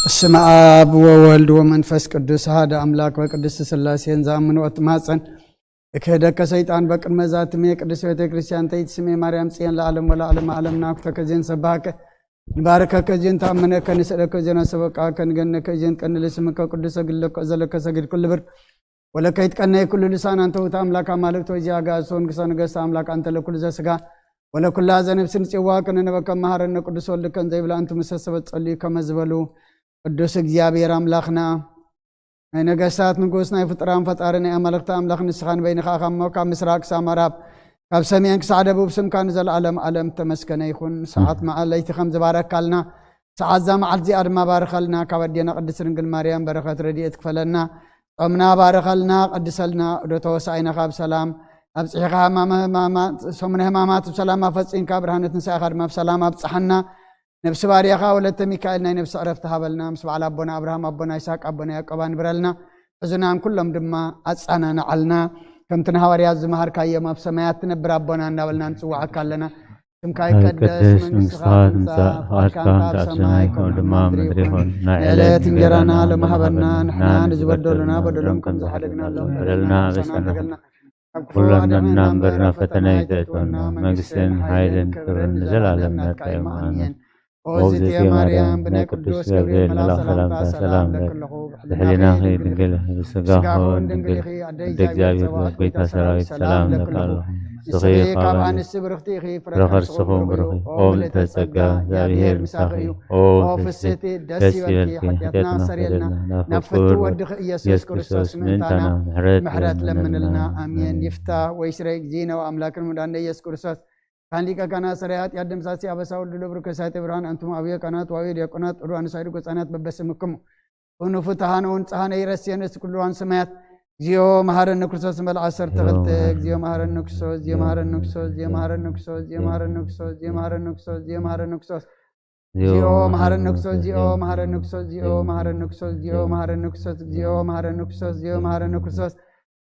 በስመ አብ ወወልድ ወመንፈስ ቅዱስ አሐደ አምላክ በቅድስት ሥላሴን ዘአምኑ ወትማጸን እክህደከ ሰይጣን በቅድመ ዛትሜ ቅድስት ቤተ ክርስቲያን ተይት ስሜ ማርያም ጽየን ለዓለም ወለዓለም ዓለም ናኩተከ ዜን ሰባከ ንባርከከ ዜን ተአምነከ ንስእለከ ዜን አሰበቃከ ንገነከ ዜን ቀንል ስምከ ቅዱሰ ግለከ ዘለከ ሰግድ ኩሉ ብር ወለከ ይትቀነይ ኩሉ ልሳን አንተ ውእቱ አምላክ አማልክት ወእግዚአ አጋእዝት ወንጉሰ ነገስት አምላክ አንተ ለኩሉ ዘስጋ ወለኩላ ዘነፍስ ንጽዋ ከነነበከ መሐረነ ቅዱስ ወልድከ እንዘይብላ እንቱ ምሰ ሰበት ጸልዩ ከመ ዝበሉ ቅዱስ እግዚኣብሔር አምላክና ናይ ነገስታት ንጉስ ናይ ፍጡራን ፈጣሪ ናይ አማልክቲ አምላክ ንስኻ ንበይንኻ እኻ እሞ ካብ ምስራቅ ክሳብ ምዕራብ ካብ ሰሜን ክሳዕ ደቡብ ስምካ ንዘለዓለም ዓለም ተመስገነ ይኹን። ሰዓት መዓል ለይቲ ከም ዝባረካልና ሰዓት እዛ መዓልቲ እዚኣ ድማ ባርኸልና። ካብ ኣዴና ቅድስት ድንግል ማርያም በረኸት ረድኤት ክፈለና። ጾምና ባርኸልና፣ ቀድሰልና። እዶ ተወሳኢና ካብ ሰላም ኣብጽሒኻ ሕማመ ሕማማት ሰሙነ ሕማማት ብሰላም ኣፈጺምካ ብርሃነ ትንሳኤኻ ድማ ብሰላም ኣብጽሓና። ነብሲ ባርያኻ ወለተ ሚካኤል ናይ ነብሲ ዕረፍቲ ሃበልና። ምስ በዓል ኣቦና ኣብርሃም ኣቦና ይስሐቅ ኣቦና ያዕቆብ ኣንብረልና። ሕዙናን ኩሎም ድማ ኣጸናንዓልና። ከምቲ ንሃዋርያት ዝመሃርካዮም ኣብ ሰማያት ትነብር ኣቦና እንዳበልና ንጽውዓካ ኣለና። ስምካ ይቀደስ፣ መንግስትኻ ትምጻእ፣ ፍቓድካ እንተ ኣብ ሰማይ ከምኡ ድማ ኣብ ምድሪ ይኹን። ናይ ዕለት እንጀራና ሎሚ ሃበና፣ ንሕና ንዝበደሉና በደሎም ከም ዝሓደግና በደልና ኣበሳና ኩሉ ኣድሕነና እምበር ናብ ፈተና ኣይተእትወና፣ መንግስትን ሓይልን ክብርን ንዘለኣለም ናትካ እዮም። ኣሜን። ኦ እግዝእትየ ማርያም፣ ብናይ ቅዱስ ገብርኤል መልኣኽ ሰላምታ ሰላም እብለኪ ኣለኹ። ብሕሊናኺ ድንግል፣ ብስጋኺ እውን ድንግል ኢኺ። ኣደ እግዚኣብሔር፣ ኣቦ ጐይታ ሰራዊት፣ ሰላም እብለኪ ኣለኹ። ንስኺ ካብ ኣንስቲ ብርኽቲ ኢኺ፣ ፍረ ከርስኺ እውን ብሩኽ እዩ። ኦ ምልእተ ጸጋ፣ እግዚኣብሔር ምሳኺ እዩ። ኦ ፍስሕቲ፣ ደስ ይበልኪ፣ ሓጢኣትና ኣስተሰርየልና፣ ናብ ፍትው ወድኺ ኢየሱስ ክርስቶስ ምእንታና ምሕረት ለምንልና። ኣሜን። ይፍታ ወይ ስረይ፣ እግዚእነ ወኣምላክን መድኃኒነ ኢየሱስ ክርስቶስ ካን ሊቀ ካህናት ሰራይ ኃጢአት ደምሳሲ አበሳ ወልድ ለብሩ ከሳቴ ብርሃን አንቱም አብየ ካህናት ወአብየ ዲያቆናት ጥሩ አንሳይድ ጎጻናት በበስምክሙ ኩኑ ፍትሃነ ወንጽሃነ ይረስየነ እስቲ ኩሉ ዋን ሰማያት። እግዚኦ መሐረነ ክርስቶስ ንበል ዓሰርተ ክልተ። እግዚኦ መሐረነ ክርስቶስ፣ እግዚኦ መሐረነ ክርስቶስ፣ እግዚኦ መሐረነ ክርስቶስ፣ እግዚኦ መሐረነ ክርስቶስ፣ እግዚኦ መሐረነ ክርስቶስ፣ እግዚኦ መሐረነ ክርስቶስ፣ እግዚኦ መሐረነ ክርስቶስ፣ እግዚኦ መሐረነ ክርስቶስ፣ እግዚኦ መሐረነ ክርስቶስ፣ እግዚኦ መሐረነ ክርስቶስ፣ እግዚኦ መሐረነ ክርስቶስ።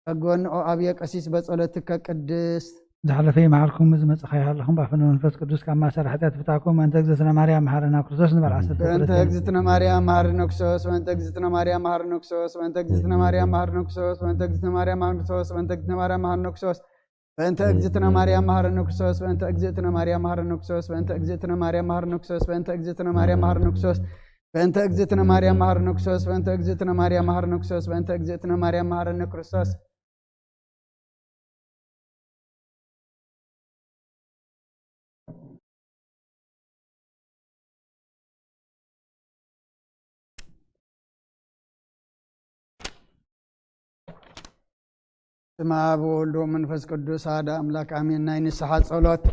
ተጎንኦ ኣብየ ቀሲስ በጸሎትከ ቅድስት። ዝሓለፈ ይመሓርኩም፣ ዝመጽእ ይሃልኹም፣ ብኣፈ መንፈስ ቅዱስ ካብ ማእሰር ሓጢኣት ይፍታሕኩም። በእንተ እግዝእትነ ማርያም መሓረና ክርስቶስ ንበል ዓሰርተ ክልተ። በእንተ እግዝእትነ ማርያም መሓረነ ክርስቶስ፣ በእንተ እግዝእትነ ማርያም መሓረነ ክርስቶስ፣ በእንተ እግዝእትነ ማርያም መሓረነ ክርስቶስ፣ በእንተ እግዝእትነ ማርያም መሓረነ ክርስቶስ፣ በእንተ እግዝእትነ ማርያም መሓረነ ክርስቶስ፣ በእንተ እግዝእትነ ማርያም መሓረነ ክርስቶስ፣ በእንተ እግዝእትነ ማርያም መሓረነ ክርስቶስ፣ በእንተ እግዝእትነ ማርያም መሓረነ ክርስቶስ፣ በእንተ እግዝእትነ ማርያም መሓረነ ክርስቶስ፣ በእንተ እግዝእትነ ማርያም መሓረነ ክርስቶስ፣ በእንተ እግዝእትነ ማርያም መሓረነ ክርስቶስ፣ በእንተ እግዝእትነ ማርያም መሓረነ ክርስቶስ። ስማ ብወልድ ወመንፈስ ቅዱስ ሓደ ኣምላክ ኣሜን። ናይ ንስሓ ጸሎት።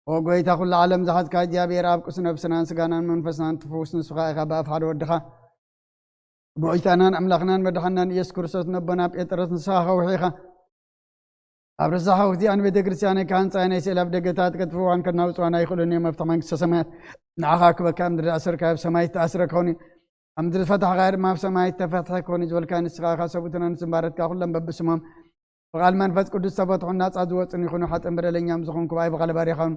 ኦ ጎይታ ኩሉ ዓለም ዝሓዝካ እግዚኣብሔር ኣብ ቅዱስ ነብስናን ስጋናን መንፈስናን ትፍውስ ንስኻ ኢኻ ብኣፍ ሓደ ወድኻ ጎይታናን ኣምላኽናን መድሓናን ኢየሱስ ክርስቶስ ነቦና ጴጥሮስ ንስኻ ከውሒ ኢኻ። ኣብ ረሳሕ ወቅቲ ኣን ቤተ ክርስቲያን ካህን ጻይ ናይ ስእሊ ኣብ ደገታት ከጥፍዋን ከናውጽዋን ኣይኽእሉን እዮም። ኣብቲ መንግስተ ሰማያት ንዓኻ ክበካ ምድሪ ኣሰርካ ኣብ ሰማይ ተኣስረ ክኸውን እዩ። ኣብ ምድሪ ዝፈታሕካ ድማ ኣብ ሰማይ ተፈትሐ ክኸውን እዩ ዝበልካ ንስኻ ኢኻ። ሰብኡትና ንስምባረትካ ኩሎም በብስሞም ብቓል መንፈስ ቅዱስ ዝተፈትሑን ናጻ ዝወጹን ይኹኑ። ሓጥን በደለኛም ዝኾንኩ ብኣይ ብቓል ባሪኻውን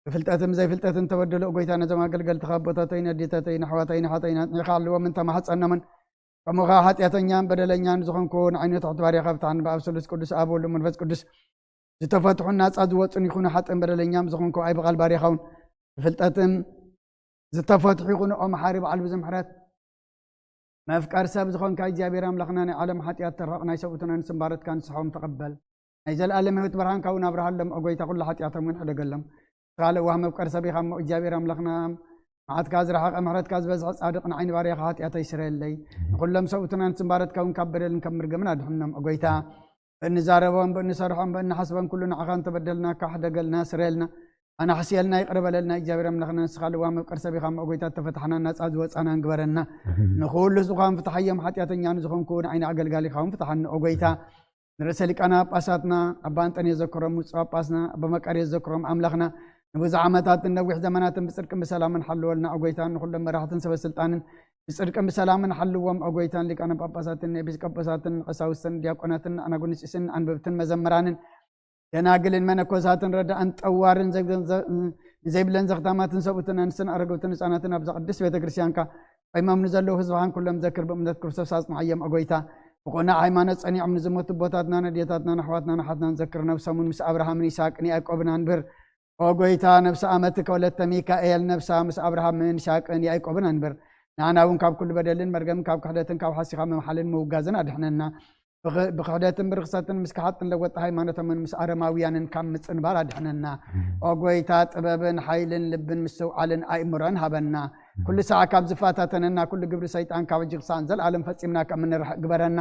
ብፍልጠትን ብዘይፍልጠትን ተበደሉ። ጎይታ ነዞም ኣገልገልትኻ ኣቦታተይን ኣዴታተይን ኣሕዋተይን ሓተይን ኣጽኒዕኻ ኣለዎምን ተማሕጸኖምን። ከምኡ ኸዓ ሓጢኣተኛን በደለኛን ዝኾንኩ ንዓይኑ ትሕቲ ባሪኻ ብታሕን ብኣብ ስሉስ ቅዱስ ኣብ ወልድ መንፈስ ቅዱስ ዝተፈትሑን ናጻ ዝወጹን ይኹኑ። ሓጥን በደለኛም ዝኾንኩ ብኣይ ብቓል ባሪኻውን ብፍልጠትን ዝተፈትሑ ይኹኑ። ኦ መሓሪ በዓል ብዙ ምሕረት መፍቀር ሰብ ዝኾንካ እግዚኣብሔር ኣምላኽና ናይ ዓለም ሓጢኣት ተርሕቕ ናይ ሰብኡትናን ስምባረትካ ንስሖም ተቐበል። ናይ ዘለኣለም ህይወት ብርሃንካ እውን ኣብርሃሎም። ኦ ጎይታ ኩሉ ሓጢኣቶም እውን ሕደገሎም። ንስኻ ለዋህ መፍቀር ሰብ ኢኻ እሞ እግዚኣብሔር ኣምላኽና መዓትካ ዝረሓቐ ምሕረትካ ዝበዝሐ ጻድቕ ንዓይኒ ባርያኻ ሓጢኣተይ ስረየለይ። ንኹሎም ሰብኡትናን ስምባረትካ እውን ካብ በደልን ካብ ምርገምን ኣድሕኖም። ኦ ጎይታ ብእንዛረቦም ብእንሰርሖም ብእንሓስቦም ኩሉ ንዓኻ እንተበደልናካ ሕደገልና ስረየልና። ኣናሕስየልና ይቕረ በለልና እግዚኣብሔር ኣምላኽና ንስኻ ልዋ መፍቀር ሰብ ኢኻ እሞ ጎይታ ተፈታሕና ናጻ ዝወጻና ንግበረና። ንኹሉ ዝኾን ፍትሓዮም ሓጢኣተኛ ንዝኾንኩ ንዓይኒ ኣገልጋሊኻ እውን ፍትሓኒ ኦ ጎይታ። ንርእሰ ሊቃና ጳጳሳትና ኣባ እንጠንዮስ ዘክሮም ውጹእ ጳጳስና ኣባ መቃርዮስ ዘክሮም ኣምላኽና ንብዙሕ ዓመታትን ነዊሕ ዘመናትን ብጽድቅን ብሰላምን ሓልወልና ኦ ጎይታ። ንኹሎም መራሕትን ሰበ ስልጣንን ብጽድቅን ብሰላምን ሓልዎም ኦ ጎይታን ሊቃነ ጳጳሳትን ኤጲስቆጶሳትን ቀሳውስትን ዲያቆናትን ኣናጉንስጢስን ኣንበብትን መዘምራንን ደናግልን መነኮሳትን ረዳእን ጠዋርን ዘግ- ዘ- ንዘይብለን ዘኽታማትን ሰብኡትን ኣንስትን ኣረገውትን ህፃናትን ኣብዛ ቅድስት ቤተ ክርስቲያንካ ቆይሞም ንዘለዉ ህዝብኻን ኩሎም ዘክር ብእምነት ክርስቶስ ኣጽንዓዮም ኦ ጎይታ። ብቕኑዕ ሃይማኖት ጸኒዖም ንዝሞቱ ኣቦታትና ነዴታትና ንኣሕዋትና ንሓትናን ዘክር ነብሶምን ምስ ኣብርሃምን ይስሐቅን ያዕቆብን ኣንብር። ኦ ጎይታ ነብሲ ኣመትከ ወለተ ሚካኤል ነብሳ ምስ ኣብርሃምን ይስሐቅን ያዕቆብን ኣንብር። ንኣና እውን ካብ ኩሉ በደልን መርገምን ካብ ክሕደትን ካብ ሓሲኻ ምምሓልን ምውጋዝን ኣድሕነና። ብኽ- ብክሕደትን ብርኽሰትን ምስ ክሓጥን ለወጥ ሃይማኖቶምን ምስ ኣረማውያንን ካብ ምጽንባር ኣድሕነና። ኦ ጎይታ ጥበብን ሓይልን ልብን ምስትውዓልን ኣእምሮን ሃበና። ኩሉ ሳዕ ካብ ዝፈታተነና ኩሉ ግብሪ ሰይጣን ካብ ሕጂ ክሳን ዘልኣለም ፈጺምና ከም እንርሕቅ ግበረና።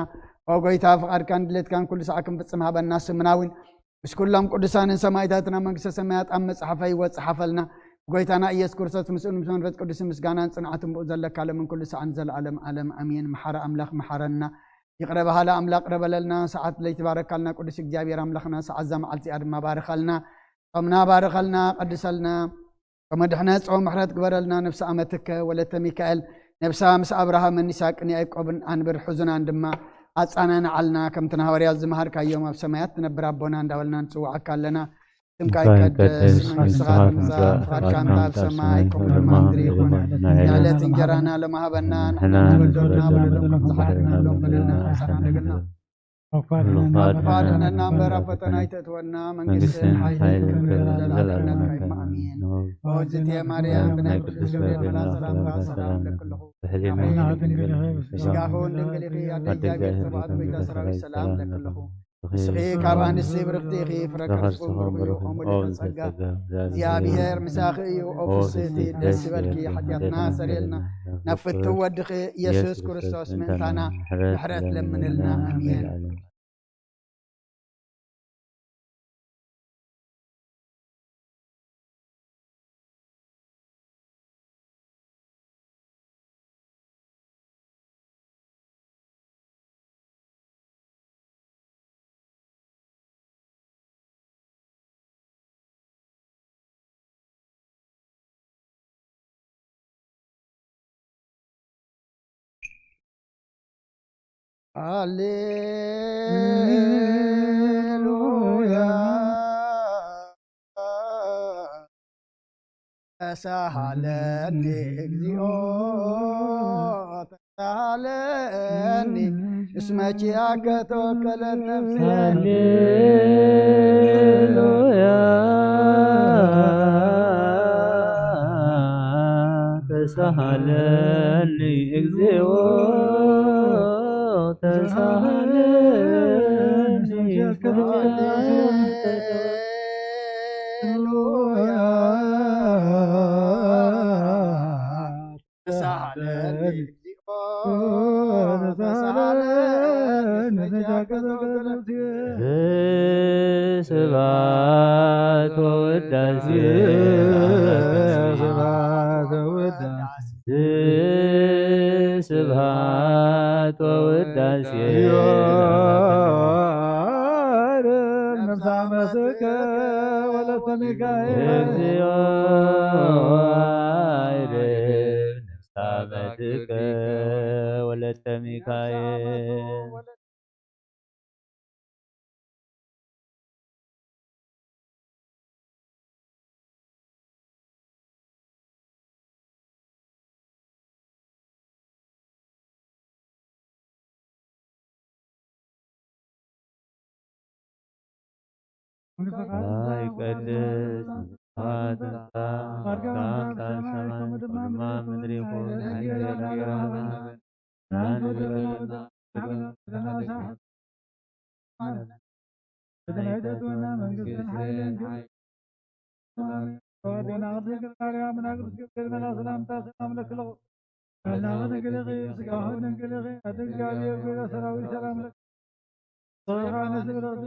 ኦ ጎይታ ፍቓድካን ድሌትካን ኩሉ ሳዕ ክንፍጽም ሃበና። ስምና እውን ምስ ኩሎም ቅዱሳንን ሰማይታትና መንግስተ ሰማያት ኣብ መጽሓፈ ህይወት ጽሓፈልና። ጎይታና ኢየሱስ ክርስቶስ ምስኡን ምስ መንፈስ ቅዱስ ምስጋናን ጽንዓትን ብኡ ዘለካ ለምን ኩሉ ሳዕን ዘለዓለም ዓለም ኣሜን። መሓረ ኣምላኽ መሓረና። ይቕረ በሃሊ ኣምላኽ ቅረ በለልና። ሰዓት ለይቲ ባረካልና ቅዱስ እግዚኣብሔር ኣምላኽና። ሰዓት እዛ መዓልቲ እዚኣ ድማ ባርኸልና። ጾምና ባርኸልና፣ ቀድሰልና። ጾመ ድሕነት ጾመ ምሕረት ግበረልና። ነብሲ ኣመትከ ወለተ ሚካኤል ነብሳ ምስ ኣብርሃምን ይስሐቅን ያዕቆብን ኣንብር። ሕዙናን ድማ ኣጻናንዓልና። ከምቲ ንሃዋርያት ዝመሃርካዮም ኣብ ሰማያት ትነብር ኣቦና እንዳበልና ንጽውዓካ ኣለና። ስምካ ይቀደስ፣ መንግስትኻ ትምጻእ፣ ፍቓድካ ከምታ ኣብ ሰማይ ከምኡ ድማ ምድሪ ይኹን። ንዕለት እንጀራና ሎሚ ሃበና፣ ንሕና ንበደልና በደሎም ከም ዝሓለና በደልና ኣይትሓድገና እምበር ኣብ ፈተና ኣይተእትወና፣ መንግስትን ሓይልን ክብርን ዘለኣለም ናትካ እዩ። ኣሜን። ኦ እግዝእትየ ማርያም፣ ብናይ ቅዱስ ገብርኤል መልኣኽ ሰላምታ ሰላም እብለኪ ኣለኹ። ብሕሊና ድንግል ኢኺ፣ ብስጋኺ እውን ድንግል ኢኺ፣ ኣደ እግዚኣብሔር ጸባኦት፣ ጎይታ ሰራዊት ሰላም እብለኪ ኣለኹ። ንስኺ ካብ ኣንስቲ ብርኽቲ ኢኺ፣ ፍረ ከርስኺ እውን ብሩኽ እዩ። ኦ ምልእተ ጸጋ፣ እግዚኣብሔር ምሳኺ እዩ። ኦ ፍስህቲ፣ ደስ ይበልኪ፣ ሓጢኣትና ሰሪልና ናብ ፍትው ወድኺ ኢየሱስ ክርስቶስ ምእንታና ምሕረት ለምንልና። ኣሜን። ሃሌሉያ። ተሳሃለኒ እግዚኦ ተሳሃለኒ፣ እስመ ኪያከ ተወከለት ነፍሴ። ሃሌሉያ። ተሳሃለኒ እግዚኦ ተሳሃለኒ። ሃሌሉያ። ተሳሃለኒ እግዚኦ ተሳሃለኒ። ስብሐት ወውዳሴ። ስብሐት ወውዳሴ። ስብሐት ወውዳሴ። ነፍሳ መስከ ወለተ ሚካኤል። እግዚኦ አይርህ ነፍሳ በትከ ወለተ ሚካኤል። ኣይቀድስ ንስብሐት ንስኻ ማርያም ኣምሳል ሰማይ ከምኡ ድማ ምድሪ ይኹን። ተዋዲና ቅድስት ድንግል ማርያም እና ቅዱስ ገብርኤል መልኣክ ሰላምታ ሰላም ለኪ ኣለኹ። ቃልናኺ ድንግል ኢኺ፣ ስጋኺ ድንግል ኢኺ፣ ኣደ እግዚኣብሔር ገብረ ሰራዊት ሰላም ለኪ። ሶርያ ነስብረቲ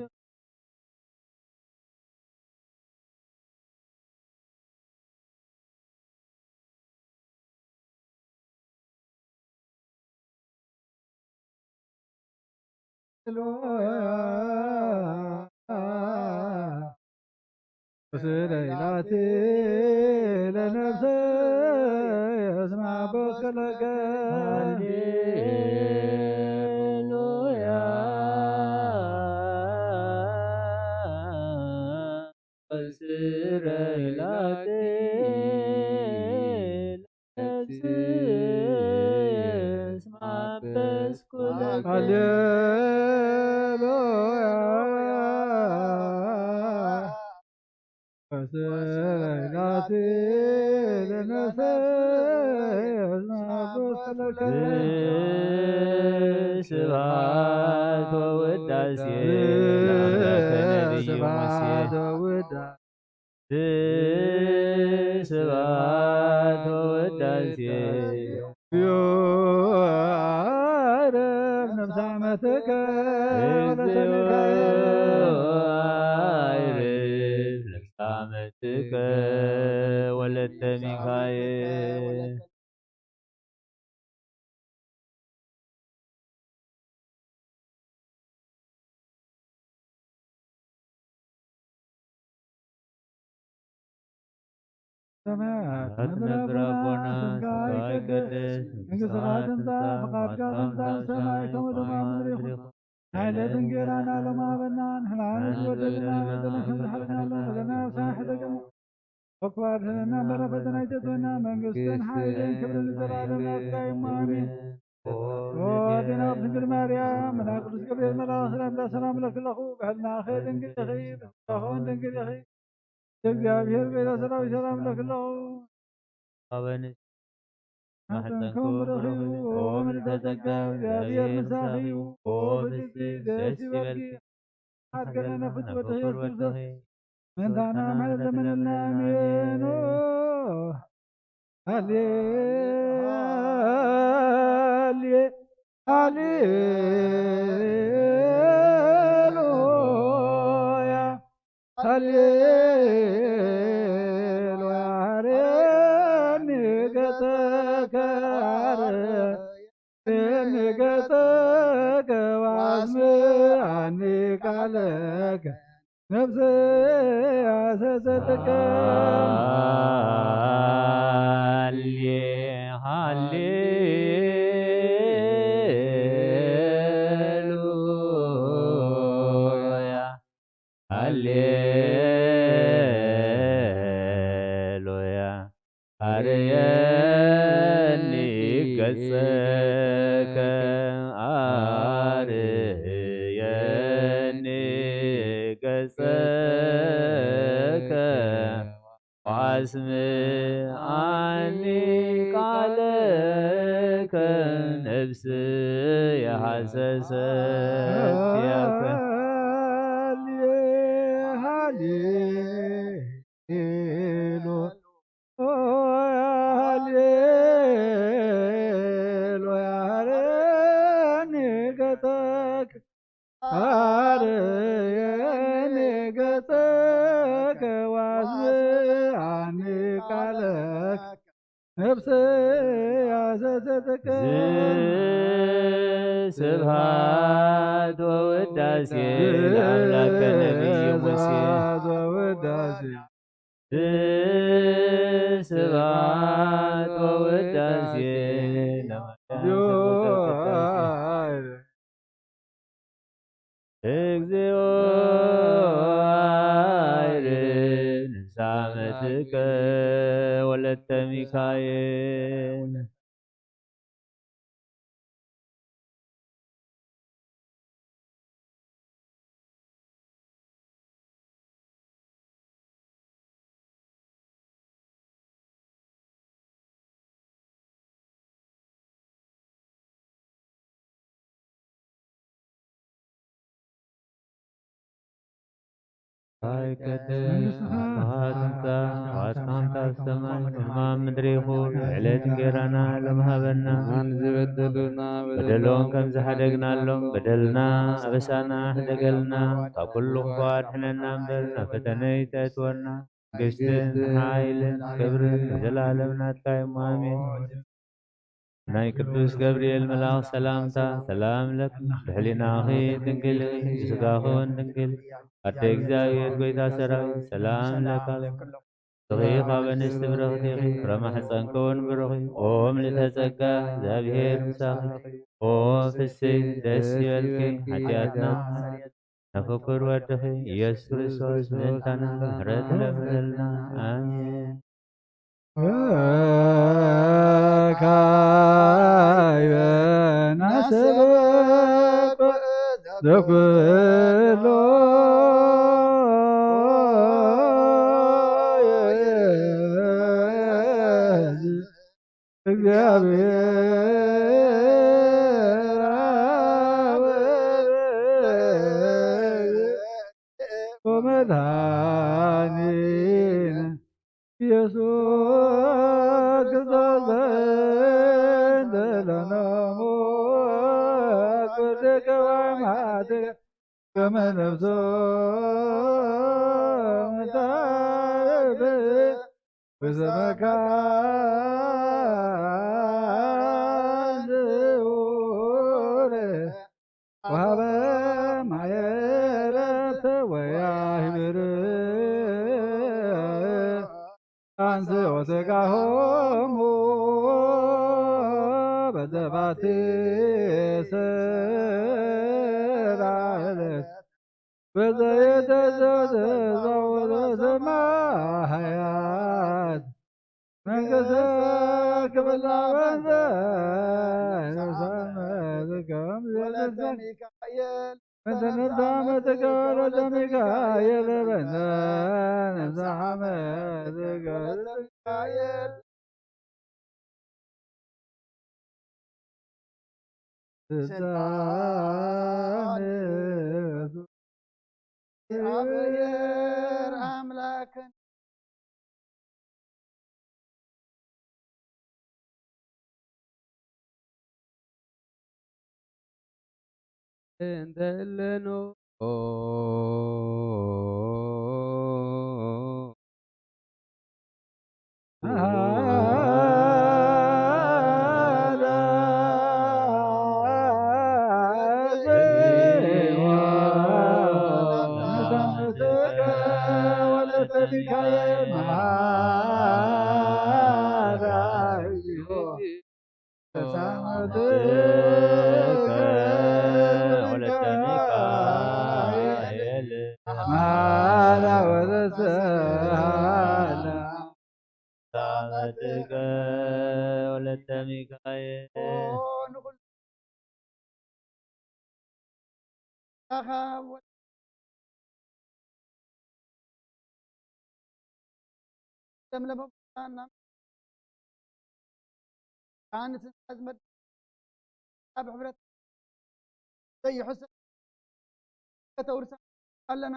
ስለ ኢላቲ ለነፍሰ እስማ በስከለከ። ሃሌሉያ። ስለ ኢላቲ ለነፍሰ እስማ በስከለከ። ሃሌሉያ። ወስላሴ ለነሰ ስብሐት ወውዳሴ ለአምላከ ነቢይ ሙሴ። ስብሐት ወውዳሴ ይረፍ ነፍሰ ዓመትከ ወለተ እግዚኦ ሚካኤል። ይረፍ ነፍሰ ዓመትከ ወለተ ሚካኤል። ሰማያት ነብር ኣቦና ስምካ ይቀደስ፣ መንግስትኻ ትምጻእ፣ ፍቃድካ ትምጻእ፣ ሰማይ ከምኡ ድማ ምድሪ ይኹን። ናይ ዕለት እንጌራና ሎሚ ሃበና፣ ንሕና ንዝበደልና በደልና ከም ዝሓለና ሎሚ በደልና፣ ወክባር ህለና በረፈተና ይተትወና፣ መንግስትን ሓይልን ክብርን ንዘለዓለም ናትካ እዩ፣ ኣሜን። ኦ ኣዴና ድንግል ማርያም፣ መልኣክ ቅዱስ ገብርኤል መልኣኽ ሰላምታ ሰላም ለክለኹ፣ ብሕልናኸ ድንግል ኢኺ፣ ብስጋኸ እውን ድንግል ኢኺ። እግዚኣብሔር ቤተ ሰራዊት ሰላም ለክለኹ። ኣበኒ ማሕፀንኩም ብሩኽ እዩ፣ ኦ ምልዕተ ጸጋ፣ እግዚኣብሔር ምሳኺ እዩ። ኦ ብፅዕቲ ደስ ይበልኪ፣ ሓድገና ነፍስ ወድኺ የሱስ ምእንታና ምሕረት ለምንልና፣ ኣሜን። ሃሌ-፣ ሃሌ-፣ ሃሌሉያ፣ ሃሌሉያ። ሃረኒ ገጸከ፣ ሃረኒ ገጸከ፣ ወአስምዓኒ ቃለከ። ነፍሰ ያሰሰትከ። ሃሌ-፣ ሃሌሉያ፣ ሃሌሉያ። አርየኒ ገጸከ፣ አርየኒ ገጸከ፣ ወአስምዓኒ ቃለከ፣ ነፍስየ ሃሰሰት ያከ። ሃሌ-፣ ሃሌ-፣ ሃሌሉያ፣ ሃሌሉያ፣ አርየኒ ገጸከ፣ አርየኒ ገጸከ፣ ወአስምዓኒ ቃለከ፣ ነፍሰ ያሰሰትከ። ስብሐት ወውዳሴ ለአምላከ ነቢይ ሙሴ። ስብሐት ወውዳሴ ስብሐት ወውዳሴ ለማርያም። እግዚኦ አይርፍ ንሳመትከ ወለተ ሚካኤል። ይቀደስ፣ መንግስትኻ ትምጻእ፣ ፍቓድካ ከምቲ ኣብ ሰማይ ከምኡ ኣብ ምድሪ ይኹን። ዕለት እንጌራና ሎሚ ሃበና። ንዝበደሉና በደሎም ከም ዝሓደግናሎም በደልና ኣበሳና ሕደገልና፣ ካብ ኩሉ ክፉእ ኣድሕነና እምበር ናብ ፈተነ ኣይተእትወና። መንግስትን ሓይልን ክብርን ንዘለዓለም ናትካ እዩ። ኣሜን። ናይ ቅዱስ ገብርኤል መልኣኽ ሰላምታ ሰላም ለኪ፣ ብሕሊናኺ ድንግል ኢኺ፣ ብስጋኺ እውን ድንግል፣ ኣደ እግዚኣብሔር ጎይታ ሰራዊት ሰላም ለኪ። ንስኺ ካብ ኣንስቲ ብርኽቲ ኢኺ፣ ፍረ ማሕፀንኪ እውን ብሩኽ እዩ። ኦ ምልእተ ጸጋ፣ እግዚኣብሔር ምሳኺ። ኦ ፍስይ ደስ ይበልኪ፣ ሓጢኣትና ነፍኩር ወድኺ ኢየሱስ ክርስቶስ ምእንታና ምሕረት ለምንልና። ኣሜን። ካይበ ናሰበ ዘኩሎ እግዚአብሔር አብ ወመድኃኒነ ኢየሱስ ክርስቶስ በእንተ ለነሙ ወልድከ ወአማትከ ከመ ነፍሶ መታበ በዘመካን ዝውር ወሀበ ማየረተ ወያህብር አንስኦ ሥጋሆሙ በዘባቲ ስራለት በዘየተዘዘዘው ለሰማያት መንግሥተ ክብላ በንተ ነሳመት ከም ወለተ ሚካኤል በንተ ነሳመት ከወለተ ሚካኤል በንተ ነሳመት ከወለተ ሚካኤል ስልጣን እግዚአብሔር አምላክን እንተ እለኖ ሳመትከ ወለተ ሚካኤል። ኦ፣ ንኹሉ ለምለመ ቡና ካህንትን ኣዝመድ ኣብ ሕብረት ዘይሕሰብ ከተውርሳ ኣለና።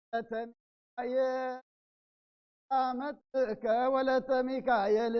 ወለተ ሚካኤል፣ አመትከ ወለተ ሚካኤል፣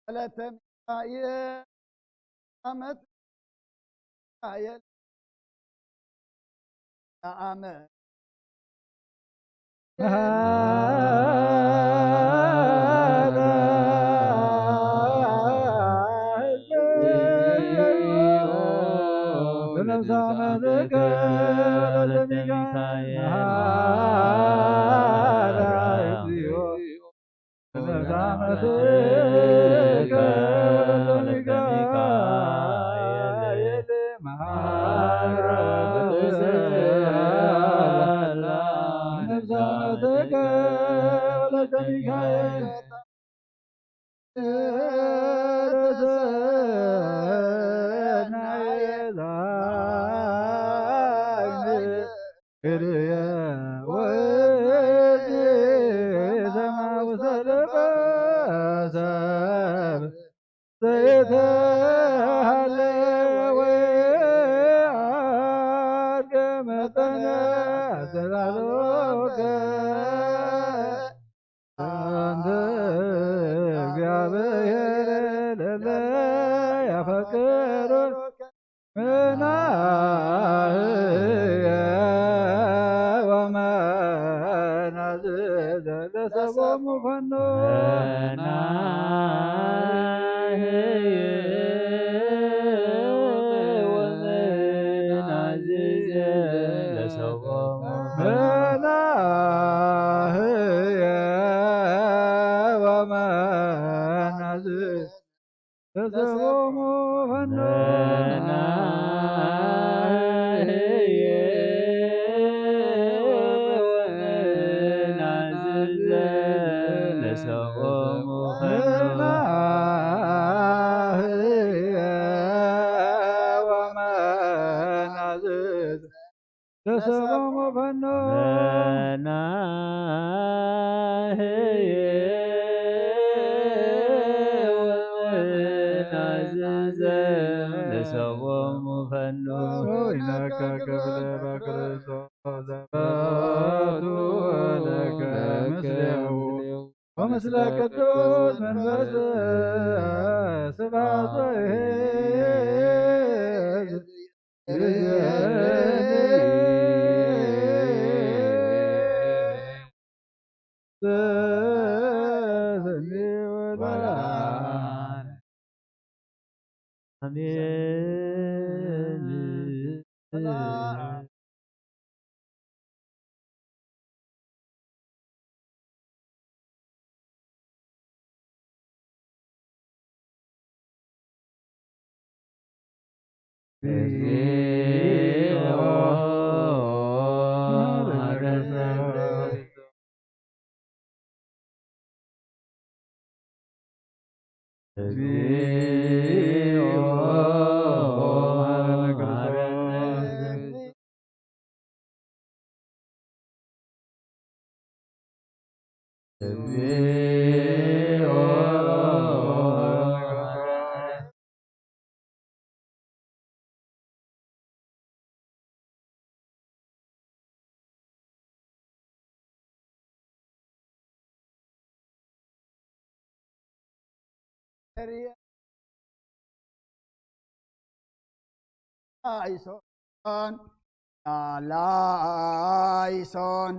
ወለተ ሚካኤል፣ አመት ሚካኤል፣ አመት ዛመትከ ለሚካኤል መሐራ እግዚኦ። ወይነካ ክብለ በክርስቶስ ዘበቱ ለከ ምስሌሁ ወምስለ ቅዱስ መንፈስ ስብሐት ወይሄ ኣይሶን ላይሶን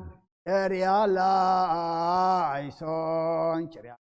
ቸርያ ላይሶን ቸርያ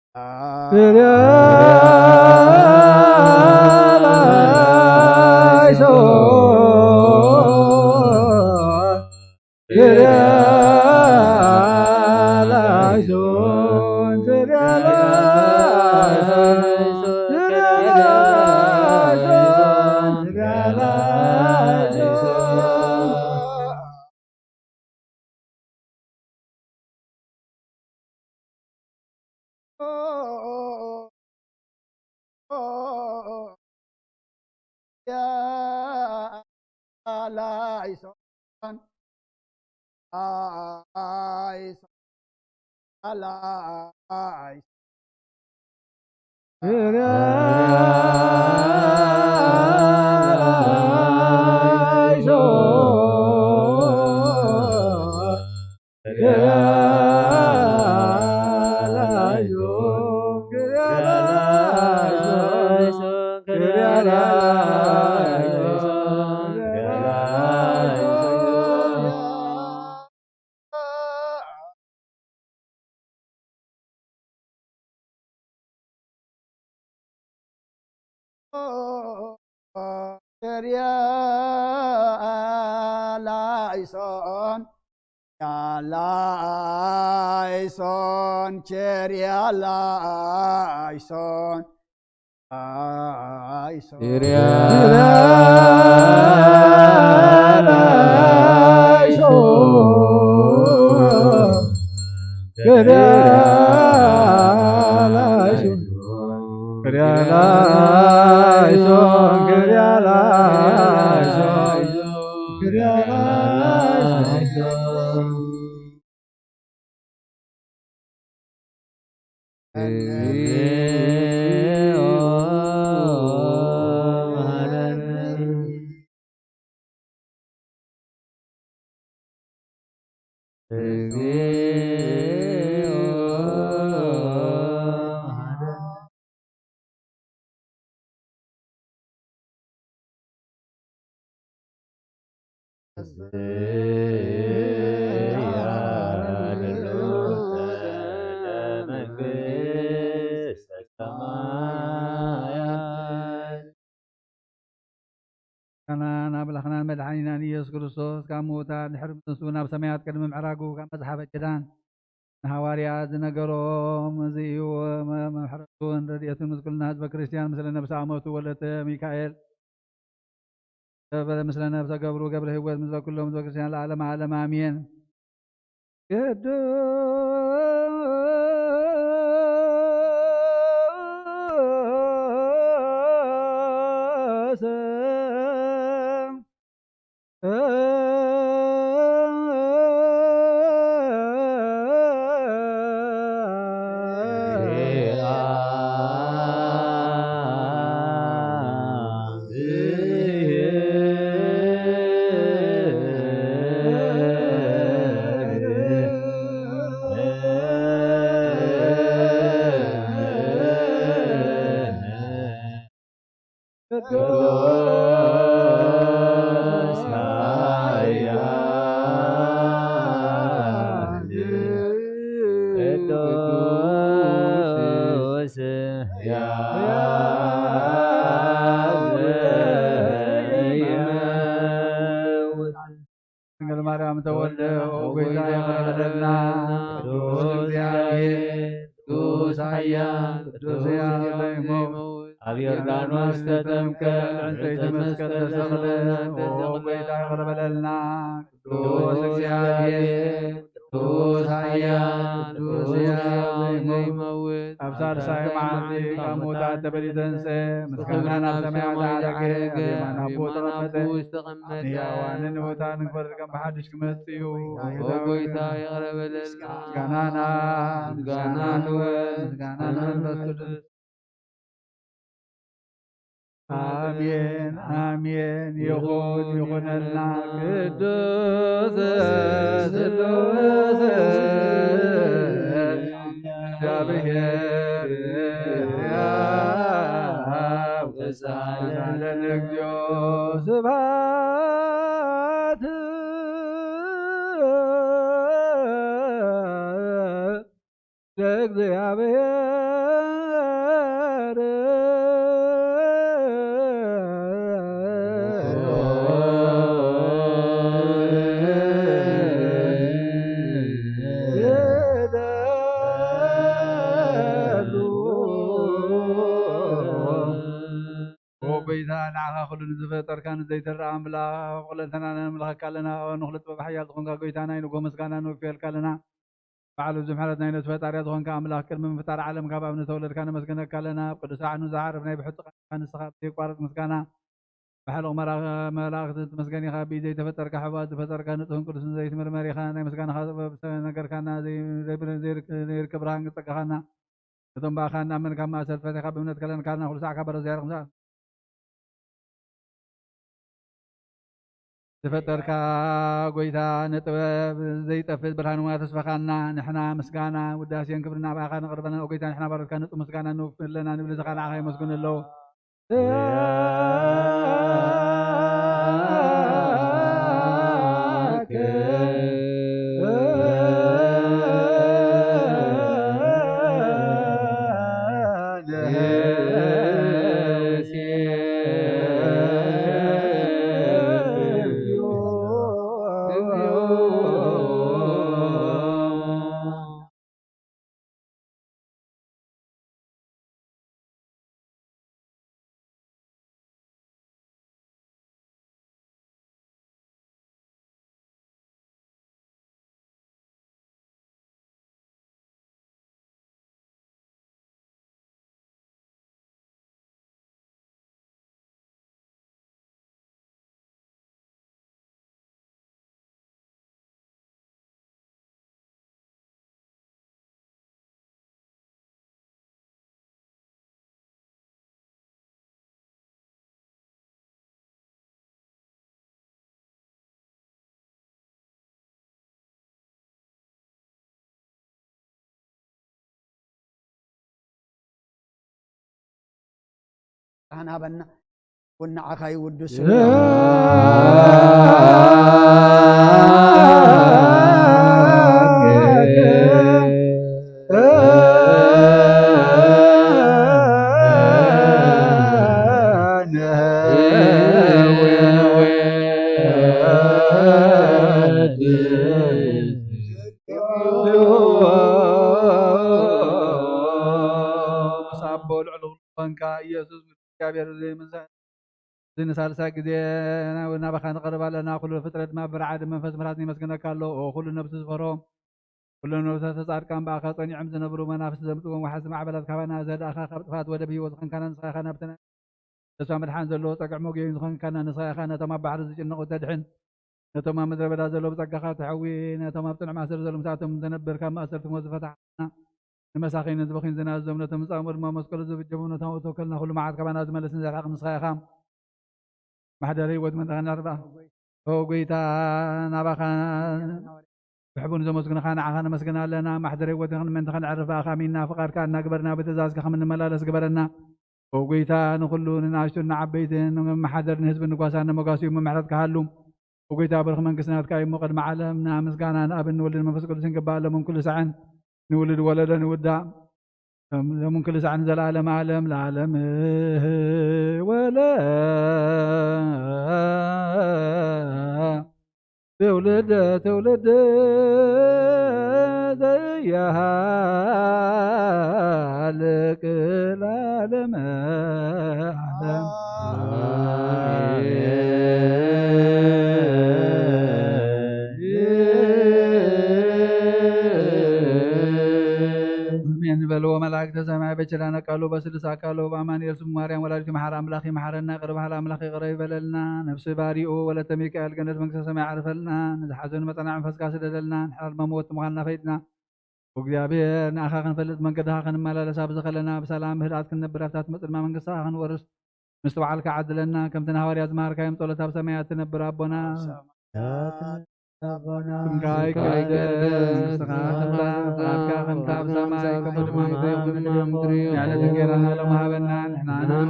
ቸርያ ላይሶን፣ ላይሶን፣ ቸርያ ላይሶን፣ ላይሶን። ምስጋና ናብ ኣምላኽናን መድሓኒናን ኢየሱስ ክርስቶስ፣ ካብ ምዉታት ድሕሪ ምትንስኡ ናብ ሰማያት ቅድሚ ምዕራጉ፣ ካብ መጽሓፈ ኪዳን ንሃዋርያት ዝነገሮም እዚ እዩ። መ-፣ ምሕረቱን ረድኤቱን ምስ ኩልና ህዝበ ክርስቲያን፣ ምስለ ነብሰ ኣመቱ ወለተ ሚካኤል፣ ገብረ፣ ምስለ ነብሰ ገብሩ ገብረ ህይወት፣ ምስለ ኩሎም ህዝበ ክርስቲያን ለዓለመ ዓለም ኣሜን። ቅዱስ ቅዱስ ኃያል ቅዱስ ሕያው ድንግል ማርያም ተወልደ፣ ኦ ጐይታ ይቕረ በለልና። ቅዱስ እግዚአብሔር፣ ቅዱስ ኃያል፣ ቅዱስ ሕያው ዘይመውት፣ ኣብ ዮርዳኖስ ተጠምቀ፣ ዕንጸይቲ መስቀል ተሰቕለ። ኦ ጐይታ ይቕረ በለልና። ቅዱስ እግዚአብሔር፣ ቅዱስ ኃያል፣ ቅዱስ ሕያው ዘይመውት፣ ኣብ ሳልሳይ መዓልቲ ካብ ሙታት ተበሊዑ ተንሥአ፣ ምስጋና ናብ ሰማያት ዓረገ፣ ኣብ የማን ኣቦ ተቐመጠ። ንሕያዋንን ንሙታንን ክፈርድ ከም ብሓድሽ ክመጽእ እዩ። ኦ ጐይታ ይቕረ በለልና። ምስጋናና ምስጋና ንወልድ፣ ምስጋና ንመንፈስ ቅዱስ። ኣሜን ኣሜን ይኹን ይኹነልና። ቅዱስ ስሉስ እግዚአብሔር ያብ ቅሳለን እግዚኦ ስብሐት ለእግዚአብሔር። ኦ ጐይታ፣ ንዓኻ ኹሉ ንዝፈጠርካ ንዘይተረኣ ኣምላኽ፣ ኩለንተናና ነምልኸካ ኣለና። ንኹሉ ጥበብ ሓያል ዝኾንካ ጐይታ፣ ናይ ንግሆ ምስጋና ንውፍየልካ ኣለና። በዓል ብዙሕ ምሕረት ናይ ነፍሲ ፈጣሪያ ዝኾንካ ኣምላኽ፣ ቅድሚ ምፍጣር ዓለም ካብ ኣብ ንተወለድካ ነመስግነካ ኣለና። ኣብ ቅዱስ ኣዕኑ ዝዓርፍ ናይ ብሕቱ ቃልካ ንስኻ ብዘየቋርጥ ምስጋና ብሓለቕ መራ-፣ መላእኽቲ ትመስገን ኢኻ። ብኢድ ዘይተፈጠርካ፣ ሕቡኣት ዝፈጠርካ፣ ንጹህን ቅዱስን ዘይትምርመር ኢኻ። ናይ ምስጋናኻ ጥበብ ዝተነገርካና፣ ዘይ-፣ ዘይብር-፣ ዘይርክ-፣ ዘይርከብ ብርሃን ጸጋኻና፣ ነቶም ብኣኻ እናመንካ ማእሰር ፈቲኻ ብእምነት ከለንካልና፣ ኩሉ ሳዕ ካብ በረስ ያርኽምሳ ዝፈጠርካ ጐይታ፣ ንጥበብ ዘይጠፍእ ብርሃን እዋ ተስፋኻና። ንሕና ምስጋና፣ ውዳሴን ክብርን ናባኻ ነቕርበልና። ኦ ጐይታ፣ ንሕና ባሮትካ ንጹህ ምስጋና ንውፍይ ኣለና፣ ንብል፣ እዚ ኸኣ ንዓኻ የመስግኑ ኣለዉ። ካህን ሃበና። ወንዓኻ ይውድሱ። ኣቦ ልዕሊ ኩሉ ዝኾንካ ኢየሱስ እግዚኣብሔር እዚ ምንሳ-፣ እዚ ንሳልሳይ ግዜ ናብ-፣ ናባኻ ንቐርብ ኣለና። ኩሉ ፍጥረት ድማ ብርዓድ መንፈስ ምሕረት ይመስግነካ ኣሎ። ኦ ኩሉ ነብሲ ዝፈርሆ፣ ኩሉ ነብሰተ ጻድቃን ብኣኻ ጸኒዖም ዝነብሩ መናፍስቲ ዘምጽዎም ወሓዝቲ ማዕበላት ካባና ዘዳእኻ ካብ ጥፋት ወደብ ህይወት ዝኾንካና ንስኻ ኢኻ ናብቲ ናይ ተስፋ መድሓን ዘለዎ ጸግዒ መጉየዪ ዝኾንካና ንስኻ ኢኻ። ነቶም ኣብ ባሕሪ ዝጭነቑ ተድሕን፣ ነቶም ኣብ ምድረ በዳ ዘለዉ ብጸጋኻ ትሕዊ፣ ነቶም ኣብ ጽኑዕ ማእሰርቲ ዘለዉ ምስኣቶም ዘነብር ካብ ማእሰርቲ ሞት ዝፈታሕና፣ ንመሳኺን ንዝበኽዩን ዝናዘዞም ነቶም ዝጻምኡ ድማ መስቀሉ ዝብጀሙ ነቶም ኣብ ተወከልና ኩሉ መዓት ካባና ዝመልስን ዘርሕቕ ንስኻ ኢኻ። ማሕደረ ህይወት መን ተኸና ርባ ኦ ጎይታ ናባኻ ብሕቡን ዘመስግንኻ ንዓኻ ነመስግን ኣለና። ማሕደረ ህይወት ንመን ተኸና ዕርፍ ብኣኻ ኣሚንና ፍቓድካ እናግበርና ብትእዛዝካ ከም እንመላለስ ግበረና። ኦ ጎይታ ንኹሉ ንናሽቱን ንዓበይትን ንመሓደር ንህዝቢ ንጓሳ ንመጓሲኡ ምሕረት ክሃሉ። ኦ ጎይታ ብርኽ መንግስቲ ናትካ እዩ እሞ ቅድሚ ዓለም ንኣምስጋና ንኣብን ንወልድን መንፈስ ቅዱስን ይግባእ ኣለሙን ኩሉ ሳዕን ንውሉድ ወለዶ ንውዳእ ሎምን ክልሳዕን ዘለዓለም ዓለም ለዓለም ወለ ትውልድ ትውልድ ዘያሃልቅ ለዓለም ዓለም። ኣሜን በልዎ መላእክተ ሰማይ በችላነ ቃሉ በስሉስ አካሉ በአማኑኤል ስሙ ማርያም ወላዲቱ መሓር አምላክ ይመሓረና። ይቅር በሃል አምላክ ይቅረ ይበለልና። ነፍሲ ባሪኡ ወለተ ሚካኤል ገነት መንግስተ ሰማይ ያዕርፈልና። ንዝሓዘኑ መጸናዕ መንፈስካ ስደደልና። ንሕራር መመወት ምዃንና ፈይጥና እግዚኣብሔር ንኣኻ ክንፈልጥ መንገድኻ ክንመላለስ ኣብ ዝኸለና ብሰላም ብህድኣት ክንነብር ኣብታ ትመጽእ ድማ መንግስትኻ ክንወርስ ምስትውዓልካ ዓድለና። ከምቲ ንሃዋርያት ዝመሃርካዮም ጸሎት ኣብ ሰማያት ትነብር ኣቦና ስምካ ይቀደስ፣ መንግስትኻ ትምጻእ፣ ፍቓድካ ከምቲ ኣብ ሰማይ ከምኡ ድማ ኣብ ምድሪ ይኹን። ንዕለት እንጌራና ሎሚ ሃበና፣ ንሕና ንበደልና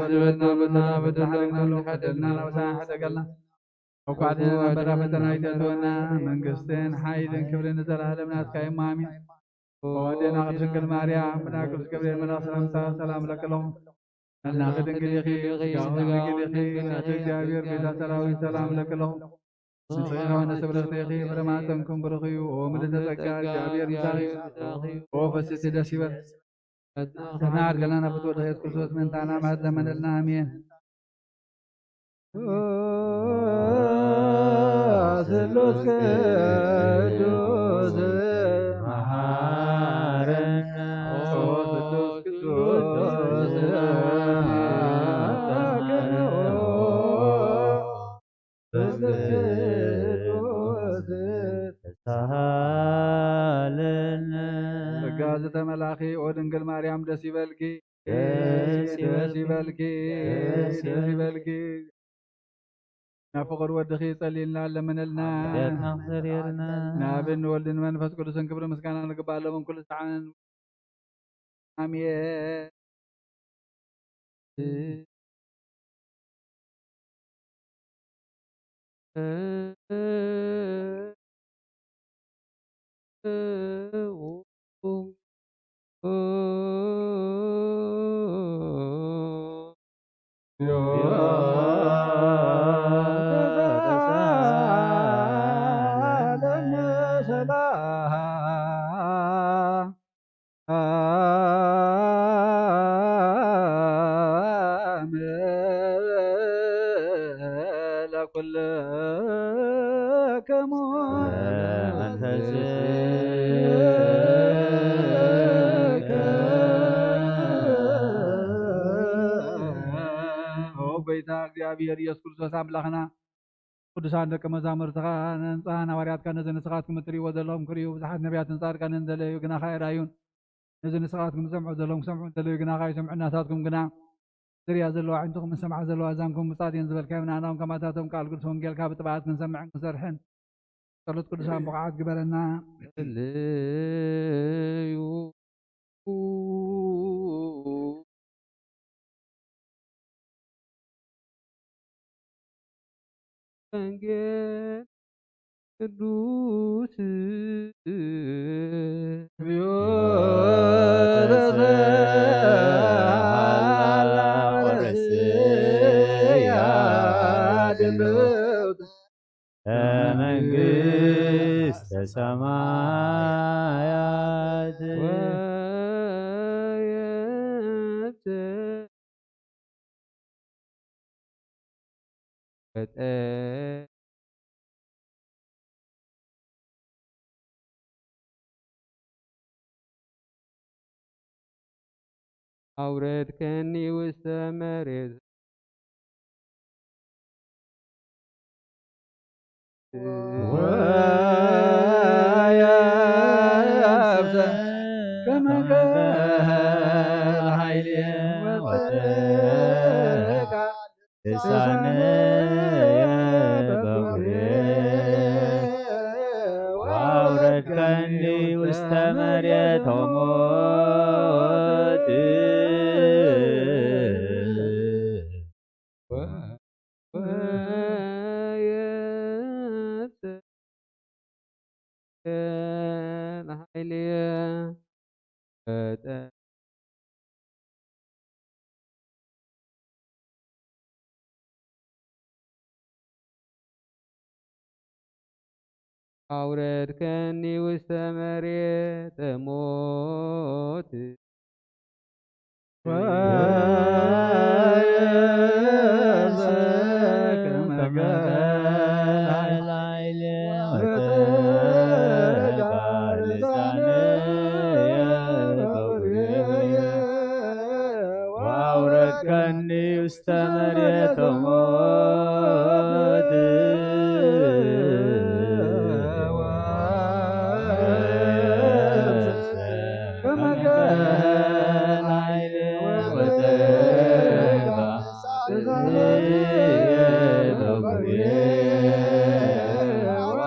በደልና በደልና ንሓደገልና ናብሳን ሓደገልና እኳ ድና በራ ፈተና ይተትወና። መንግስትን ሓይልን ክብርን ንዘለዓለም ናትካ እዩ። ኣሜን። ወደና ቅድስት ድንግል ማርያም ብና ቅዱስ ገብርኤል መልኣክ ሰላምታ ሰላም ለክለኹ። እናኺ ድንግል ኢኺ፣ ስጋኺ ድንግል ኢኺ፣ እናተ እግዚኣብሔር ቤዛ ሰራዊት ሰላም ለክለኹ። ንስኺ ከሆነ ስብርኽቲ ኢኺ፣ ፍሬ ማህፀንኩም ብሩኽ እዩ። ኦ ምልዕተ ጸጋ፣ እግዚኣብሔር ምሳኺ፣ ኦ ፍስሕቲ ደስ ይበል። ሰና ኣድገና ናብ ፍትወ ድኸየት ክርስቶስ ምእንታና ማህት ለመነልና። ኣሜን። ስሉስ ቅዱስ መሓረነ። ስሉስ ቅዱስ መሓረነ። ተሳሃለነ። ጸጋ ዝተመላኺ ኦ ድንግል ማርያም ደስ ይበልኪ፣ ደስ ይበልኪ፣ ደስ ይበልኪ። ናብ ፍቕር ወድኺ ጸልይልና ለምንልና። ሓጢኣትና ክሰርየልና። ንኣብን ንወልድን መንፈስ ቅዱስን ክብሪ ምስጋና ንግባእ ሎምን ኩሉ ሰዓን። ኣሜን። ለኩልክሙ መንፈስከ። ኦ ጎይታ እግዚኣብሔር ኢየሱስ ክርስቶስ ኣምላኽና፣ ቅዱሳን ደቀ መዛሙርትኻ ነንጻን ሃዋርያትካ ነዚ ንስኻትኩም እትርእይዎ ዘለኹም ክርእዩ ብዙሓት ነቢያትን ጻድቃንን ደለዩ፣ ግናኻ ኣይረኣዩን። ነዚ ንስኻትኩም ዝሰምዑ ዘለኹም ክሰምዑ እንተለዩ፣ ግናኻ ኣይሰምዑን። ናታትኩም ግና ዝርእያ ዘለዋ ኣዒንትኹም፣ ዝሰምዓ ዘለዋ ኣእዛንኩም ብጻት እየን ዝበልካዮም፣ ንኣና እውን ከማታቶም ቃል ቅዱስ ወንጌልካ ብጥብዓት ክንሰምዕን ክንሰርሕን ጸሎት ቅዱሳን ብቕዓት ግበረና። ወንጌል ቅዱስ መንግስተ ሰማያት ወየብተ ኣውረድከኒ ውስተ መሬት ወያብሰ ከመ ኃይሌ ወጸጋ ልሳንየ በኩሬ ወአውረድከኒ ውስተ መሬተ ሞት። ኃይልየ ፈጠ አውረድከኒ ውስተ መሬተ ሞት። ወአውረድከኒ ውስተ መሬተ ሞት።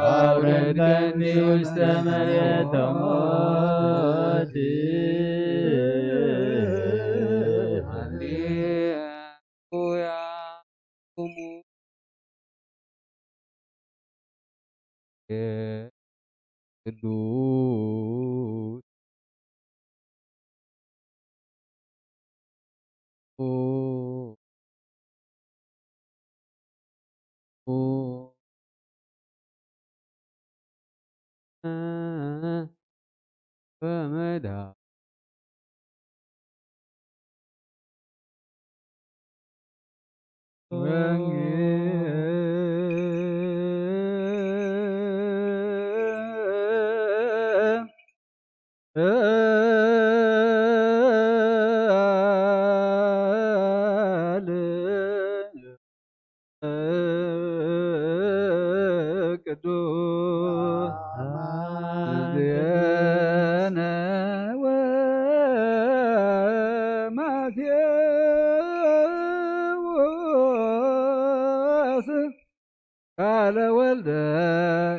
አውረድከኒ ውስተ መሬተ ሞት። ሃሌሉያ። ቅዱስ በመዳ ቅዱስ ዜነ ወማቴዎስ ቃለ ወልደ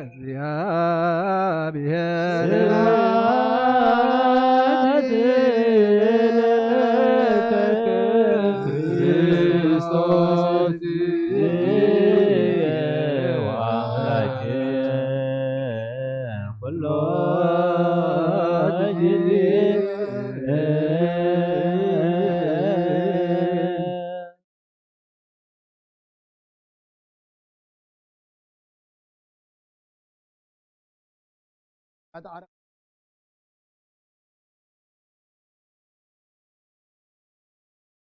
እግዚአብሔር። ስብሐት ለከ ክርስቶስ ወአምላክ ኩሎ ጊዜ።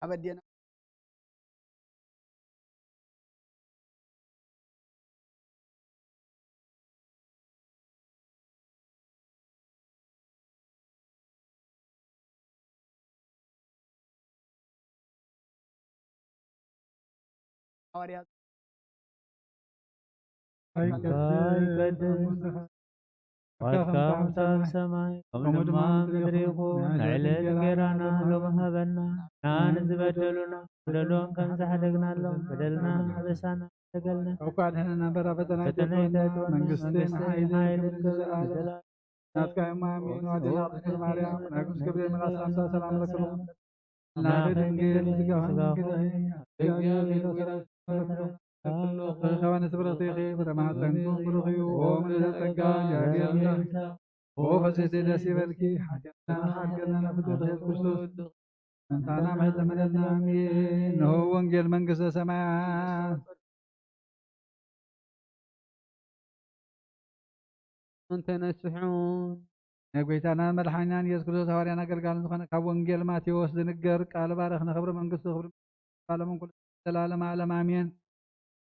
ኣበዴና ሃዋርያ ኣይቀድስ፣ ኣይቀድስ፣ መንግሥትኻ ትምጻእ፣ ዋልካ ከምቲ ከምቲ ኣብ ኣብ ሰማይ፣ ሰማይ፣ ከምኡ ከምኡ ድማ ድማ ኣብ ምድሪ ምድሪ ይኹን። ይኹን። ንዕለት እንጌራና ሎሚ ሃበና፣ ንዓን ዝበደሉና በደሎም ከም ዝሓደግናሎም በደልና ኣበሳና ተገልነ። እኳ ድሕነና እምበር ኣብ ፈተና ፈተና ኣይተእትወና፣ ኣይተእትወና፣ መንግስቲ መንግስቲ ሓይሊ ሓይሊ ክብሪ ክብሪ ዘለዓለም። ዘለዓለም። ናትካ እማ ኣሜን። ኣሜን። ኣዴና ድንግል ማርያም፣ ናይ ቅዱስ ገብርኤል መልኣክ ሰላምታ ሰላም ለክሙ። እናተ ድንግል ስጋሁን ድንግል፣ እግዚአብሔር ወልድ ከበነ ስብረቴኪ ፍረ ማህፀንኪ ብሩኽ እዩ። ኦ ምልዕተ ጸጋ እግዚኣብሔር ምሳኪ። ኦ ፈሴቴ ደስ ይበልኪ። ሓገና ሓገና ፍጡር ክርስቶስ። እንታና መሕተመለና። ኣሜን። ንሆ ወንጌል መንግስተ ሰማያት። እንተ ነስሑ። ናይ ጎይታናን መድሓኒናን ኢየሱስ ክርስቶስ ሃዋርያን ኣገልጋልን ዝኾነ ካብ ወንጌል ማቴዎስ ዝንገር ቃል ባረኽ። ንኽብሪ መንግስቱ ክብሪ ዘለዓለምን ኩሉ ዘላለም ዓለም ኣሜን።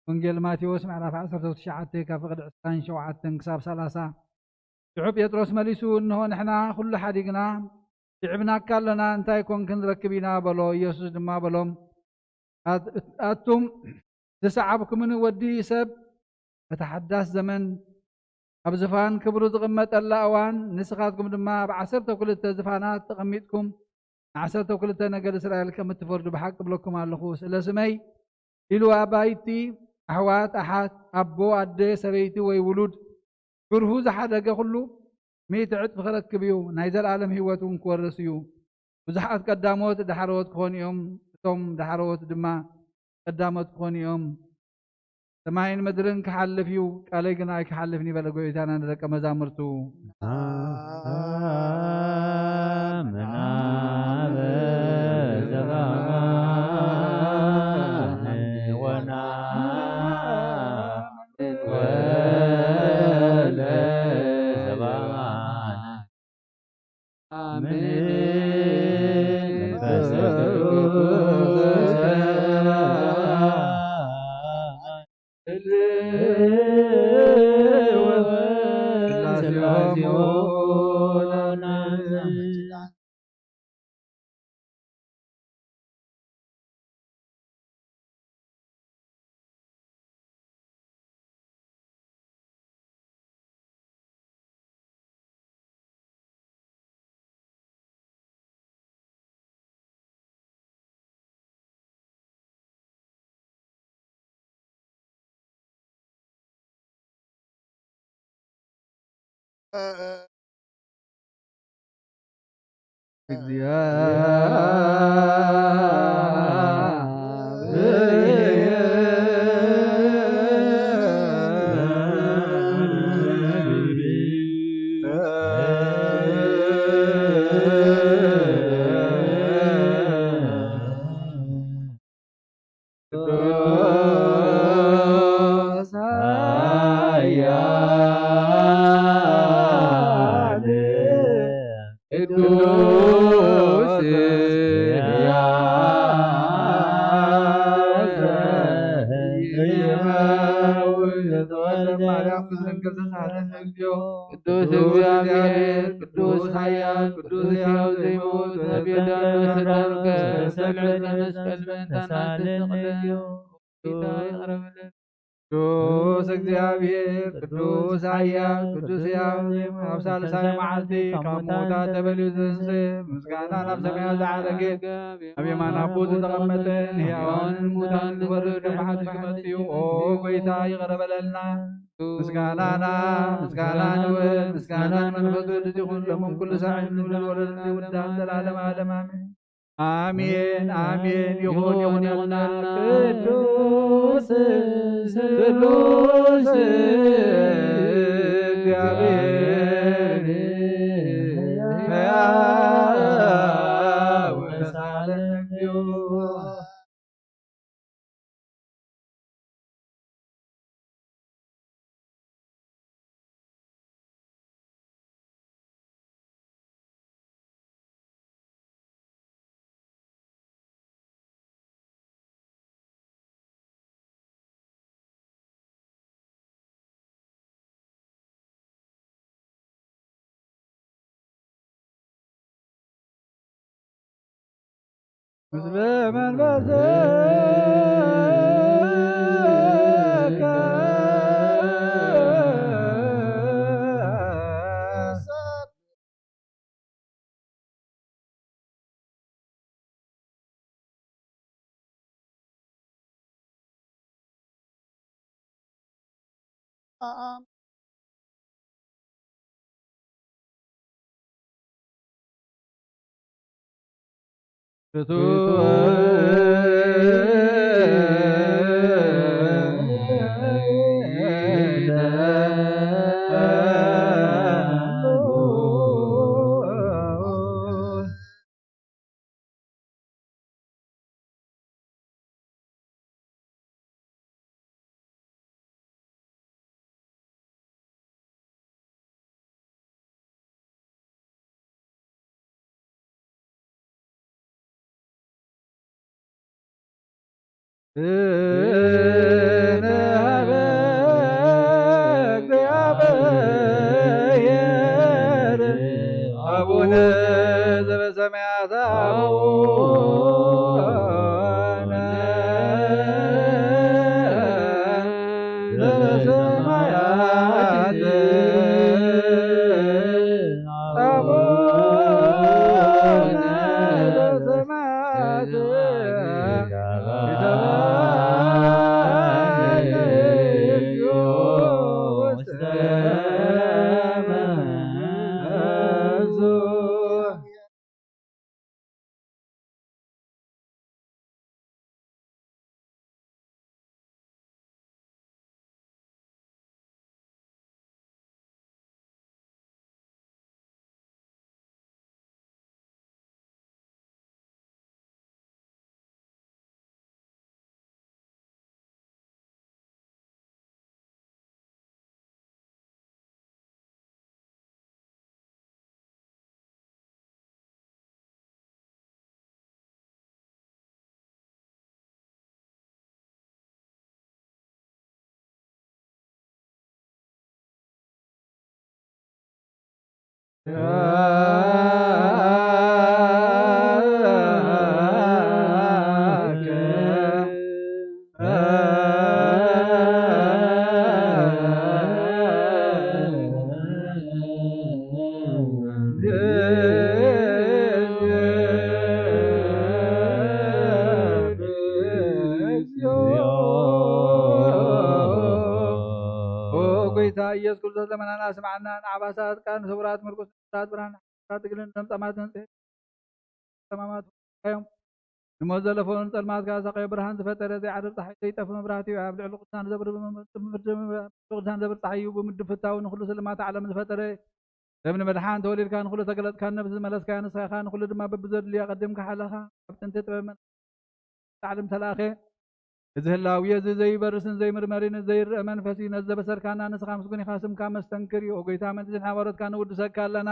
ወንጌል ማቴዎስ ምዕራፍ ዓሰርተ ትሽዓተ ካብ ፍቕዲ ዕስራን ሸውዓተን ክሳብ ሰላሳ። ሽዑ ጴጥሮስ መሊሱ፣ እንሆ ንሕና ኩሉ ሓዲግና ስዒብናካ ኣሎና፣ እንታይ ኮን ክንረክብ ኢና በሎ። ኢየሱስ ድማ በሎም፣ ኣት-፣ ኣቱም ዝሰዓብኩምኒ ወዲ ሰብ በታ ሓዳስ ዘመን ኣብ ዝፋን ክብሩ ዝቕመጠላ እዋን፣ ንስኻትኩም ድማ ኣብ ዓሰርተ ክልተ ዝፋናት ተቐሚጥኩም ንዓሰርተ ክልተ ነገድ እስራኤል ከም እትፈርዱ ብሓቂ እብለኩም ኣለኹ። ስለ ስመይ ኢሉ ኣባይቲ፣ ኣሕዋት፣ ኣሓት፣ ኣቦ፣ ኣደ፣ ሰበይቲ ወይ ውሉድ፣ ብርሁ ዝሓደገ ኩሉ ሚእቲ ዕጥፊ ክረክብ እዩ፣ ናይ ዘለኣለም ህይወት እውን ክወርስ እዩ። ብዙሓት ቀዳሞት ዳሕረዎት ክኾኑ እዮም፣ እቶም ዳሕረዎት ድማ ቀዳሞት ክኾኑ እዮም። ሰማይን ምድርን ክሓልፍ እዩ፣ ቃለይ ግን ኣይክሓልፍን እዩ በለ ጎይታና ንደቀ መዛሙርቱ። ኣምናበ ዘባን ወና ወለ ዘባን። ኣሜን። መንፈስ ቅዱስ ስላሴ ሆና። ቅዱስ ኃያል ቅዱስ ሕያው ዘኢይመውት ዘተወልደ ማርያም ድንግል ተሳለነ እግዚኦ። ቅዱስ እግዚአብሔር፣ ቅዱስ ኃያል፣ ቅዱስ ሕያው ዘይመውት፣ በቤት ያለው ስራን ከሰቅለ መስቀል መታና ተሳለነ እግዚኦ። ጌታ ይቅረብልን። ቅዱስ እግዚአብሔር፣ ቅዱስ ኃያል፣ ቅዱስ ሕያው ዘይመውት፣ ኣብ ሳልሳይ መዓልቲ ካብ ሙታን ተበልዩ ዝተንስእ፣ ምስጋና ናብ ሰማያት ዝዓረገ፣ ኣብ የማን ኣቦ ዝተቐመጠ፣ ንሕያዋንን ሙታንን ክፈርድ ብሓድሽ ክመጽእ እዩ። ኦ ጎይታ ይቅረ በለልና። ምስጋናና ምስጋና ንውህብ፣ ምስጋና ንመንፈስ ቅዱስ ይኹን፣ ሎምን ኩሉ ሳዕን ንብለን ወለልን ውዳን ዘላለም ዓለም ኣሜን። ኣሜን ኣሜን። ይኹን ይኹን ይኹንና። ቅዱስ ስሉስ እግዚኣብሔር ሕያው ተሳለነ እግዚኦ። ምስለ መንፈስከ እንሃበ እግዚኣብሔር አቡነ ዘበሰማያት አቡነ ዘበሰማያት አቡነ ዘበሰማያት ይትባረክ ውስተ መንግስቱ። ኦ ጎይታ ኢየሱስ ክርስቶስ፣ ለመናና ስምዓና። ንዓባሳት ቃል ንስውራት ምርኩስ ንስራት ብርሃን ሓሳት ትግልን ለምጻማት መንጽሄ ተማማት እዮም። ንሞት ዘለፈውን ጸልማት ካሳቀዮ ብርሃን ዝፈጠረ፣ ዘይዓርብ ጸሓይ፣ ዘይጠፍ መብራህቲ እዩ። ኣብ ልዕሊ ቅዱሳን ዘብር፣ ቅዱሳን ዘብር ጸሓይ እዩ። ብምድፍታው ንኹሉ ስልማት ዓለም ዝፈጠረ፣ ደም ንመድሓን ተወሊድካ ንኹሉ ተገለጽካ፣ ነብሲ ዝመለስካያ ንስኻ ኢኻ፣ ንኹሉ ድማ በብዘድልዮ ኣቐዲምካ ሓለኻ። ኣብ ጥንቲ ጥበብ መን-፣ ዓለም ተላእኸ። እዚ ህላዊ እዚ ዘይበርስን ዘይምርመርን ዘይርእ መንፈስ እዩ። ነዚ ዘበሰርካና ንስኻ ምስጉን ኢኻ፣ ስምካ መስተንክር እዩ። ኦ ጎይታ፣ ምእንቲ ዝን ሓባሮትካ ንውድሰካ ኣለና።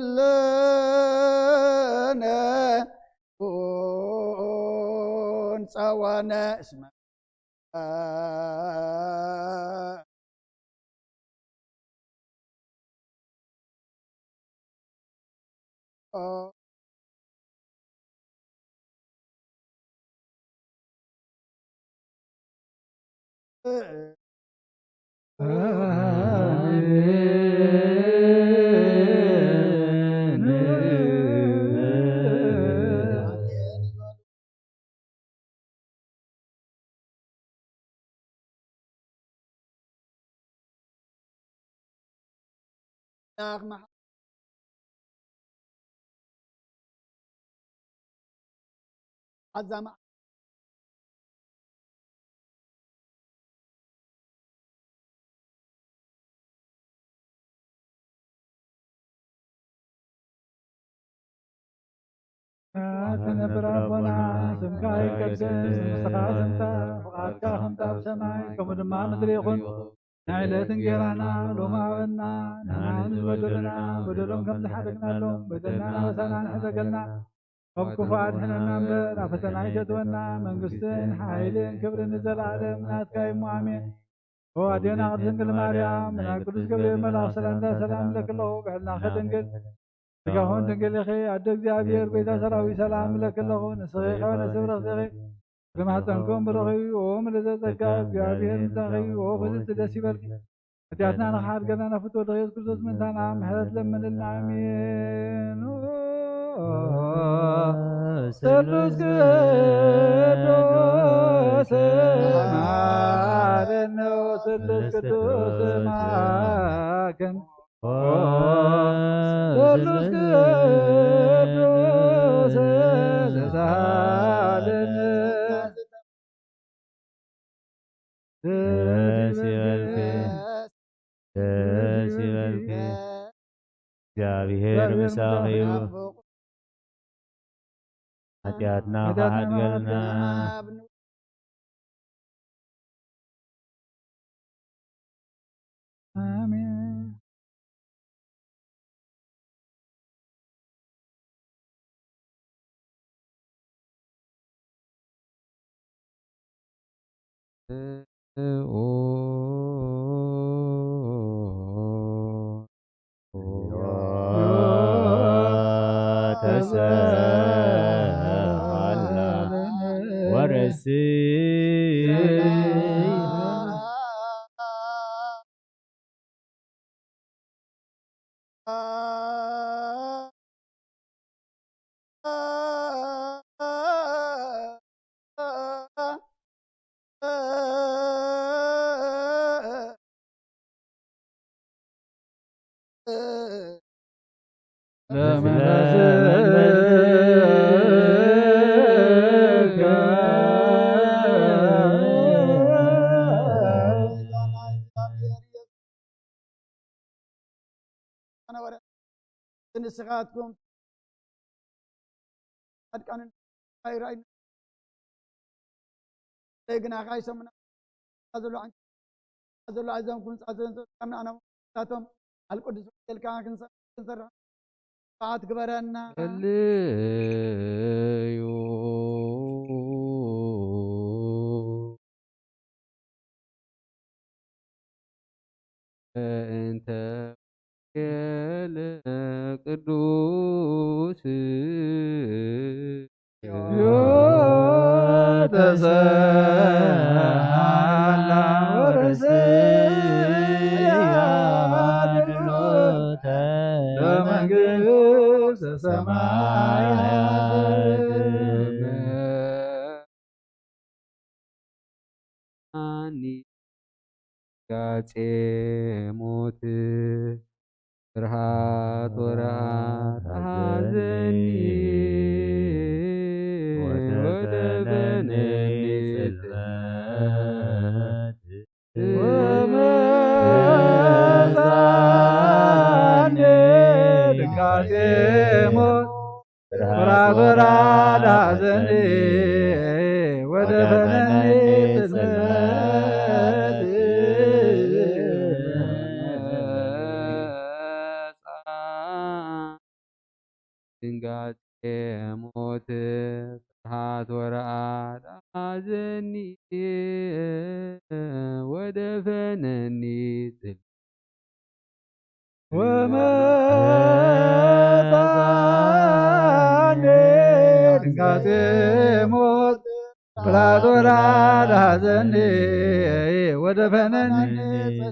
ለኩልነ ኩን ጸዋነ እስመ ኣዛማ ትነብር ኣቦና፣ ስምካ ይቀደስ፣ ንስኻ ትምጻእ፣ ፍቓድካ ከምቲ ኣብ ሰማይ ከምኡ ድማ ምድሪ ይኹን። ናይ ዕለት እንጌራና ሎሚ ሃበና፣ ንሕና ንዝበደሉና በደሎም ከም ዝሓደግናሎም በደልና ኣበሳና ንሕደገልና፣ ካብ ክፉ ኣድሕነና እምበር ኣብ ፈተና ኣይተእትወና። መንግስትን ሓይልን ክብርን ንዘለኣለም ናትካ እዩ እሞ ኣሜን። ኣዴና ቅድስት ድንግል ማርያም፣ ናይ ቅዱስ ገብርኤል መልኣኽ ሰላምታ ሰላም እብለኪ ኣለኹ። ብሕልናኺ ድንግል፣ ስጋኹን ድንግል ኢኺ። ኣደ እግዚኣብሔር፣ ቤተ ሰራዊት፣ ሰላም እብለኪ ኣለኹ። ንስኺ ከበነ ስብረኽ ኢኺ፣ ፍሬ ማህፀንኩም ብሩኽ እዩ። ኦ ምልዕተ ጸጋ፣ እግዚኣብሔር ምሳኺ እዩ። ኦ ብፅዕቲ ደስ ይበልኪ። ኃጢአትና ንኽሓድገና ናብ ፍትወ ወልድኺ ኢየሱስ ክርስቶስ ምእንታና ምሕረት ለምንልና። ኣሜን። ስሉስ ቅዱስ ማረነ፣ ስሉስ ቅዱስ ማረነ። ስሉስ ቅዱስ ተሳለነ። ደስ ይበልኪ፣ ደስ ይበልኪ። እግዚኣብሔር ምሳኺ እዩ። ኃጢአትና ኃጢአትና ኻሓድገልና። ኣሜን። ተሰሃላ ወረሲ ንስኻትኩም ጻድቃንን ኣይረኣዩን። ግናኻ ይሰሙና ዘሎ ዓንቂ ዘሎ ኣዘንኩም ጻዘን ጾም ኣና ናታቶም ኣልቅዱስ ወንጌልካ ክንሰ- ክንሰርሕ ጣት ግበረና። ጸልዩ። እንተ ወንጌል ቅዱስ ተሰሃላ ወርስያ ድሎተ ለመንግስተ ሰማያት። ጋጼ ሞት ፍርሃት ወራር ሐዘኒ ወደፈነኒ ጽልመት ወመጻኒ ድንጋጼ ሞት ፍርሃት ወራር ሐዘኒ ወደፈነኒ ጽልመት። ድንጋጼ ሞት ፍርሃት ወራር ሐዘኒ ወደፈነኒ ጽልመት። ወመጻኒ ድንጋጼ ሞት ፍርሃት ወራር ሐዘኒ ወደፈነኒ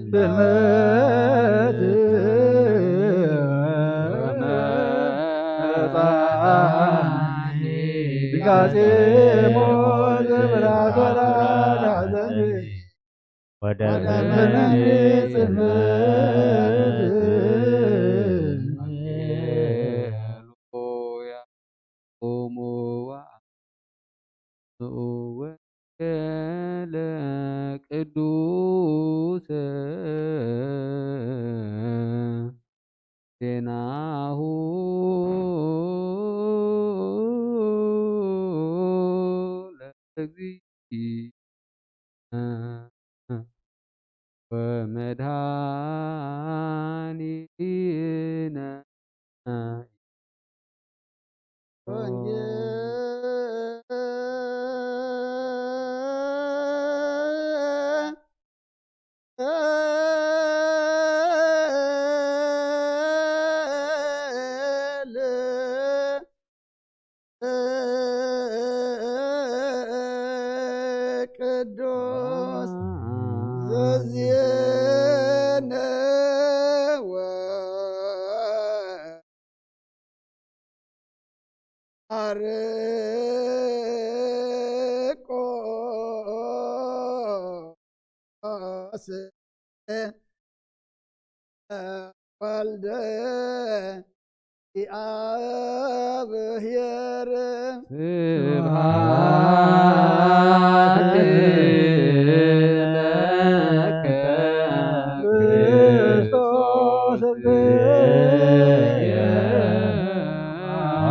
ጽልመት። ወመጻኒ ድንጋጼ ሞት ፍርሃት ወራር ሐዘኒ ወደ ወደ ጽልመት። ሃሌሉያ። ቁሙ ወአምጽኡ ወንጌለ ቅዱሰ ዜናሁ ለእግዚእነ ወመድኃኒነ። ወንጌል እል ቅዱስ ዘዜነወ ማርቆስ ወልደ እግዚአብሔር። ስብሐት ለከ ክርስቶስ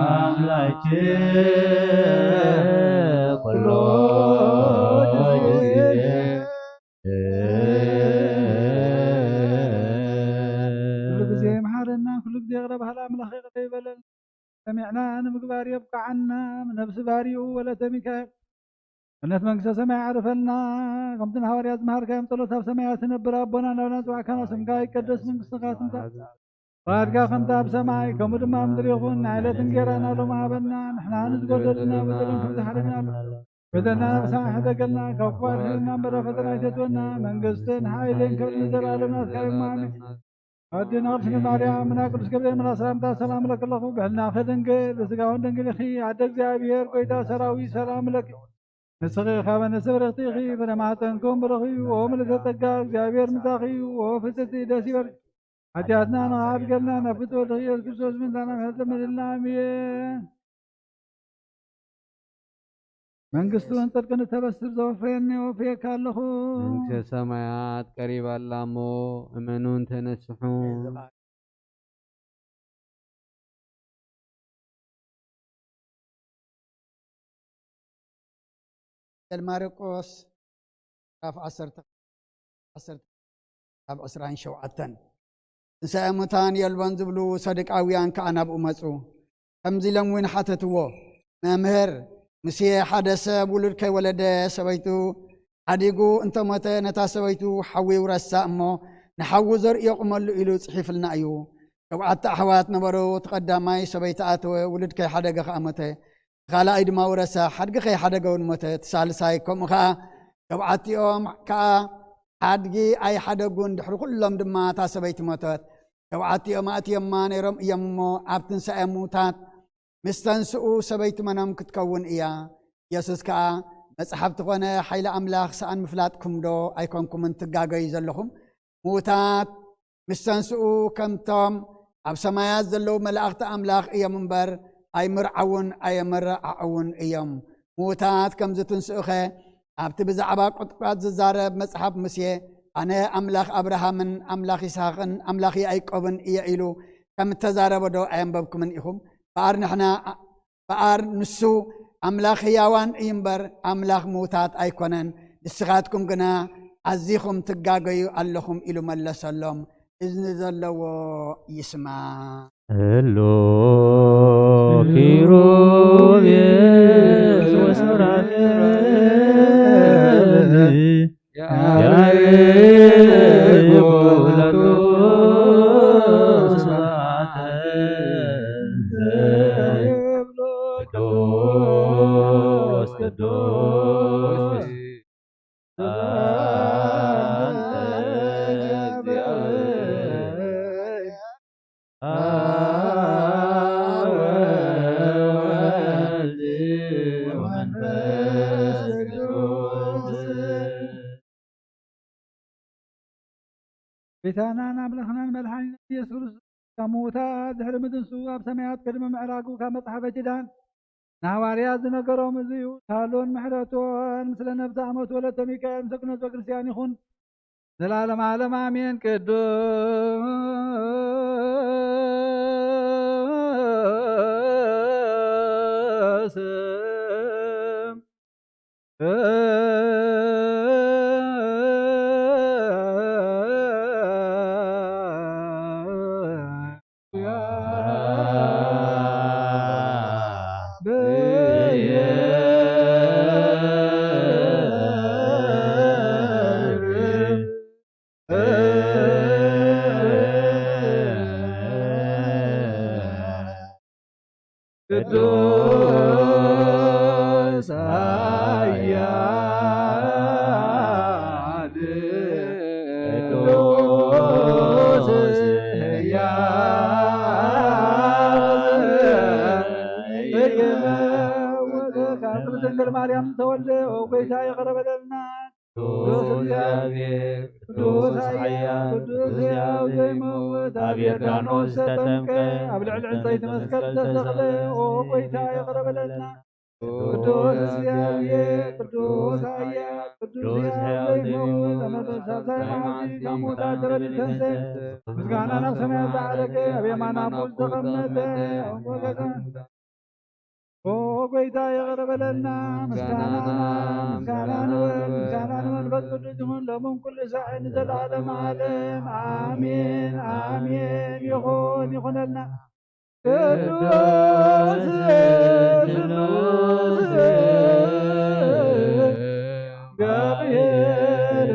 አምላኬ ኩሎ ጊዜ። ኩሉ ግዜ መሓረና፣ ኩሉ ግዜ ይቕረ በሃል ኣምላኽ ይቕረ ይበለልና። ሰሚዕና ንምግባር የብቅዓና። ነብሲ ባሪኡ ወለተ ሚካኤል፣ ገነት መንግስተ ሰማይ ኣዕርፈልና። ከምቲ ንሃዋርያት ዝመሃርካዮም ጸሎት፣ ኣብ ሰማያት ትነብር ኣቦና፣ ናብና ዝዋዕካና ስምካ ይቀደስ፣ መንግስትኻ ትምጻእ፣ ፍቓድካ ከምታ ኣብ ሰማይ ከምኡ ድማ ኣብ ምድሪ ይኹን። ናይ ዕለት እንጌራና ሎሚ ሃበና። ንሕና ንዝጎደለና በደልን ከም ዝሓለና፣ በደልና ንስኻ ሕደገልና፣ ካብ ክፉኣት ሕልና እምበር፣ ፈተና ኣይተእትወና። መንግስትን ሓይልን ክብርን ንዘለኣለም ናትካ እዮም። ኣሜን። ኣዴና ቅድስት ማርያም፣ ምና ቅዱስ ገብርኤል መልኣክ ሰላምታ ሰላም እለኪ ኣለኹ። ብሕልና ከደንግል፣ ብስጋውን ደንግልኺ፣ ኣደ እግዚኣብሔር፣ ጎይታ ሰራዊት፣ ሰላም እለኪ። ንስኺ ካብ ኣንስቲ ብርኽቲ ኢኺ፣ ፍረ ማህፀንኩም ብሩኽ እዩ። ኦ ምልዕተ ጸጋ፣ እግዚኣብሔር ምሳኺ እዩ። ኦ ፍጽምቲ፣ ደስ ይበልኪ። ሓጢኣትና ንኽሓድገልና፣ ናብ ፍትወ ወልድኺ ኢየሱስ ክርስቶስ ምእንታና ምሕረት ለምንልና። ኣሜን። መንግስቱን ጽድቅን እተበስር ዘወፈየኒ ወፍየካ ኣለኹ። መንግስተ ሰማያት ቀሪባ ኣላ እሞ እመኑን ተነስሑ። ወንጌል ማርቆስ ምዕራፍ ዓሰርተ፣ ዓሰርተ ካብ ዕስራን ሸውዓተን። ትንሳኤ ሙታን የልቦን ዝብሉ ሰዱቃውያን ከኣ ናብኡ መጹ። ከምዚ ኢሎም እውን ሓተትዎ፣ መምህር፣ ሙሴ ሓደ ሰብ ውሉድ ከይወለደ ሰበይቱ ሓዲጉ እንተሞተ ነታ ሰበይቱ ሓዊ ይውረሳ እሞ ንሓዊ ዘርእዮ ቁመሉ ኢሉ ጽሒፍልና እዩ። ሸውዓተ ኣሕዋት ነበሩ። እቲ ቀዳማይ ሰበይቲ ኣተወ፣ ውሉድ ከይሓደገ ከኣ ሞተ። እቲ ካልኣይ ድማ ውረሳ፣ ሓድጊ ከይሓደገ እውን ሞተ። እቲ ሳልሳይ ከምኡ ከኣ። ሸውዓቲኦም ከኣ ሓድጊ ኣይሓደጉን። ድሕሪ ኩሎም ድማ እታ ሰበይቲ ሞተት። ሸውዓቲኦም ኣእትዮማ ነይሮም እዮም እሞ ኣብ ትንሳኤ ሙታት ምስ ተንስኡ ሰበይቲ መኖም ክትከውን እያ? የሱስ ከኣ፣ መጽሓፍቲ ኾነ ሓይሊ ኣምላኽ ሰኣን ምፍላጥኩም ዶ ኣይኮንኩምን ትጋገዩ ዘለኹም? ምዉታት ምስ ተንስኡ ከምቶም ኣብ ሰማያት ዘለዉ መላእኽቲ ኣምላኽ እዮም እምበር፣ ኣይምርዓዉን ኣየመረዓዕዉን እዮም። ምዉታት ከም ዝትንስኡኸ፣ ኣብቲ ብዛዕባ ቁጥቋጥ ዝዛረብ መጽሓፍ ሙሴ፣ ኣነ ኣምላኽ ኣብርሃምን ኣምላኽ ይስሃቅን ኣምላኽ ያዕቆብን እየ ኢሉ ከም እተዛረበ ዶ ኣየንበብኩምን ኢኹም? እምበኣር ንሕና፣ እምበኣር ንሱ ኣምላኽ ህያዋን እዩ እምበር ኣምላኽ ምዉታት ኣይኮነን። ንስኻትኩም ግና ኣዚኹም ትጋገዩ ኣለኹም ኢሉ መለሰሎም። እዝኒ ዘለዎ ይስማዕ። እሉ ኪሩቤል ወሱራፌል ያርጉ ለኩሉ ስብሐተ ዘይብሉ ቅዱስ ቅዱስ ጎይታናን ኣምላኽናን መድሓኒና ኢየሱስ ክርስቶስ ካብ ምዉታት ድሕሪ ምትንስኡ ኣብ ሰማያት ቅድሚ ምዕራጉ ካብ መጽሓፈ ኪዳን ንሃዋርያት ዝነገሮም እዚ እዩ። ሳህሉን ምሕረቱን ምስለ ነብሰ ኣመት ወለተ ሚካኤል ምስለ ቅድስት ቤተክርስትያን ይኹን። ዘላለም ዓለም ኣሜን። ቅዱስ ቅዱስ ኃያል ቅዱስ ሕያው ቅድስት ድንግል ማርያም ተወልደ። ኦ ጐይታ ይቕረ በለልና። ቅዱስ እግዚአብሔር፣ ቅዱስ ኃያል፣ ቅዱስ ሕያው ዘይመውት፣ ኣብ ዮርዳኖስ ተጠምቀ፣ ኣብ ልዕሊ ዕንጸይቲ መስቀል ተሰቕለ። ኦ ጐይታ ይቕረ በለልና። ቅዱስ እግዚኣብሔር፣ ቅዱስ ኃያል፣ ቅዱስ ሕያው ዘይመውት፣ ኣብ መበሳሳይ መዓልቲ ካብ ሙታን ተረዲ ተንሥእ፣ ምስጋና ናብ ሰማያት ዝዓረገ፣ ኣብ የማን ኣቦ ዝተቐመጠ፣ ኦ ጐይታ ይቕረ በለልና። ምስጋና፣ ምስጋና ንወልድ፣ ምስጋና ንመንፈስ ቅዱስ ይኹን፣ ሎምን ኩሉ ሳዕ ንዘለዓለመ ዓለም። ኣሜን፣ ኣሜን። ይኹን፣ ይኹነልና። ቅዱስ፣ ቅዱስ እግዚአብሔር፣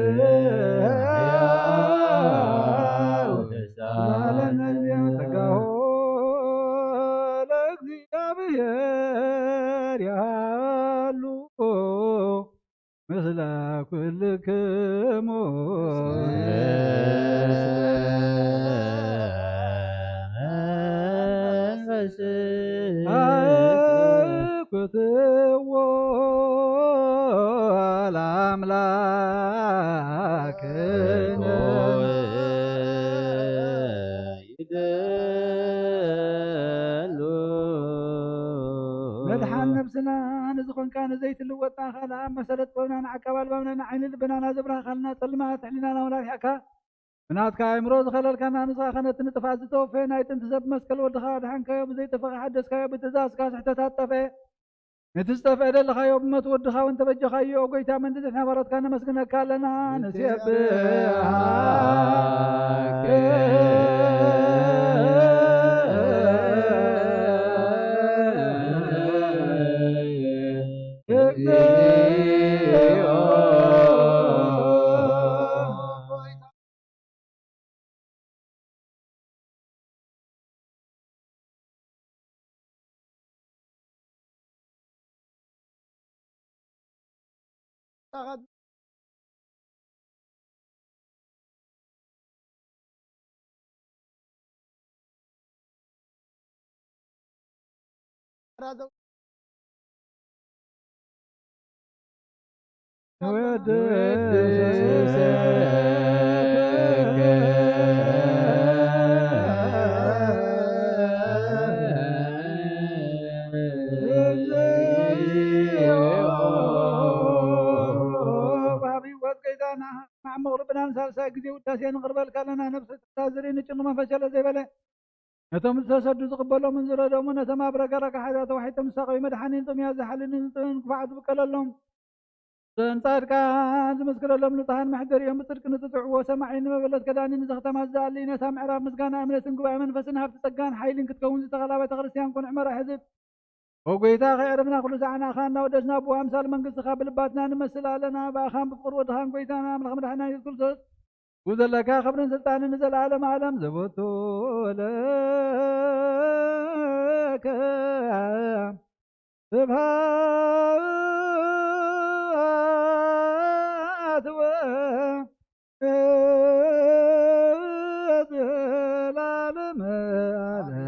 ጸጋሁ ለእግዚአብሔር ያሉ ምስለ ኩልክሙ። አኩትዎ ለአምላክነ። መድሓን ነብስና ንዝኾንካ ንዘይትልወጥ ኣኻል ኣብ መሰረት ጥበብና ንዓካ ባልባብና ንዓይኒ ልብናና ዘብራህካልና ጸልማት ሕሊናና ወላዲሕካ ብናትካ ኣእምሮ ዝኸለልካና ንስኻ ኸነቲ ንጥፋት ዝተወፈየ ናይ ጥንቲ ሰብ መስቀል ወድኻ ኣድሓንካዮ ብዘይጠፈኸ ሓደስካዮ ብትእዛዝካ ስሕተታት ጠፍአ። ነቲ ዝጠፍአ ደለኻዮ ብሞት ወድኻ እውን ተበጀኻዮ። ኦ ጐይታ መንድድሕና ባሮትካ ነመስግነካ ኣለና። ንሴብሐከ መዕሙቕ ልብናን ሳልሳይ ግዜ ውዳሴ ንቕርበልካ ኣለና። ነብሲ ትታዝሪ ንጭኑ መንፈስ ሸለ ዘይበለ ነቶም ዝተሰዱ ዝቕበሎምን ዝረድኦምን ነቶም ኣብ ረጋረጋ ሓይራ ተዋሒጦም ዝሳቐዩ መድሓኒን ጥሙያ ዝሓልንን ዝጥምን ክፋዓት ዝብቀለሎም ዘን ጻድቃን ዝምስክረሎም ንጹሃን መሕደሪኦም ብጽድቂ ንዝጥዕዎ ሰማዒ ንመበለት ከዳኒ ንዘኽተማት ዝኣሊ ነታ ምዕራፍ ምስጋና እምነትን ጉባኤ መንፈስን ሃብቲ ጸጋን ሓይልን ክትከውን ዝተኸላበተ ክርስትያን ኩን ዕመራ ሕዝብ ኦ ጐይታ፣ ከየዕረፍና ኩሉ ሰዓና ኣኻ እናወደስና፣ ብኡ ኣምሳል መንግስትኻ ብልባትና ንመስል ኣለና። ብኣኻን ብፍቕሪ ወድኻን ጐይታና ኣምላኽ መድሓኒና የሱስ ክርስቶስ፣ ብኡ ዘለካ ክብርን ስልጣንን ንዘለኣለም ዓለም ዘበቱ ለከ ስብሐት ወ ዘላለም ዓለም።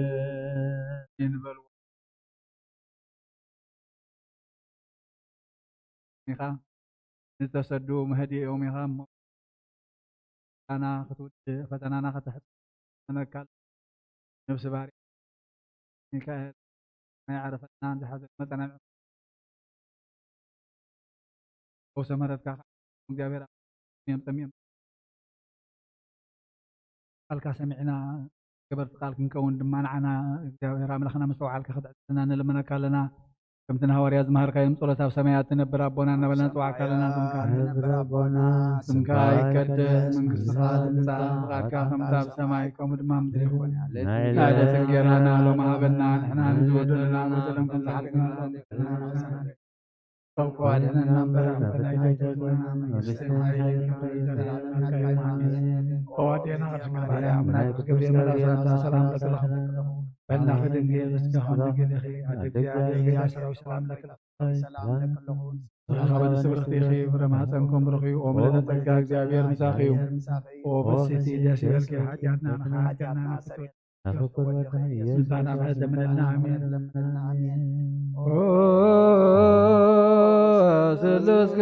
ኣሜን በሉ። ኢኻ፣ ንዝተሰዱ መህድኦም ኢኻ እሞ፣ ፈተናና ክትውድእ፣ ፈተናና ከተሕጽር ነካ ነብሲ ባርያ ሚካኤል ናይ ዓረፈትና ዝሓዘ መጠን ኣብ ፈውሰ ምሕረትካ ከዓ እግዚኣብሔር ኣምላኽ ጠምዮም ጠምዮም ቃልካ ሰሚዕና ገበርቲ ቃል ክንከውን ድማ ንዓና እግዚኣብሔር ኣምላኽና ምስትውዓልካ ክትዕድልና ንልምነካ ኣለና። ከምቲ ንሃዋርያ ዝመሃርካዮም ጸሎት ኣብ ሰማያት ትነብር ኣቦና እናበልና ንጽዋዕካ ኣለና። ስምካ ትነብር ኣቦና፣ ስምካ ይቀደስ፣ መንግስትኻ ትምጻእ፣ ፍቓድካ ከምቲ ኣብ ሰማይ ከምኡ ድማ ኣብ ምድሪ ይኹን። ናይ ዕለት እንጌራና ሎም ሃበና፣ ንሕና ንዝበደሉና በደሎም ከም ዝሓለና ወኣድኅነና እምበር፣ ኣንተ ናይ ዘይትወስና መንግስትን ኃይልን ክብርን ዘለዓለም ናትካ እዩ። ኣሜን። ኦ ኣዴና ቅድስት ማርያም፣ ናይ ቅዱስ ገብርኤል መልኣክ ሰላምታ ሰላም ለኪ። በላኺ ድንግል፣ በስጋኺ ድንግል ኢኺ፣ ኣደ እግዚኣብሔር፣ ኣደ ሰራዊት ሰላም ለኪ። ሰላም ለኪ። ብሩክ ኣበ ንስብርክቲ ኢኺ፣ ፍረ ማህፀንኩም ብሩክ እዩ። ኦ ምልዕተ ጸጋ፣ እግዚኣብሔር ምሳኺ እዩ። ኦ ፍስሕቲ ደስ ይበልኪ፣ ኃጢኣትና ንኽሓጥያና ነፍቶ። ኣፍቅር ወልድና ኢየሱስ ምስጋና ምሕረት ለምነልና፣ ኣሜን። ለምነልና፣ ኣሜን። ኦ ስሉስ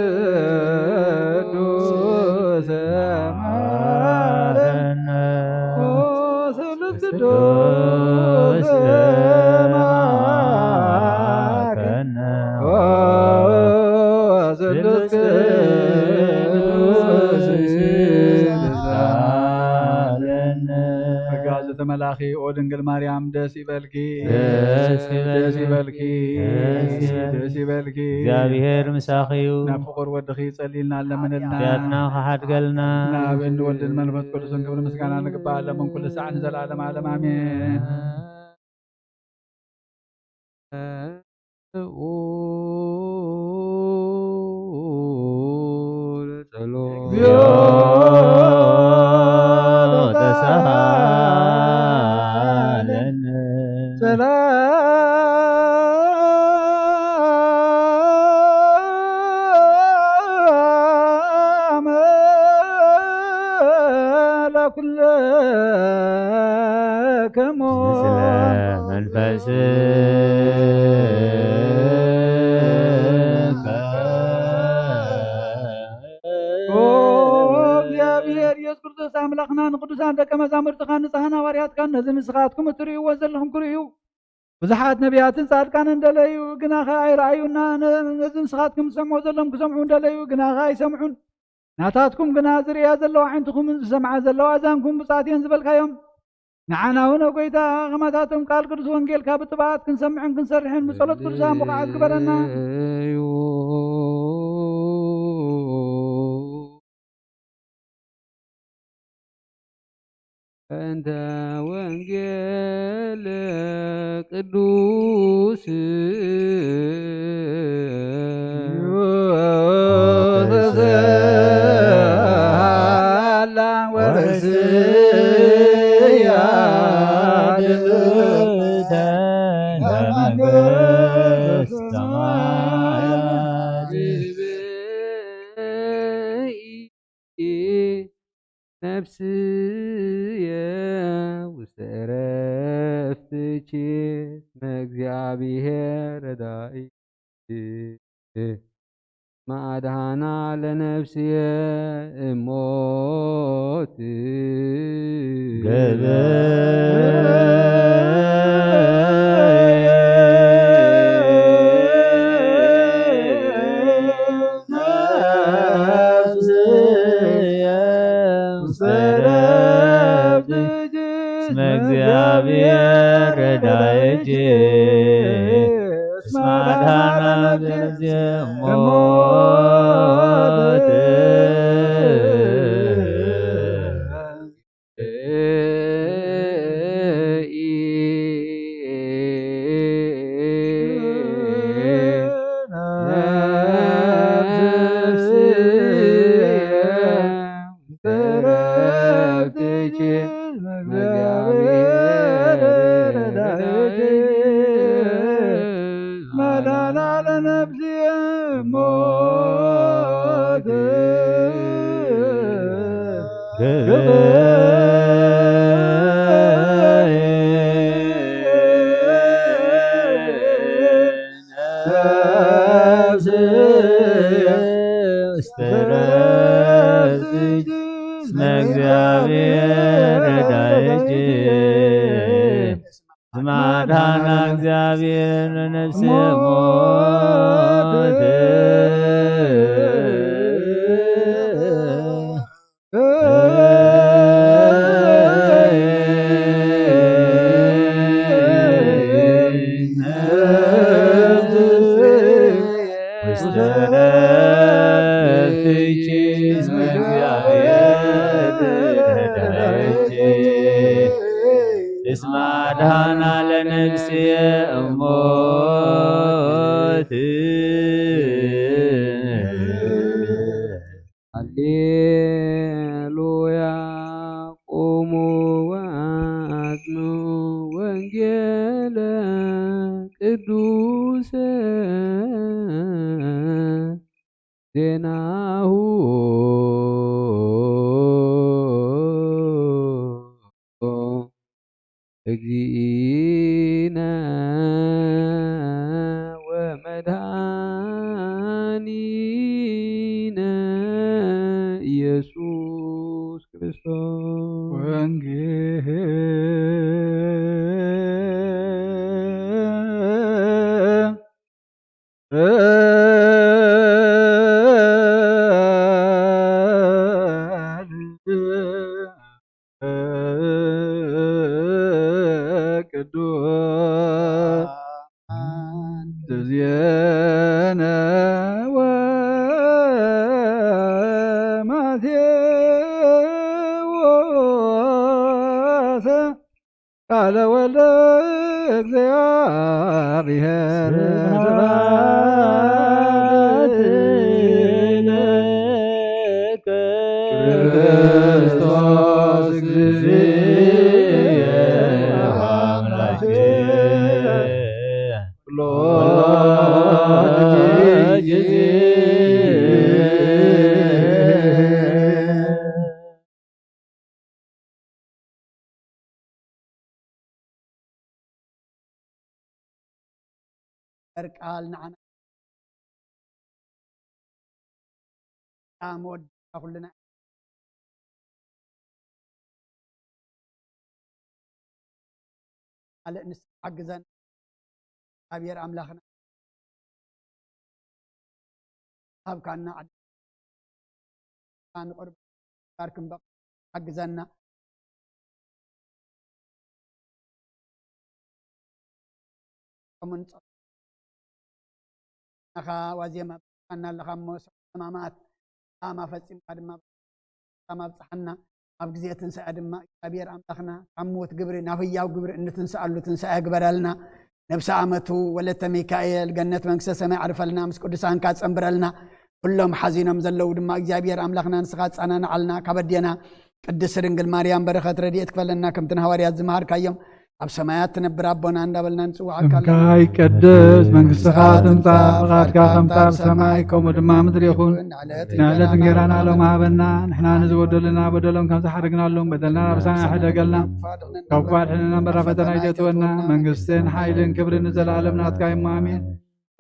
ቅዱስ መሐረነ። ኦ ስሉስ ቅዱስ መሐረነ። ኦ ስሉስ ቅዱስ መሐረነ። ጸጋ ዘተመላኺ ኦ ድንግል ማርያም ደስ ይበልኪ፣ ደስ ይበልኪ፣ ደስ ይበልኪ፣ ደስ ይበልኪ። እግዚኣብሔር ምሳኺ እዩ። ናብ ፍቑር ወድኺ ጸልይልና፣ ለምንልና። ኃጢኣትና ክሓድገልና። ናብ እንዲ ወልድን መንፈስ ቅዱስን ክብሪ ምስጋና ንግባእ፣ ለምን ኩሉ ሳዕ ንዘለዓለም ዓለም ኣሜን። ጸሎት። እግዚኦ ተሳሃለነ። ሰላም ለኩልክሙ። ምስለ መንፈስከ። ኦ እግዚኣብሔር ኢየሱስ ክርስቶስ ኣምላኽና፣ ንቅዱሳን ደቀ መዛሙርትኻን ንጽሓን ሃዋርያትካን ነዚ ንስኻትኩም እትርእይዎ ዘለኹም ክርእዩ ብዙሓት ነቢያትን ጻድቃንን ደለዩ፣ ግናኸ ኣይረኣዩና። ነ-፣ ነዚ ንስኻትኩም ትሰምዑ ዘለኹም ክሰምዑ እንደለዩ፣ ግናኸ ኣይሰምዑን። ናታትኩም ግና ዝርእያ ዘለዋ ኣዒንትኹምን ዝሰምዓ ዘለዋ ኣዛንኩም ብጻት እየን ዝበልካዮም። ንዓና እውን፣ ኦ ጐይታ፣ ከማታቶም ቃል ቅዱስ ወንጌልካ ብጥብዓት ክንሰምዕን ክንሰርሕን ብጸሎት ቅዱሳን ብቑዓት ግበረና። እንተ ወንጌል ቅዱስ ነፍስየ ውስተ ዕረፍትኪ፣ እስመ እግዚአብሔር ረዳኢ። ማዕድሃና ለነፍስየ እሞት። እስመ እግዚአብሔር ረዳእኪ፣ እስመ አድኃና ለነፍስየ እሞት። እስመ እግዚአብሔር ረዳእኪ፣ እስመ አድኃና እግዚአብሔር ለነፍስየ እሞት። እስመ አድኃና ለነፍስየ እሞት። ሃሌሉያ። ቁሙ ወአጽምዑ ወንጌለ ቅዱሰ ዜናሁ እግዚእነ ወመድኃኒነ ኢየሱስ ክርስቶስ። ወንጌል ቅዱስ ዜና ወማቴዎስ ቃለ ወልደ እግዚአብሔር ስብሐት ስብሐት ለከ ክርስቶስ እግዚእ አምላክ ኩሎ ጊዜ። ቃል ንዓና መወዳእታ ኩልና ካልእ ንስኻ ሓግዘን እግዚኣብሔር ኣምላኽና ሃብካና ዓዲ ንቁርብ ጋር ክንበቕ ሓግዘና። ከምኡን ጸ- ናኻ ዋዜማ ብቃና ኣለኻ እሞ ሰማማት ኣማ ፈጺምካ ድማ ሰላም ኣብጽሓና። ኣብ ግዜ ትንሳኤ ድማ እግዚኣብሔር ኣምላኽና ካብ ሞት ግብሪ ናብ ህያው ግብሪ እንትንስኣሉ ትንሳኤ ግበረልና። ነብሰ ኣመቱ ወለተ ሚካኤል ገነት መንግስተ ሰማይ ዓርፈልና፣ ምስ ቅዱሳንካ ጸንብረልና። ኩሎም ሓዚኖም ዘለዉ ድማ እግዚኣብሔር ኣምላኽና ንስኻ ጻናንዓልና። ካብ ኣዴና ቅድስት ድንግል ማርያም በረኸት ረድኤት ክፈለና፣ ከምቲ ንሃዋርያት ዝመሃርካዮም ኣብ ሰማያት ትነብር ኣቦና እንዳበልና ንጽውዓካ ኣለና። ስምካ ይቀደስ፣ መንግስትኻ ትምጻእ፣ ፍቓድካ ከምታ ኣብ ሰማይ ከምኡ ድማ ምድሪ ይኹን። ንዕለት እንጌራና ሎም ሃበና፣ ንሕና ንዝበደሉና በደሎም ከም ዝሓደግናሎም በደልና ናብሳና ሕደገልና፣ ካብ ክፉእ ኣድሕነና እምበር ናብ ፈተና ኣይተእትወና፣ መንግስትን ሓይልን ክብርን ንዘለኣለም ናትካ እሞ ኣሜን።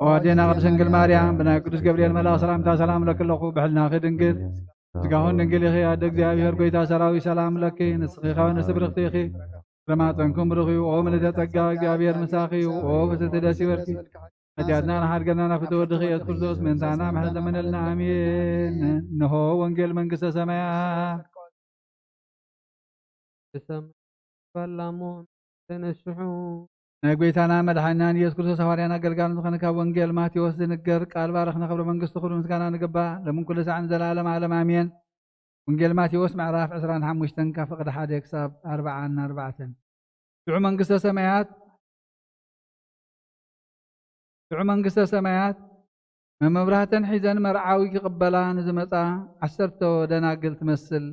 ኦ ኣዴና ቅድስት ድንግል ማርያም፣ ብናይ ቅዱስ ገብርኤል መልኣኽ ሰላምታ ሰላም እለኪ ኣለኹ። ብሕልናኺ ድንግል፣ ስጋኹን ድንግል ኢኺ። ኣደ እግዚኣብሔር፣ ጎይታ ሰራዊት፣ ሰላም ለኪ። ንስኺ ከወንስቲ ብርኽቲ ኢኺ፣ ፍረ ማፀንኩም ብሩኽ እዩ። ኦ ምልዕተ ጸጋ፣ እግዚኣብሔር ምሳኺ እዩ። ኦ ፍስሕቲ ደስ ይበልኪ፣ ኃጢአትና ንሓድገና ናፍቲ ወድኺ ኢየሱስ ክርስቶስ ምእንታና ምሕረት ለመነልና። ኣሜን። እንሆ ወንጌል መንግስተ ሰማያት። ብሰማይ ባላሞ ተነስሑ። ናይ ጐይታና መድሓኒናን ኢየሱስ ክርስቶስ ሃዋርያን ኣገልጋልን ዝኾነ ካብ ወንጌል ማቴዎስ ዝንገር ቃል ባርኽና ክብረ መንግስቱ ክብሪ ምስጋና ንግባእ፣ ሎምን ኩሉ ሳዕ ንዘለዓለም ዓለም ኣሜን። ወንጌል ማቴዎስ ምዕራፍ ዕስራን ሓሙሽተን ካብ ፍቕዲ ሓደ ክሳብ ኣርብዓን ኣርባዕተን። ሽዑ መንግስተ ሰማያት ሽዑ መንግስተ ሰማያት መመብራህተን ሒዘን መርዓዊ ክቕበላ ንዝመጻ ዓሰርተ ደናግል ትመስል።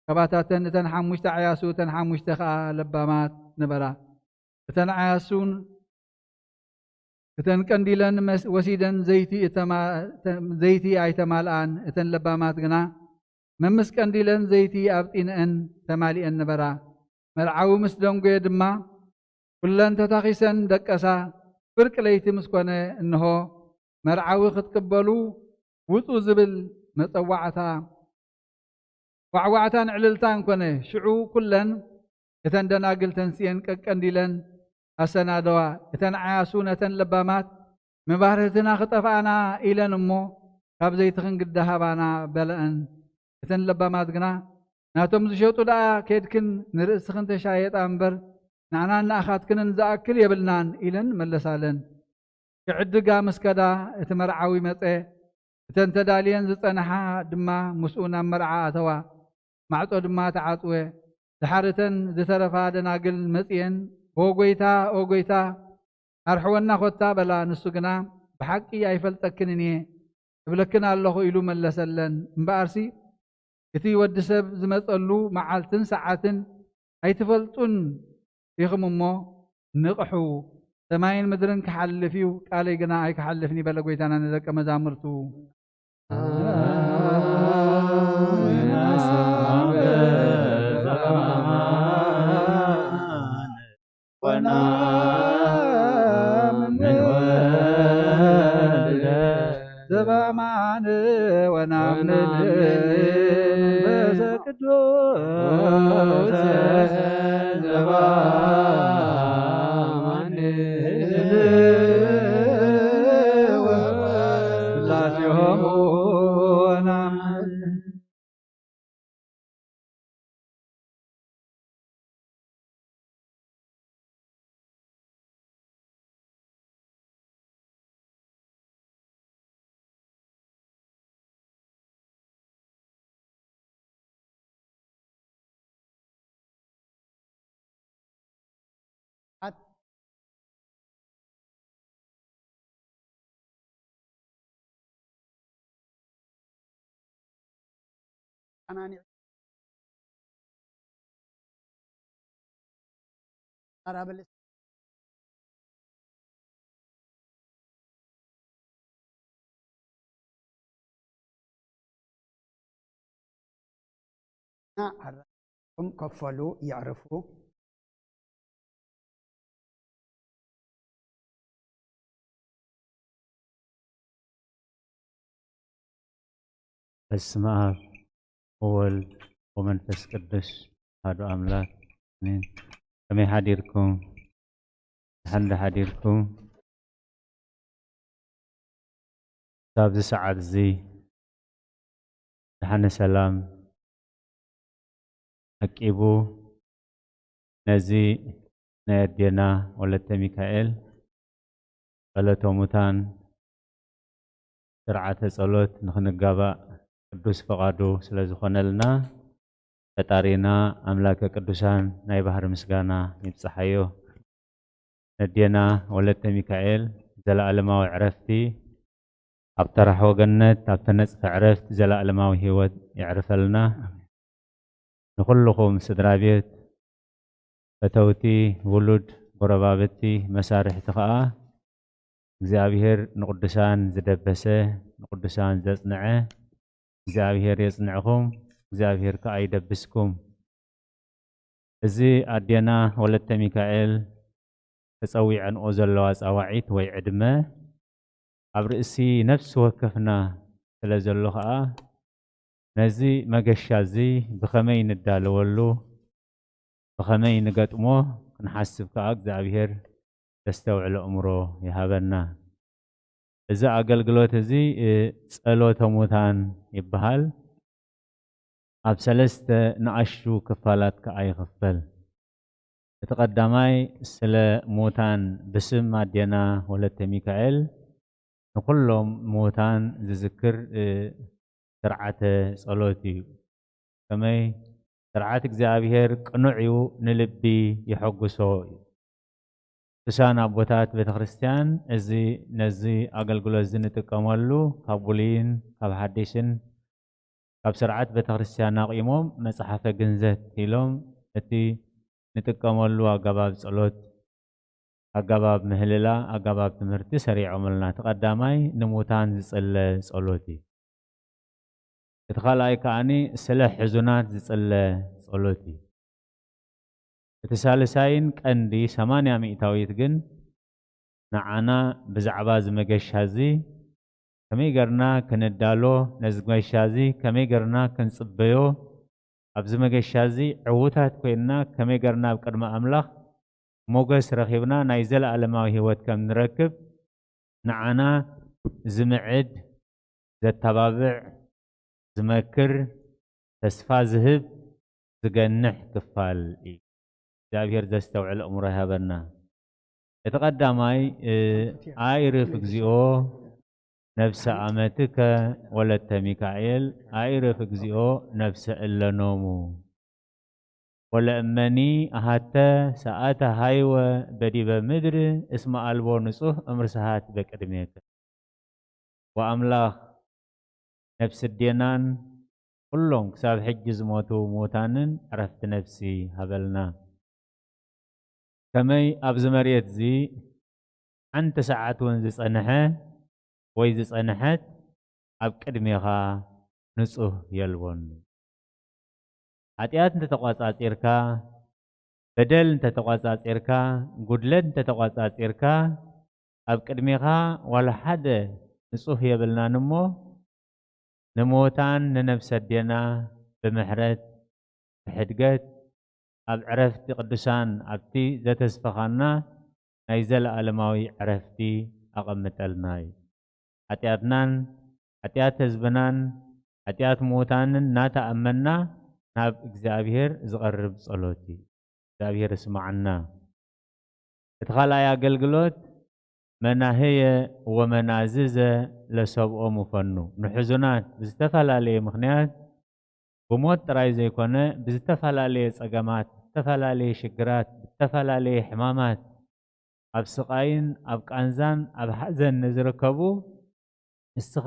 ካባታተን እተን ሓሙሽተ ዓያሱ እተን ሓሙሽተ ኸኣ ለባማት ነበራ። እተን ዓያሱን እተን ቀንዲለን መስ-፣ ወሲደን ዘይቲ እተማ-፣ እተ-፣ ዘይቲ ኣይተማልኣን። እተን ለባማት ግና መምስ ቀንዲለን ዘይቲ ኣብ ጢንአን ተማሊአን ነበራ። መርዓዊ ምስ ደንጎየ ድማ ኩለን ተታኺሰን ደቀሳ። ፍርቂ ለይቲ ምስ ኮነ፣ እንሆ፣ መርዓዊ ክትቅበሉ ውጹ ዝብል መጸዋዕታ፣ ዋዕዋዕታን ዕልልታን ኮነ። ሽዑ ኩለን እተን ደናግል ተንሲኤን ቀቀንዲለን ኣሰናደዋ። እተን ዓያሱ ነተን ለባማት፣ "መባርህትና ክጠፍኣና ኢለን እሞ፣ ካብ ዘይትኽን ግዳ ሃባና" በለአን። እተን ለባማት ግና፣ "ናቶም ዝሸጡ ደኣ ኬድክን ንርእስኽን ተሻየጣ እምበር፣ ንዓናን ንኣኻትክንን ዝኣክል የብልናን" ኢለን መለሳለን። ክዕድጋ ምስ ከዳ፣ እቲ መርዓዊ መጸ። እተን ተዳልየን ዝጸንሓ ድማ ምስኡ ናብ መርዓ ኣተዋ። ማዕጾ ድማ ተዓጽወ። ድሓር እተን ዝተረፋ ደናግል መጺኤን፣ "ኦ ጐይታ፣ ኦ ጐይታ፣ ኣርሕወና ኾታ" በላ። ንሱ ግና፣ ብሓቂ ኣይፈልጠክንን እየ እብለክን ኣለኹ ኢሉ መለሰለን። እምበኣርሲ እቲ ወዲ ሰብ ዝመጸሉ መዓልትን ሰዓትን ኣይትፈልጡን ኢኹም እሞ ንቕሑ፣ ሰማይን ምድርን ክሓልፍ እዩ፣ ቃለይ ግና ኣይክሓልፍን እዩ በለ ጎይታና ንደቀ መዛሙርቱ። ዘበአማን ወናምን መንፈስ ቅዱስ ዘበአማን ስላሴሆሙ ወናምን። ዓራቶም ከፈሉ የዕርፉ። በስመ አብ ወወልድ ወመንፈስ ቅዱስ አሐዱ አምላክ አሜን። ከመይ ሓዲርኩም? ደሓን ዶ ሓዲርኩም? ኣብዚ ሰዓት እዚ ደሓነ ሰላም ዓቂቡ ነዚ ናይ ኣዴና ወለተ ሚካኤል ጸሎተ ሙታን ስርዓተ ጸሎት ንኽንጋባእ ቅዱስ ፍቓዱ ስለ ዝኾነልና ፈጣሪና ኣምላከ ቅዱሳን ናይ ባህሪ ምስጋና ይብጽሓዮ። ነዴና ወለተ ሚካኤል ዘለኣለማዊ ዕረፍቲ ኣብ ተራሕወ ገነት ኣብ ተነጽፈ ዕረፍቲ ዘለኣለማዊ ህይወት የዕርፈልና። ንኹልኹም ስድራ ቤት፣ ፈተውቲ፣ ውሉድ፣ ጎረባብቲ፣ መሳርሕቲ ኸኣ እግዚኣብሔር ንቅዱሳን ዝደበሰ ንቅዱሳን ዘጽንዐ እግዚኣብሔር የጽንዕኹም፣ እግዚኣብሔር ከኣ ይደብስኩም። እዚ ኣዴና ወለተ ሚካኤል ተጸዊዐንኦ ዘለዋ ጻዋዒት ወይ ዕድመ ኣብ ርእሲ ነፍሲ ወከፍና ስለ ዘሎ ኸኣ ነዚ መገሻ እዚ ብኸመይ ንዳለወሉ፣ ብኸመይ ንገጥሞ ክንሓስብ ከኣ እግዚኣብሔር ዘስተውዕል ኣእምሮ ይሃበና። እዚ ኣገልግሎት እዚ፣ እ፣ ጸሎተ ሙታን ይበሃል። ኣብ ሰለስተ ንኣሽቱ ክፋላት ከኣ ይኽፈል። እቲ ቀዳማይ ስለ ሙታን ብስም ኣዴና ወለተ ሚካኤል ንኹሎም ሙታን ዝዝክር፣ እ፣ ስርዓተ ጸሎት እዩ። ከመይ ስርዓት እግዚኣብሔር ቅኑዕ እዩ፣ ንልቢ የሐጉሶ እዩ። ቅዱሳን ኣቦታት ቤተ ክርስቲያን እዚ ነዚ ኣገልግሎት እዚ ንጥቀመሉ ካብ ብሉይን ካብ ሓዲሽን ካብ ስርዓት ቤተ ክርስቲያን ኣቑሞም መጽሓፈ ግንዘት ኢሎም እቲ ንጥቀመሉ ኣገባብ ጸሎት፣ ኣገባብ ምህልላ፣ ኣገባብ ትምህርቲ ሰሪዖምልና። እቲ ቀዳማይ ንሙታን ዝጽለ ጸሎት እዩ። እቲ ካልኣይ ከኣኒ ስለ ሕዙናት ዝጽለ ጸሎት እዩ። እቲ ሳልሳይን ቀንዲ ሰማንያ ሚእታዊት ግን ንዓና ብዛዕባ እዚ መገሻ እዚ ከመይ ገርና ክንዳሎ፣ ነዚ መገሻ እዚ ከመይ ገርና ክንጽበዮ፣ ኣብዚ መገሻ እዚ ዕዉታት ኮይንና ከመይ ገርና ኣብ ቅድሚ ኣምላኽ ሞገስ ረኺብና ናይ ዘለኣለማዊ ህይወት ከም ንረክብ ንዓና ዝምዕድ፣ ዘተባብዕ፣ ዝመክር፣ ተስፋ ዝህብ፣ ዝገንሕ ክፋል እዩ። እግዚኣብሔር ዘስተውዕል ኣእምሮ ይሃበና። እቲ ቀዳማይ፣ እ፣ ኣይርፍ እግዚኦ ነብሰ ኣመትከ ወለተ ሚካኤል፣ ኣይርፍ እግዚኦ ነብሰ እለኖሙ። ወለእመኒ ኣሃተ ሰኣተ ሃይወ በዲበ ምድር እስመ ኣልቦ ንጹህ እምርስሃት በቅድሜከ። ወኣምላኽ ነፍሲ ኣዴናን ኩሎም ክሳብ ሕጂ ዝሞቱ ምዉታንን ዕረፍቲ ነፍሲ ሃበልና። ከመይ ኣብዚ መሬት እዚ ሓንቲ ሰዓት እውን ዝጸንሐ ወይ ዝጸንሐት ኣብ ቅድሜኻ ንጹህ የልቦን። ሓጢኣት እንተተቋጻጺርካ፣ በደል እንተተቋጻጺርካ፣ ጉድለት እንተተቋጻጺርካ፣ ኣብ ቅድሜኻ ዋላ ሓደ ንጹህ የብልናን እሞ፣ ንምዉታን ንነፍሰ ኣዴና ብምሕረት ብሕድገት ኣብ ዕረፍቲ ቅዱሳን ኣብቲ ዘተስፈኻና ናይ ዘለኣለማዊ ዕረፍቲ ኣቐምጠልና እዩ። ሓጢኣትናን ሓጢኣት ህዝብናን ሓጢኣት ምዉታንን እናተኣመና ናብ እግዚኣብሔር ዝቐርብ ጸሎት እዩ። እግዚኣብሔር ይስማዓና። እቲ ካልኣይ ኣገልግሎት መናህየ ወመናዝዘ ለሰብኦ ምፈኑ ንሕዙናት ብዝተፈላለየ ምኽንያት ብሞት ጥራይ ዘይኮነ ብዝተፈላለየ ጸገማት፣ ብዝተፈላለየ ሽግራት፣ ብዝተፈላለየ ሕማማት ኣብ ስቓይን ኣብ ቃንዛን ኣብ ሓዘን ንዝርከቡ ንስኻ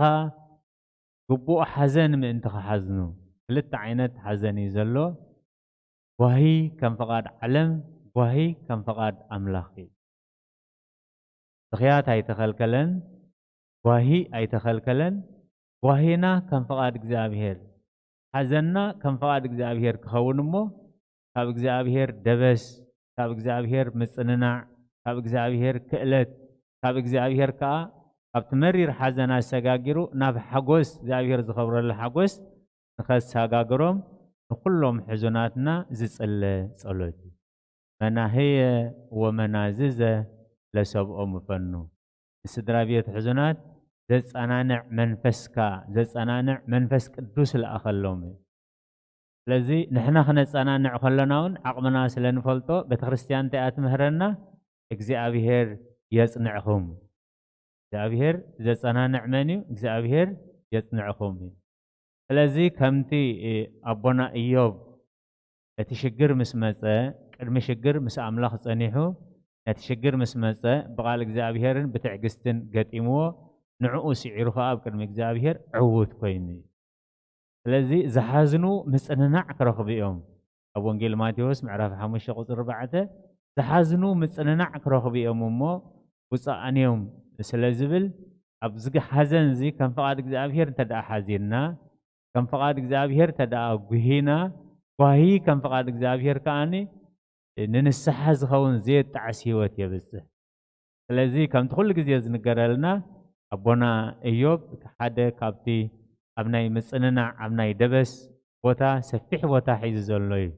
ግቡእ ሓዘን ምእንቲ ክሓዝኑ። ክልተ ዓይነት ሓዘን እዩ ዘሎ። ጓሂ ከም ፍቓድ ዓለም፣ ጓሂ ከም ፍቓድ ኣምላኽ እዩ። ብኽያት ኣይተኸልከለን፣ ጓሂ ኣይተኸልከለን። ጓሂና ከም ፍቓድ እግዚኣብሔር፣ ሓዘንና ከም ፍቓድ እግዚኣብሔር ክኸውን እሞ ካብ እግዚኣብሔር ደበስ፣ ካብ እግዚኣብሔር ምጽንናዕ፣ ካብ እግዚኣብሔር ክእለት፣ ካብ እግዚኣብሔር ከኣ ካብቲ መሪር ሓዘን ኣሰጋጊሩ ናብ ሓጎስ እግዚኣብሔር ዝኸብረሉ ሓጎስ ንኸሰጋግሮም ንኹሎም ሕዙናትና ዝጽለ ጸሎት እዩ። መናህየ ወመናዝዘ ለሰብኦ ምፈኑ። ንስድራ ቤት ሕዙናት ዘጸናንዕ መንፈስካ፣ ዘጸናንዕ መንፈስ ቅዱስ ለኣኸሎም እዩ። ስለዚ ንሕና ክነጸናንዕ ከለና እውን ዓቕምና ስለ ንፈልጦ ቤተ ክርስቲያን እንታይ እያ ትምህረና? እግዚኣብሔር የጽንዕኹም። እግዚኣብሔር ዘጸናንዕ መን እዩ? እግዚኣብሔር የጽንዕኹም እዩ። ስለዚ ከምቲ ኣቦና እዮብ እቲ ሽግር ምስ መጸ፣ ቅድሚ ሽግር ምስ ኣምላኽ ጸኒሑ፣ ነቲ ሽግር ምስ መጸ ብቓል እግዚኣብሔርን ብትዕግስትን ገጢምዎ፣ ንዕኡ ስዒሩ ኸኣ ኣብ ቅድሚ እግዚኣብሔር ዕዉት ኮይኑ እዩ። ስለዚ ዝሓዝኑ ምጽንናዕ ክረኽቡ እዮም። ኣብ ወንጌል ማቴዎስ ምዕራፍ ሓሙሽተ ቁጽሪ ኣርባዕተ ዝሓዝኑ ምጽንናዕ ክረኽቡ እዮም እሞ ብፁዓን እዮም ስለ ዝብል ኣብዚ ሓዘን እዚ ከም ፍቓድ እግዚኣብሔር እንተ ደኣ ሓዚንና፣ ከም ፍቓድ እግዚኣብሔር እንተ ደኣ ጒሂና፣ ጓሂ ከም ፍቓድ እግዚኣብሔር ከኣ ንንስሓ ዝኸውን ዘየጣዕስ ህይወት የብጽሕ። ስለዚ ከምቲ ኩሉ ግዜ ዝንገረልና ኣቦና እዮብ እቲ ሓደ ካብቲ ኣብ ናይ ምጽንናዕ ኣብ ናይ ደበስ ቦታ ሰፊሕ ቦታ ሒዙ ዘሎ እዩ።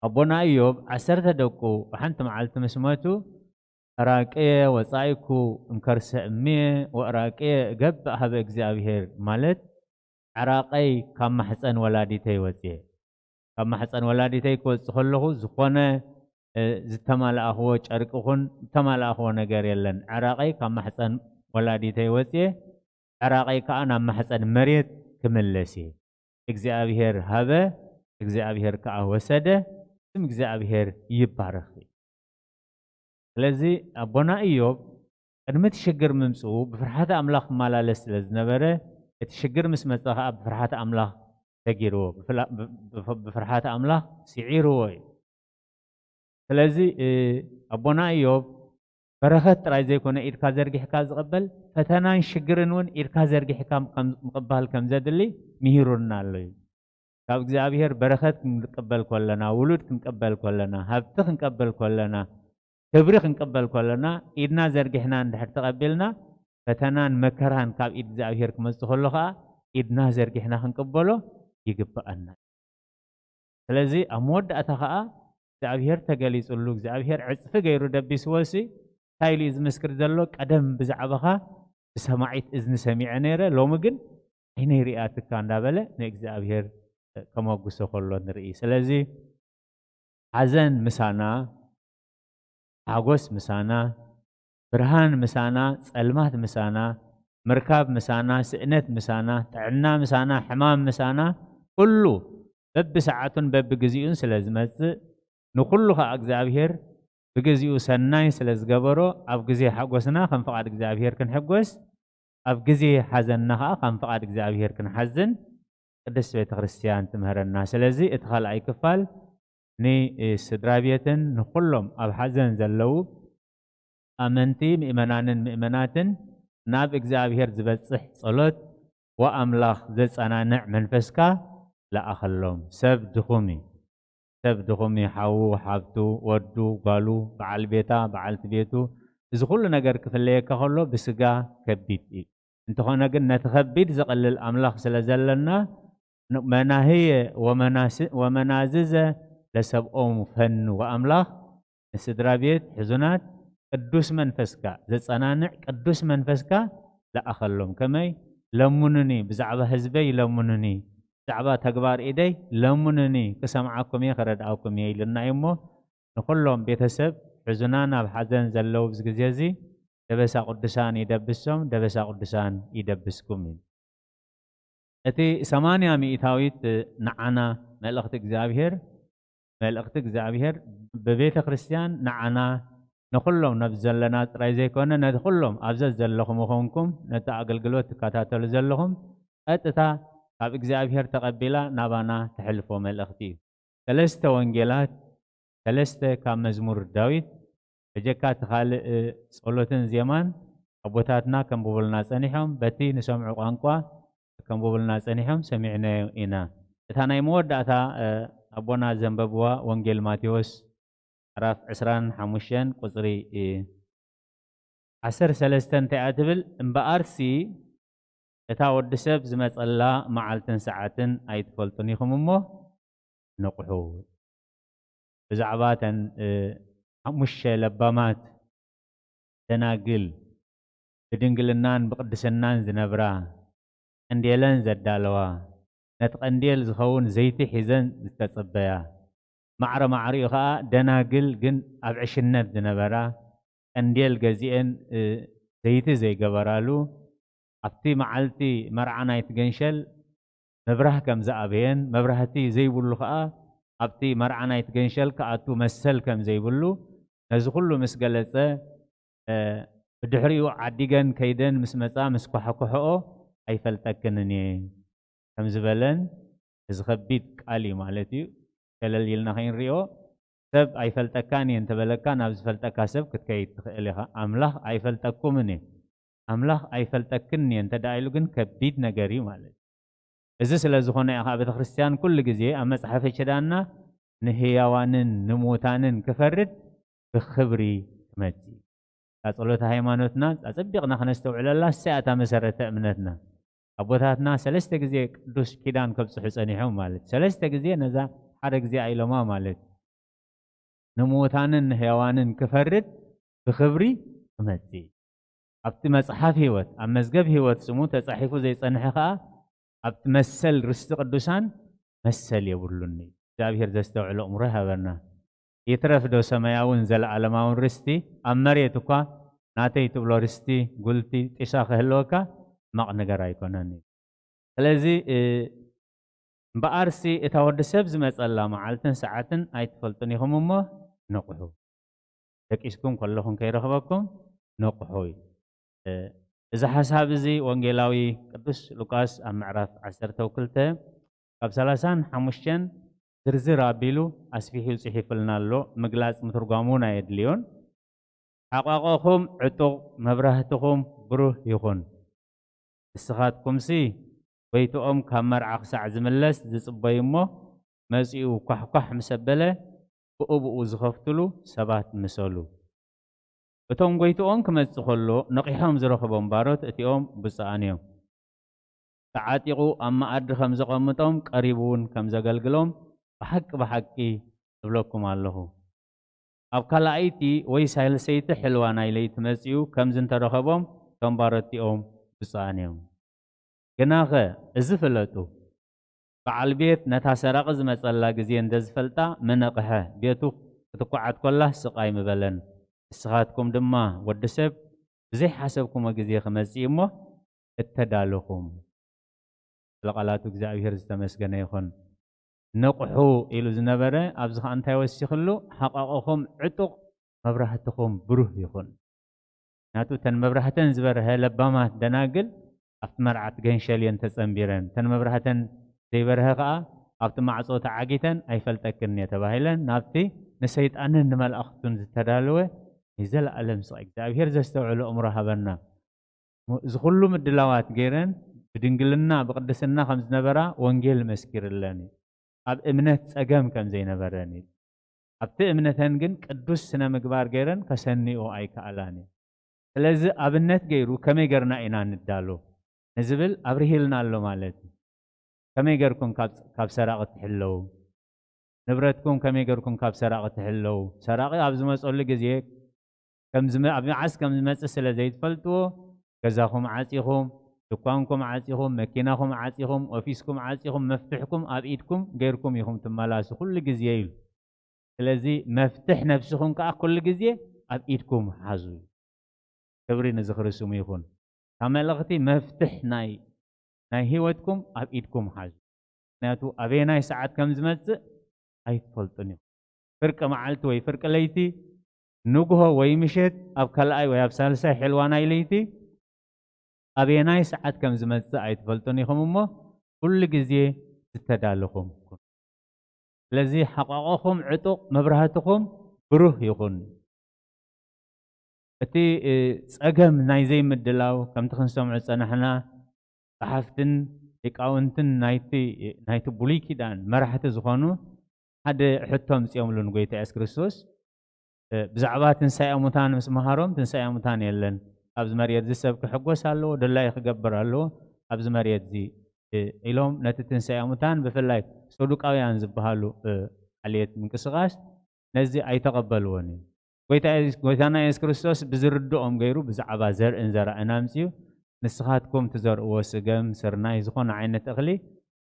ኣቦና እዮብ ዓሰርተ ደቁ ብሓንቲ መዓልቲ ምስ መቱ ዕራቅየ ወጻኢኩ እምከርሰ እምየ ወዕራቅየ እገብእ ሀበ እግዚኣብሔር ማለት ዕራቀይ ካብ ማሕፀን ወላዲተይ ወፅየ። ካብ ማሕፀን ወላዲተይ ክወፅእ ከለኹ ዝኾነ ዝተማላእኽዎ ጨርቂ ኹን ዝተማላእኽዎ ነገር የለን። ዕራቀይ ካብ ማሕፀን ወላዲተይ ወፅየ፣ ዕራቀይ ከዓ ናብ ማሕፀን መሬት ክምለስ እየ። እግዚኣብሔር ሃበ፣ እግዚኣብሔር ከዓ ወሰደ፣ ስም እግዚኣብሔር ይባረኽ። ስለዚ ኣቦና እዮብ ቅድሚ እቲ ሽግር ምምፅኡ ብፍርሓተ ኣምላኽ ክመላለስ ስለ ዝነበረ እቲ ሽግር ምስ መፀ ከዓ ብፍርሓተ ኣምላኽ ሰጊርዎ፣ ብፍርሓተ ኣምላኽ ስዒርዎ እዩ። ስለዚ ኣቦና እዮብ በረኸት ጥራይ ዘይኮነ ኢድካ ዘርጊሕካ ዝቕበል ፈተናን ሽግርን እውን ኢድካ ዘርጊሕካ ምቕባል ከም ዘድሊ ምሂሩና ኣሎ እዩ። ካብ እግዚኣብሔር በረኸት ክንቅበል ከለና፣ ውሉድ ክንቀበል ከለና፣ ሃብቲ ክንቀበል ከለና፣ ክብሪ ክንቀበል ከለና ኢድና ዘርጊሕና እንድሕር ተቐቢልና ፈተናን መከራን ካብ ኢድ እግዚኣብሔር ክመፅእ ከሎ ከዓ ኢድና ዘርጊሕና ክንቅበሎ ይግብኣና። ስለዚ ኣብ መወዳእታ ከዓ እግዚኣብሔር ተገሊፅሉ እግዚኣብሔር ዕፅፊ ገይሩ ደቢስዎ ሲ እንታይ ኢሉ እዩ ዝምስክር ዘሎ? ቀደም ብዛዕባኻ ብሰማዒት እዝኒ ሰሚዐ ነይረ፣ ሎሚ ግን ዓይነይ ሪኣትካ እንዳበለ ንእግዚኣብሔር ከመጉሶ ከሎ ንርኢ። ስለዚ ሓዘን ምሳና፣ ሓጎስ ምሳና፣ ብርሃን ምሳና፣ ጸልማት ምሳና፣ ምርካብ ምሳና፣ ስእነት ምሳና፣ ጥዕና ምሳና፣ ሕማም ምሳና፣ ኩሉ በብሰዓቱን በብግዜኡን ስለ ዝመጽእ ንኹሉ ኸኣ እግዚኣብሔር ብግዜኡ ሰናይ ስለ ዝገበሮ ኣብ ግዜ ሓጎስና ከም ፍቓድ እግዚኣብሔር ክንሕጎስ ኣብ ግዜ ሓዘንና ኸዓ ከም ፍቓድ እግዚኣብሔር ክንሓዝን ቅድስት ቤተ ክርስቲያን ትምህረና። ስለዚ እቲ ካልኣይ ክፋል ንስድራ ቤትን ንኹሎም ኣብ ሓዘን ዘለዉ ኣመንቲ ምእመናንን ምእመናትን ናብ እግዚኣብሔር ዝበጽሕ ጸሎት ወኣምላኽ ዘጸናንዕ መንፈስካ ለኣኸሎም። ሰብ ድኹም እዩ። ሰብ ድኹም እዩ። ሓዉ፣ ሓብቱ፣ ወዱ፣ ጓሉ፣ በዓል ቤታ፣ በዓልቲ ቤቱ፣ እዚ ኩሉ ነገር ክፍለየካ ከሎ ብስጋ ከቢድ እዩ። እንተኾነ ግን ነቲ ከቢድ ዘቐልል ኣምላኽ ስለ ዘለና፣ ን-፣ መናህየ ወመናስ-፣ ወመናዝዘ ለሰብኦም ፈኑ ወኣምላኽ ንስድራ ቤት ሕዙናት ቅዱስ መንፈስካ ዘጸናንዕ ቅዱስ መንፈስካ ለኣኸሎም። ከመይ? ለምኑኒ፣ ብዛዕባ ህዝበይ ለምኑኒ፣ ብዛዕባ ተግባር ኢደይ ለምኑኒ፣ ክሰምዓኩም እየ፣ ክረድኣኩም እየ ኢሉና እዩ እሞ፣ ንኹሎም ቤተሰብ ሕዙናን ኣብ ሓዘን ዘለዉ ኣብዚ ግዜ እዚ ደበሳ ቅዱሳን ይደብሶም፣ ደበሳ ቅዱሳን ይደብስኩም እዩ። እቲ ሰማንያ ሚእታዊት ንዓና መልእኽቲ እግዚኣብሔር፣ መልእኽቲ እግዚኣብሔር ብቤተ ክርስቲያን ንዓና ንኹሎም ነዚ ዘለና ጥራይ ዘይኮነ፣ ነቲ ኩሎም ኣብ ዘዘለኹም ምኾንኩም ነቲ ኣገልግሎት ትከታተሉ ዘለኹም ቀጥታ ካብ እግዚኣብሔር ተቐቢላ ናባና ተሕልፎ መልእኽቲ እዩ። ሰለስተ ወንጌላት፣ ሰለስተ ካብ መዝሙር ዳዊት፣ በጀካ እቲ ካልእ ጸሎትን ዜማን ኣቦታትና ከንብቡልና ጸኒሖም፣ በቲ ንሰምዑ ቋንቋ ከንብቡልና ጸኒሖም፣ ሰሚዕናዮ ኢና። እታ ናይ መወዳእታ፣ እ፣ ኣቦና ዘንበብዋ ወንጌል ማቴዎስ ምዕራፍ ዕስራን ሓሙሽተን ቁጽሪ፣ እ፣ ዓሰርተ ሰለስተ እንታይ እያ ትብል? እምበኣርሲ እታ ወዲ ሰብ ዝመጸላ መዓልትን ሰዓትን ኣይትፈልጡን ኢኹም እሞ ንቕሑ። ብዛዕባ እተን፣ እ፣ ሓሙሽተ ለባማት ደናግል ብድንግልናን ብቕድስናን ዝነብራ፣ ቀንዴለን ዘዳለዋ፣ ነቲ ቀንዴል ዝኸውን ዘይቲ ሒዘን ዝተጸበያ፣ ማዕረ ማዕሪኡ ኸኣ ደናግል ግን ኣብ ዕሽነት ዝነበራ፣ ቀንዴል ገዚኤን፣ እ፣ ዘይቲ ዘይገበራሉ፣ ኣብቲ መዓልቲ መርዓ ናይቲ ገንሸል መብራህ ከም ዝኣበየን፣ መብራህቲ ዘይብሉ ኸኣ ኣብቲ መርዓ ናይቲ ገንሸል ክኣቱ መሰል ከም ዘይብሉ፣ ነዚ ኩሉ ምስ ገለጸ፣ እ፣ ብድሕሪኡ ዓዲገን ከይደን ምስ መጻ፣ ምስ ኳሕኩሕኦ፣ "ኣይፈልጠክንን እየ" ከም ዝበለን፣ እዚ ከቢድ ቃል እዩ ማለት እዩ። ሸለል ኢልና ከይንሪኦ፣ ሰብ "ኣይፈልጠካን እየ" እንተበለካ፣ ናብ ዝፈልጠካ ሰብ ክትከይድ ትኽእል ኢኻ። ኣምላኽ "ኣይፈልጠኩምን እየ"፣ ኣምላኽ "ኣይፈልጠክን እየ" እንተ ደኣ ኢሉ ግን ከቢድ ነገር እዩ ማለት እዩ። እዚ ስለ ዝኾነ እያ ኸዓ ቤተ ክርስቲያን ኩሉ ግዜ ኣብ መጽሓፈ ኪዳንና ንህያዋንን ንሙታንን ክፈርድ ብኽብሪ ክመጽእ እዩ። እታ ጸሎተ ሃይማኖትና ኣጸቢቕና ክነስተውዕለላ፣ እሳ እያ እታ መሰረተ እምነትና። ኣቦታትና ሰለስተ ግዜ ቅዱስ ኪዳን ከብጽሑ ጸኒሖም ማለት እዩ። ሰለስተ ግዜ ነዛ ሓደ ግዜ ኣይሎማ ማለት እዩ። ንምዉታንን ንሕያዋንን ክፈርድ ብኽብሪ ክመጽእ። ኣብቲ መጽሓፍ ህይወት፣ ኣብ መዝገብ ህይወት ስሙ ተጻሒፉ ዘይጸንሐ ኸኣ ኣብቲ መሰል ርስቲ ቅዱሳን መሰል የብሉን እዩ። እግዚኣብሔር ዘስተውዕሎ ኣእምሮ ይሃበና። ይትረፍ ዶ ሰማያውን ዘለዓለማውን ርስቲ፣ ኣብ መሬት እኳ ናተይ ትብሎ ርስቲ፣ ጉልቲ፣ ጢሳ ክህልወካ ሕማቕ ነገር ኣይኮነን እዩ። ስለዚ፣ እ፣ እምበኣርሲ እታ ወዲ ሰብ ዝመጸላ መዓልትን ሰዓትን ኣይትፈልጡን ኢኹም እሞ ንቕሑ። ደቂስኩም ከለኹም ከይረኽበኩም ንቕሑ እዩ። እ፣ እዚ ሓሳብ እዚ ወንጌላዊ ቅዱስ ሉቃስ ኣብ ምዕራፍ ዓሰርተ ክልተ ካብ ሰላሳን ሓሙሽተን ዝርዝር ኣቢሉ ኣስፊሑ ጽሒፉልና ኣሎ። ምግላጽ ምትርጓም እውን ኣየድልዮን። "ሓቋቆኹም ዕጡቕ፣ መብራህትኹም ብሩህ ይኹን። ንስኻትኩምሲ ጎይትኦም ካብ መርዓ ክሳዕ ዝምለስ ዝጽበዩ እሞ፣ መጺኡ ኳሕኳሕ ምስ ኣበለ፣ ብኡ ብኡ ዝኸፍትሉ ሰባት ምሰሉ። እቶም ጎይትኦም ክመጽእ ከሎ ነቒሖም ዝረኽቦም ባሮት እቲኦም ብፁዓን እዮም። ተዓጢቑ ኣብ መኣዲ ከም ዘቐምጦም፣ ቀሪቡ እውን ከም ዘገልግሎም ብሓቂ ብሓቂ እብለኩም ኣለኹ። ኣብ ካልኣይቲ ወይ ሳልሰይቲ ሕልዋ ናይ ለይቲ መጺኡ ከምዚ እንተረኸቦም፣ እቶም ባሮት እቲኦም ብፁዓን እዮም። ግናኸ እዚ ፍለጡ፣ በዓል ቤት ነታ ሰራቒ ዝመጸላ ግዜ እንተ ዝፈልጣ ምነቕሐ፣ ቤቱ ክትኳዓት ኮላ ስቓይ ምበለን። ንስኻትኩም ድማ ወዲ ሰብ ብዘይሓሰብኩሞ ግዜ ክመጽእ እሞ እተዳለኹም።" ስለ ቃላቱ እግዚኣብሔር ዝተመስገነ ይኹን። "ንቕሑ" ኢሉ ዝነበረ፣ ኣብዚ ኸኣ እንታይ ወሲኽሉ? "ሓቋቑኹም ዕጡቕ፣ መብራህትኹም ብሩህ ይኹን።" ናቱ እተን መብራህተን ዝበርሀ ለባማት ደናግል ኣብቲ መርዓት ገንሸል እየን ተጸንቢረን። እተን መብራህተን ዘይበርሀ ከኣ ኣብቲ ማዕጾ ተዓጊተን ኣይፈልጠክን እየ ተባሂለን ናብቲ ንሰይጣንን ንመላእኽቱን ዝተዳለወ ናይ ዘለኣለም ስቕ እግዚኣብሔር ዘስተውዕሎ እምሮ ሃበና። ሙ-፣ እዚ ኩሉ ምድላዋት ገይረን ብድንግልና ብቅድስና ከም ዝነበራ ወንጌል መስኪርለን እዩ። ኣብ እምነት ጸገም ከም ዘይነበረን እዩ። ኣብቲ እምነተን ግን ቅዱስ ስነ ምግባር ገይረን ከሰንዮ ኣይከኣላን እዩ። ስለዚ ኣብነት ገይሩ ከመይ ገርና ኢና ንዳሎ ንዝብል ኣብርሂልና ኣሎ ማለት እዩ። ከመይ ገርኩም ካብ፣ ካብ ሰራቒ ትሕለዉ? ንብረትኩም ከመይ ገርኩም ካብ ሰራቒ ትሕለዉ? ሰራቒ ኣብ ዝመጸሉ ግዜ ከም ዝመ-፣ ኣብ መዓስ ከም ዝመጽእ ስለ ዘይትፈልጥዎ፣ ገዛኹም ዓጺኹም፣ ድኳንኩም ዓጺኹም፣ መኪናኹም ዓጺኹም፣ ኦፊስኩም ዓጺኹም፣ መፍትሕኩም ኣብ ኢድኩም ገይርኩም ኢኹም ትመላሱ ኩሉ ግዜ ኢሉ። ስለዚ መፍትሕ ነብስኹም ከኣ ኩሉ ግዜ ኣብ ኢድኩም ሓዙ። ክብሪ ንዝኽሪ ስሙ ይኹን። ካብ መልእኽቲ መፍትሕ ናይ፣ ናይ ህይወትኩም ኣብ ኢድኩም ሓዙ። ምክንያቱ ኣበየናይ ሰዓት ከም ዝመጽእ ኣይትፈልጡን ኢኹም። ፍርቂ መዓልቲ ወይ ፍርቂ ለይቲ፣ ንግሆ ወይ ምሸት፣ ኣብ ካልኣይ ወይ ኣብ ሳልሳይ ሕልዋ ናይ ለይቲ፣ ኣበየናይ ሰዓት ከም ዝመጽእ ኣይትፈልጡን ኢኹም እሞ፣ ኩሉ ግዜ ዝተዳለኹም ኩኑ። ስለዚ ሓቋቖኹም ዕጡቕ፣ መብራህትኹም ብሩህ ይኹን። እቲ፣ እ፣ ጸገም ናይ ዘይምድላው፣ ከምቲ ክንሰምዖ ዝጸናሕና፣ ጸሓፍትን ሊቃውንትን ናይቲ፣ ናይቲ ብሉይ ኪዳን መራሕቲ ዝኾኑ ሓደ ሕቶ ኣምጺኦምሉ ንጎይታ የሱስ ክርስቶስ። እ፣ ብዛዕባ ትንሳኤ ሙታን ምስ መሃሮም፣ ትንሳኤ ሙታን የለን። ኣብዚ መሬት እዚ ሰብ ክሕጎስ ኣለዎ፣ ድላዩ ክገብር ኣለዎ። ኣብዚ መሬት እዚ፣ እ፣ ኢሎም ነቲ ትንሳኤ ሙታን ብፍላይ ሰዱቃውያን ዝበሃሉ፣ እ፣ ዓሌት ምንቅስቓስ ነዚ ኣይተቐበልዎን እዩ። ጎይታ የሱስ፣ ጎይታና የሱስ ክርስቶስ ብዝርድኦም ገይሩ ብዛዕባ ዘርእን ዘራእን ኣምጺኡ፣ "ንስኻትኩም ትዘርእዎ ስገም፣ ስርናይ፣ ዝኾነ ዓይነት እኽሊ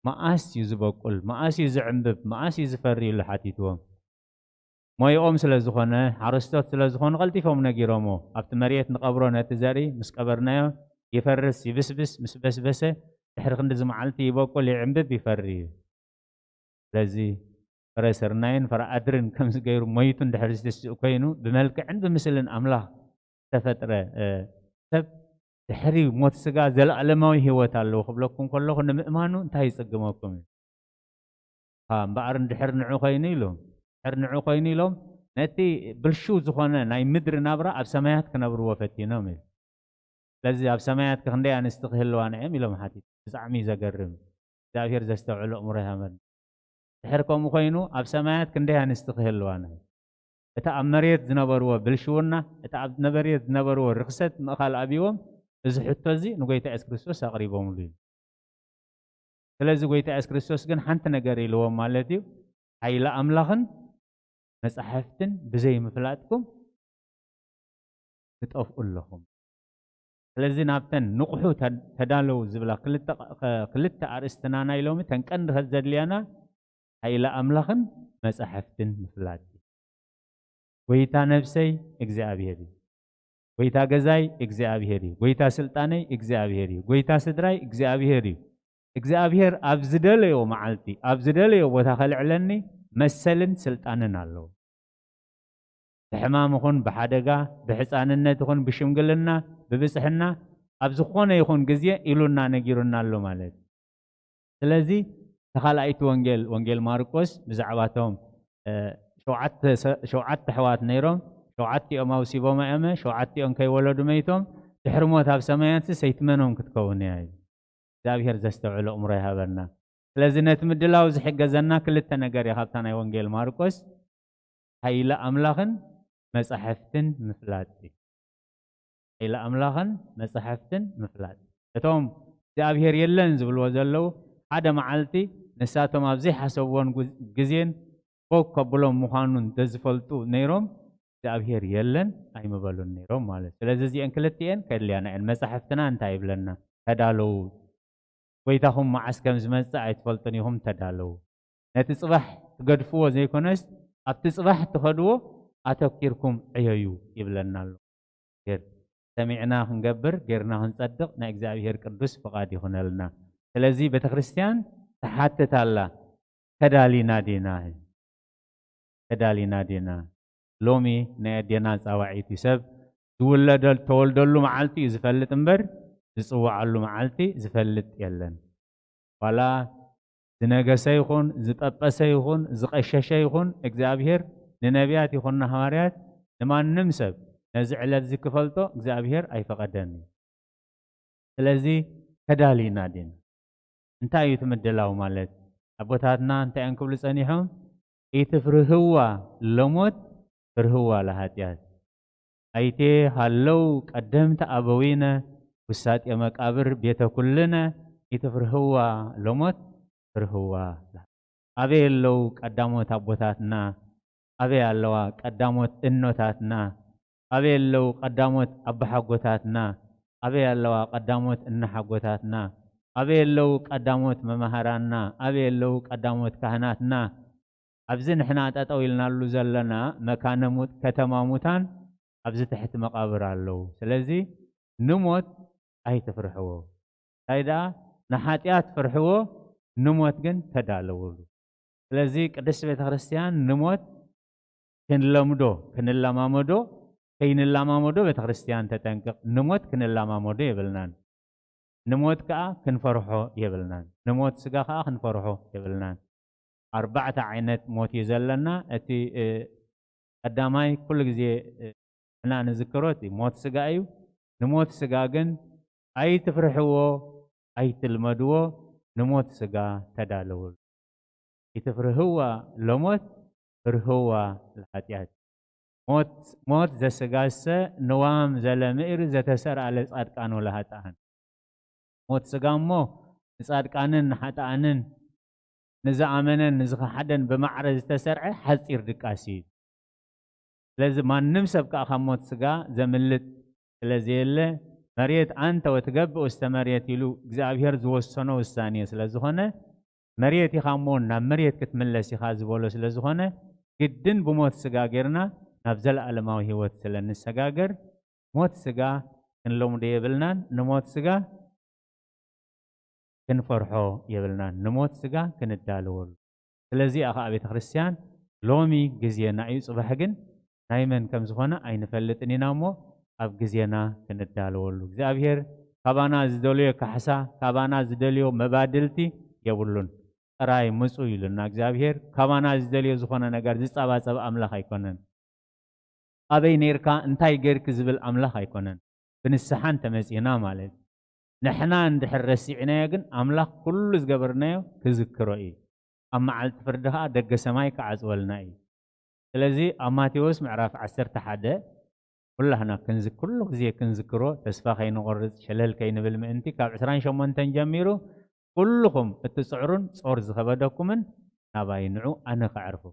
መኣስ እዩ ዝበቁል? መኣስ እዩ ዝዕምብብ? መኣስ እዩ ዝፈሪ?" ኢሉ ሓቲትዎም። ሞይኦም ስለ ዝኾነ፣ ሓረስቶት ስለ ዝኾኑ ቀልጢፎም ነጊሮምዎ። ኣብቲ መሬት ንቐብሮ ነቲ ዘርኢ፣ ምስ ቀበርናዮ ይፈርስ፣ ይብስብስ፣ ምስ በስበሰ ድሕሪ ክንድዚ መዓልቲ ይበቁል፣ ይዕምብብ፣ ይፈሪ እዩ። ስለዚ ፍረ ስርናይን ፍረ ኣድርን ከምዚ ገይሩ ሞይቱ እንድሕር ዝተስእ ኮይኑ፣ ብመልክዕን ብምስልን ኣምላኽ ዝተፈጥረ፣ እ፣ ሰብ ድሕሪ ሞት ስጋ ዘለኣለማዊ ህይወት ኣለዎ ክብለኩም ከለኹ ንምእማኑ እንታይ ይጽግመኩም እዩ? እምበኣር እንድሕር ንዑ ኮይኑ ኢሎም፣ እንድሕር ንዑ ኮይኑ ኢሎም፣ ነቲ ብልሹው ዝኾነ ናይ ምድሪ ናብራ ኣብ ሰማያት ክነብርዎ ፈቲኖም እዩ። ስለዚ ኣብ ሰማያት ክንደይ ኣንስቲ ክህልዋና እዮም ኢሎም ሓቲቱ። ብጣዕሚ እዩ ዘገርም። እግዚኣብሔር ዘስተውዕሎ እምሮ ይሃበና። ድሕር ከምኡ ኮይኑ ኣብ ሰማያት ክንደይ ኣንስቲ ክህልዋና እዩ? እታ ኣብ መሬት ዝነበርዎ ብልሽውና፣ እታ ኣብ መሬት ዝነበርዎ ርኽሰት ምእኻል ኣብዎም፣ እዚ ሕቶ እዚ ንጎይታ የሱስ ክርስቶስ ኣቕሪቦምሉ እዩ። ስለዚ ጎይታ የሱስ ክርስቶስ ግን ሓንቲ ነገር ኢልዎም ማለት እዩ፣ "ሓይሊ ኣምላኽን መጻሕፍትን ብዘይ ምፍላጥኩም ትጠፍኡ ኣለኹም።" ስለዚ ናብተን ንቕሑ ተ-፣ ተዳለዉ ዝብላ ክልተ ቐ-፣ ኸ-፣ ክልተ ኣርእስትና ናይ ሎሚ ተን ቀንዲ ከ ዘድልያና ሓይሊ ኣምላኽን መጻሕፍትን ምፍላጥ እዩ። ጎይታ ነብሰይ እግዚኣብሔር እዩ። ጎይታ ገዛይ እግዚኣብሔር እዩ። ጎይታ ስልጣነይ እግዚኣብሔር እዩ። ጎይታ ስድራይ እግዚኣብሔር እዩ። እግዚኣብሔር ኣብ ዝደለዮ መዓልቲ፣ ኣብ ዝደለዮ ቦታ ከልዕለኒ መሰልን ስልጣንን ኣለዎ። ብሕማም ይኹን ብሓደጋ፣ ብሕፃንነት ይኹን ብሽምግልና፣ ብብፅሕና፣ ኣብ ዝኾነ ይኹን ግዜ ኢሉና ነጊሩና ኣሎ ማለት እዩ። ስለዚ ተኻልኣይቲ ወንጌል፣ ወንጌል ማርቆስ ብዛዕባቶም፣ እ፣ ሸውዓተ ሰ-፣ ሸውዓተ ኣሕዋት ነይሮም፣ ሸውዓቲኦም ኣውሲቦማ እዮመ፣ ሸውዓቲኦም ከይወለዱ መይቶም፣ ድሕሪ ሞት ኣብ ሰማያትስ ሰይቲ መኖም ክትከውን እያ እዩ። እግዚኣብሔር ዘስተውዕሎ እምሮ ይሃበና። ስለዚ ነቲ ምድላው ዝሕገዘና ክልተ ነገር እያ ካብታ ናይ ወንጌል ማርቆስ፣ ሓይሊ ኣምላኽን መጻሕፍትን ምፍላጥ እዩ። ሓይሊ ኣምላኽን መጻሕፍትን ምፍላጥ። እቶም እግዚኣብሔር የለን ዝብልዎ ዘለዉ፣ ሓደ መዓልቲ ንሳቶም ኣብ ዘይሓሰብዎን ጉ-፣ ግዜን ቦግ ከብሎም ምዃኑ እንተዝፈልጡ ነይሮም፣ እግዚኣብሔር የለን ኣይምበሉን ነይሮም ማለት። ስለዚ እዚአን ክልቲኤን ከድልያና እየን። መጻሕፍትና እንታይ ይብለና? ተዳለዉ። ጎይታኹም መዓስ ከም ዝመጽእ ኣይትፈልጡን ኢኹም፣ ተዳለዉ። ነቲ ጽባሕ ትገድፍዎ ዘይኮነስ፣ ኣብቲ ጽባሕ ትኸድዎ ኣተኪርኩም ዕየዩ ይብለና ኣሎ። ገር-፣ ሰሚዕና ክንገብር፣ ጌርና ክንጸድቕ ናይ እግዚኣብሔር ቅዱስ ፍቓድ ይኹነልና። ስለዚ ቤተ ክርስቲያን ትሓትት ኣላ፣ ተዳሊና ዲና? ተዳሊና ዲና? ሎሚ ናይ ኣዴና ጻዋዒት እዩ። ሰብ ዝውለደ-፣ ተወልደሉ መዓልቲ እዩ ዝፈልጥ እምበር፣ ዝጽውዓሉ መዓልቲ ዝፈልጥ የለን። ዋላ ዝነገሰ ይኹን፣ ዝጠበሰ ይኹን፣ ዝቐሸሸ ይኹን፣ እግዚኣብሔር ንነቢያት ይኹን ንሃዋርያት፣ ንማንም ሰብ ነዚ ዕለት እዚ ክፈልጦ እግዚኣብሔር ኣይፈቐደን እዩ። ስለዚ ተዳሊና ዲና? እንታይ እዩ እቲ ምድላው ማለት? ኣቦታትና እንታይ እዮም ክብሉ ጸኒሖም? "ኢትፍርህዋ ለሞት፣ ፍርህዋ ለሃጥያት። ኣይቴ ሃለው ቀደምቲ ኣበዊነ፣ ውሳጤ መቃብር ቤተ ኩልነ፣ ኢትፍርህዋ ለሞት፣ ፍርህዋ ለሃጥያት።" ኣበይ ኣለዉ ቀዳሞት ኣቦታትና? ኣበይ ኣለዋ ቀዳሞት እኖታትና? ኣበይ ኣለዉ ቀዳሞት ኣቦሓጎታትና? ኣበይ ኣለዋ ቀዳሞት እነሓጎታትና? ኣበይ ኣለዉ ቀዳሞት መማህራንና? ኣበይ ኣለዉ ቀዳሞት ካህናትና? ኣብዚ ንሕና ጠጠው ኢልናሉ ዘለና መካነ ሙት-፣ ከተማ ሙታን ኣብዚ ትሕቲ መቓብር ኣለዉ። ስለዚ ንሞት ኣይትፍርሕዎ። እንታይ ደኣ ንሓጢኣት ፍርሕዎ፣ ንሞት ግን ተዳለውሉ። ስለዚ ቅድስት ቤተ ክርስቲያን ንሞት ክንለምዶ፣ ክንለማመዶ፣ ከይንለማመዶ ቤተ ክርስቲያን ተጠንቅቕ። ንሞት ክንለማመዶ የብልናን። ንሞት ከኣ ክንፈርሖ የብልናን። ንሞት ስጋ ከኣ ክንፈርሖ የብልናን። ኣርባዕተ ዓይነት ሞት እዩ ዘለና። እቲ፣ እ፣ ቀዳማይ ኩሉ ግዜ፣ እ፣ ንሕና ንዝክሮ እቲ ሞት ስጋ እዩ። ንሞት ስጋ ግን ኣይትፍርሕዎ፣ ኣይትልመድዎ፣ ንሞት ስጋ ተዳለውሉ። "ኢትፍርህዋ ለሞት፣ ፍርህዋ ለኃጢኣት። ሞት፣ ሞት ዘስጋሰ ንዋም ዘለምእር ዘተሰርአ ለጻድቃን ወለኃጥኣን።" ሞት ስጋ እሞ ንጻድቃንን ንኃጥኣንን፣ ንዝኣመነን ንዝኸሓደን ብማዕረ ዝተሰርዐ ሓጺር ድቃስ እዩ። ስለዚ ማንም ሰብ ከኣ ካብ ሞት ስጋ ዘምልጥ ስለ ዘየለ፣ "መሬት ኣንተ ወትገብእ ውስተ መሬት" ኢሉ እግዚኣብሔር ዝወሰኖ ውሳኔ ስለ ዝኾነ፣ መሬት ኢኻ እሞ ናብ መሬት ክትምለስ ኢኻ ዝበሎ ስለ ዝኾነ፣ ግድን ብሞት ስጋ ጌርና ናብ ዘለኣለማዊ ህይወት ስለ ንሰጋገር፣ ሞት ስጋ ክንለምዶ የብልናን። ንሞት ስጋ ክንፈርሖ የብልናን። ንሞት ስጋ ክንዳለወሉ። ስለዚኣ ኸኣ ቤተ ክርስቲያን ሎሚ ግዜና እዩ፣ ጽባሕ ግን ናይ መን ከም ዝኾነ ኣይንፈልጥን ኢና እሞ፣ ኣብ ግዜና ክንዳለወሉ። እግዚኣብሔር ካባና ዝደልዮ ካሕሳ፣ ካባና ዝደልዮ መባድልቲ የብሉን። ጥራይ ምጹ ኢሉና እግዚኣብሔር። ካባና ዝደልዮ ዝኾነ ነገር ዝጸባጸብ ኣምላኽ ኣይኮነን። ኣበይ ኔርካ፣ እንታይ ጌርኪ ዝብል ኣምላኽ ኣይኮነን። ብንስሓ እንተመጺእና ማለት። ንሕና እንድሕር ረሲዕናዮ ግን ኣምላኽ ኩሉ ዝገበርናዮ ክዝክሮ እዩ። ኣብ መዓልቲ ፍርዲ ኸኣ ደገ ሰማይ ክዓጽወልና እዩ። ስለዚ ኣብ ማቴዎስ ምዕራፍ ዓሰርተ ሓደ ኩላህና ክንዝ-፣ ኩሉ ግዜ ክንዝክሮ፣ ተስፋ ከይንቆርጽ፣ ሸለል ከይንብል ምእንቲ ካብ ዕስራን ሸሞንተን ጀሚሩ ኩልኹም እትጽዕሩን ጾር ዝኸበደኩምን ናባይ ንዑ፣ ኣነ ከዕርፉ።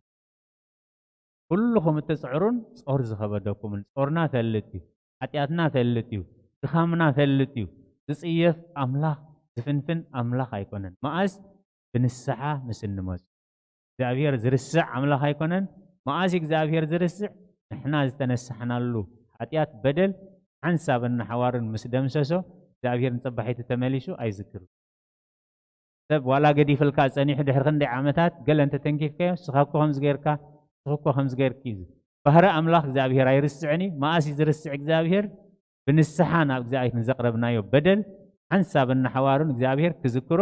ኩልኹም እትጽዕሩን ጾር ዝኸበደኩምን። ጾርና ፈልጥ እዩ፣ ሓጢኣትና ፈልጥ እዩ፣ ድኻምና ፈልጥ እዩ። ዝጽየፍ ኣምላኽ፣ ዝፍንፍን ኣምላኽ ኣይኮነን። መኣስ? ብንስሓ ምስ እንመጹ። እግዚኣብሔር ዝርስዕ ኣምላኽ ኣይኮነን። መኣስ እግዚኣብሔር ዝርስዕ? ንሕና ዝተነሳሕናሉ ሓጢኣት፣ በደል ሓንሳብን ንሓዋሩን ምስ ደምሰሶ፣ እግዚኣብሔር ንጽባሒቱ ተመሊሱ ኣይዝክርን። ሰብ ዋላ ገዲፍልካ ጸኒሑ ድሕሪ ክንደይ ዓመታት ገለ እንተተንኪፍካዮ፣ "ንስኻ እኮ ከምዚ ጌርካ፣ ንስኺ እኮ ከምዚ ጌርኪ" እዩ። ባህሪ ኣምላኽ እግዚኣብሔር ኣይርስዕን እዩ። መኣስ እዩ ዝርስዕ እግዚኣብሔር? ብንስሓ ናብ እግዚኣብሔር ንዘቕረብናዮ በደል ሓንሳብን ንሓዋሩን እግዚኣብሔር ክዝክሮ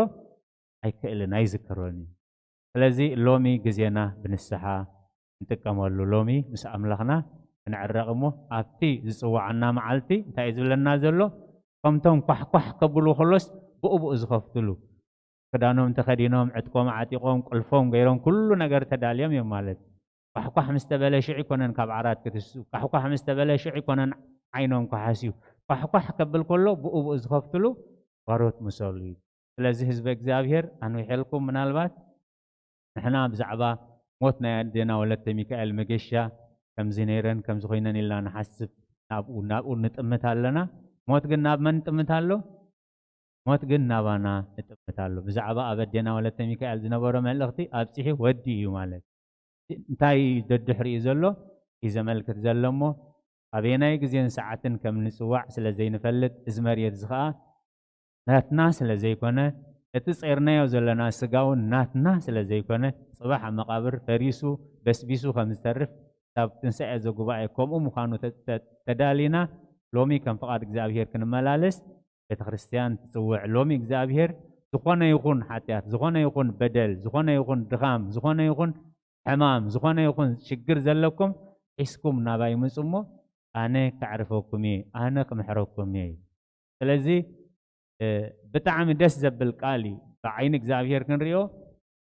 ኣይክእልን፣ ኣይዝክሮን እዩ። ስለዚ ሎሚ ግዜና ብንስሓ ንጥቀመሉ። ሎሚ ምስ ኣምላኽና ክንዕረቕ እሞ፣ ኣብቲ ዝጽውዓና መዓልቲ እንታይ እዩ ዝብለና ዘሎ? ከምቶም ኳሕኳሕ ከብሉ ከሎስ ብኡ ብኡ ዝኸፍትሉ፣ ክዳኖም ተኸዲኖም፣ ዕጥቆም ዓጢቖም፣ ቁልፎም ገይሮም፣ ኩሉ ነገር ተዳልዮም እዮም ማለት። ኳሕኳሕ ምስ ተበለ ሽዑ ይኮነን ካብ ዓራት ክትስኡ። ኳሕኳሕ ምስ ተበለ ሽዑ ይኮነን ዓይኖም ክሓስዩ። ኳሕኳሕ ከብል ከሎ ብኡ ብኡ ዝኸፍትሉ ባሮት ምሰሉ እዩ። ስለዚ ህዝበ እግዚኣብሔር ኣንዊሐልኩም፣ ምናልባት ንሕና ብዛዕባ ሞት ናይ ኣዴና ወለተ ሚካኤል መገሻ ከምዚ ነይረን ከምዚ ኮይነን ኢልና ንሓስብ፣ ናብኡ ናብኡ ንጥምት ኣለና። ሞት ግን ናብ መን ይጥምት ኣሎ? ሞት ግን ናባና ይጥምት ኣሎ። ብዛዕባ ኣብ ኣዴና ወለተ ሚካኤል ዝነበሮ መልእኽቲ ኣብጺሑ ወዲ እዩ ማለት። እንታይ እዩ ደድሕሪኡ ዘሎ? እዩ ዘመልክት ዘሎ እሞ፣ ኣበየናይ ግዜን ሰዓትን ከም ንጽዋዕ ስለ ዘይንፈልጥ፣ እዚ መሬት እዚ ኸኣ ናትና ስለ ዘይኮነ፣ እቲ ጼርናዮ ዘለና ስጋ እውን ናትና ስለ ዘይኮነ፣ ጽባሕ ኣብ መቓብር ፈሪሱ በስቢሱ ከም ዝተርፍ፣ ካብ ትንሳኤ ዘጉባኤ ከምኡ ምዃኑ ተ-፣ ተ-፣ ተዳሊና፣ ሎሚ ከም ፍቓድ እግዚኣብሔር ክንመላለስ ቤተ ክርስቲያን ትጽውዕ። ሎሚ እግዚኣብሔር ዝኾነ ይኹን ሓጢኣት፣ ዝኾነ ይኹን በደል፣ ዝኾነ ይኹን ድኻም፣ ዝኾነ ይኹን ሕማም፣ ዝኾነ ይኹን ሽግር ዘለኩም ሒዝኩም ናባይ ምጹ እሞ ኣነ ከዕርፈኩም እየ፣ ኣነ ክምሕረኩም እየ። ስለዚ ብጣዕሚ ደስ ዘብል ቃል እዩ። ብዓይኒ እግዚኣብሔር ክንሪኦ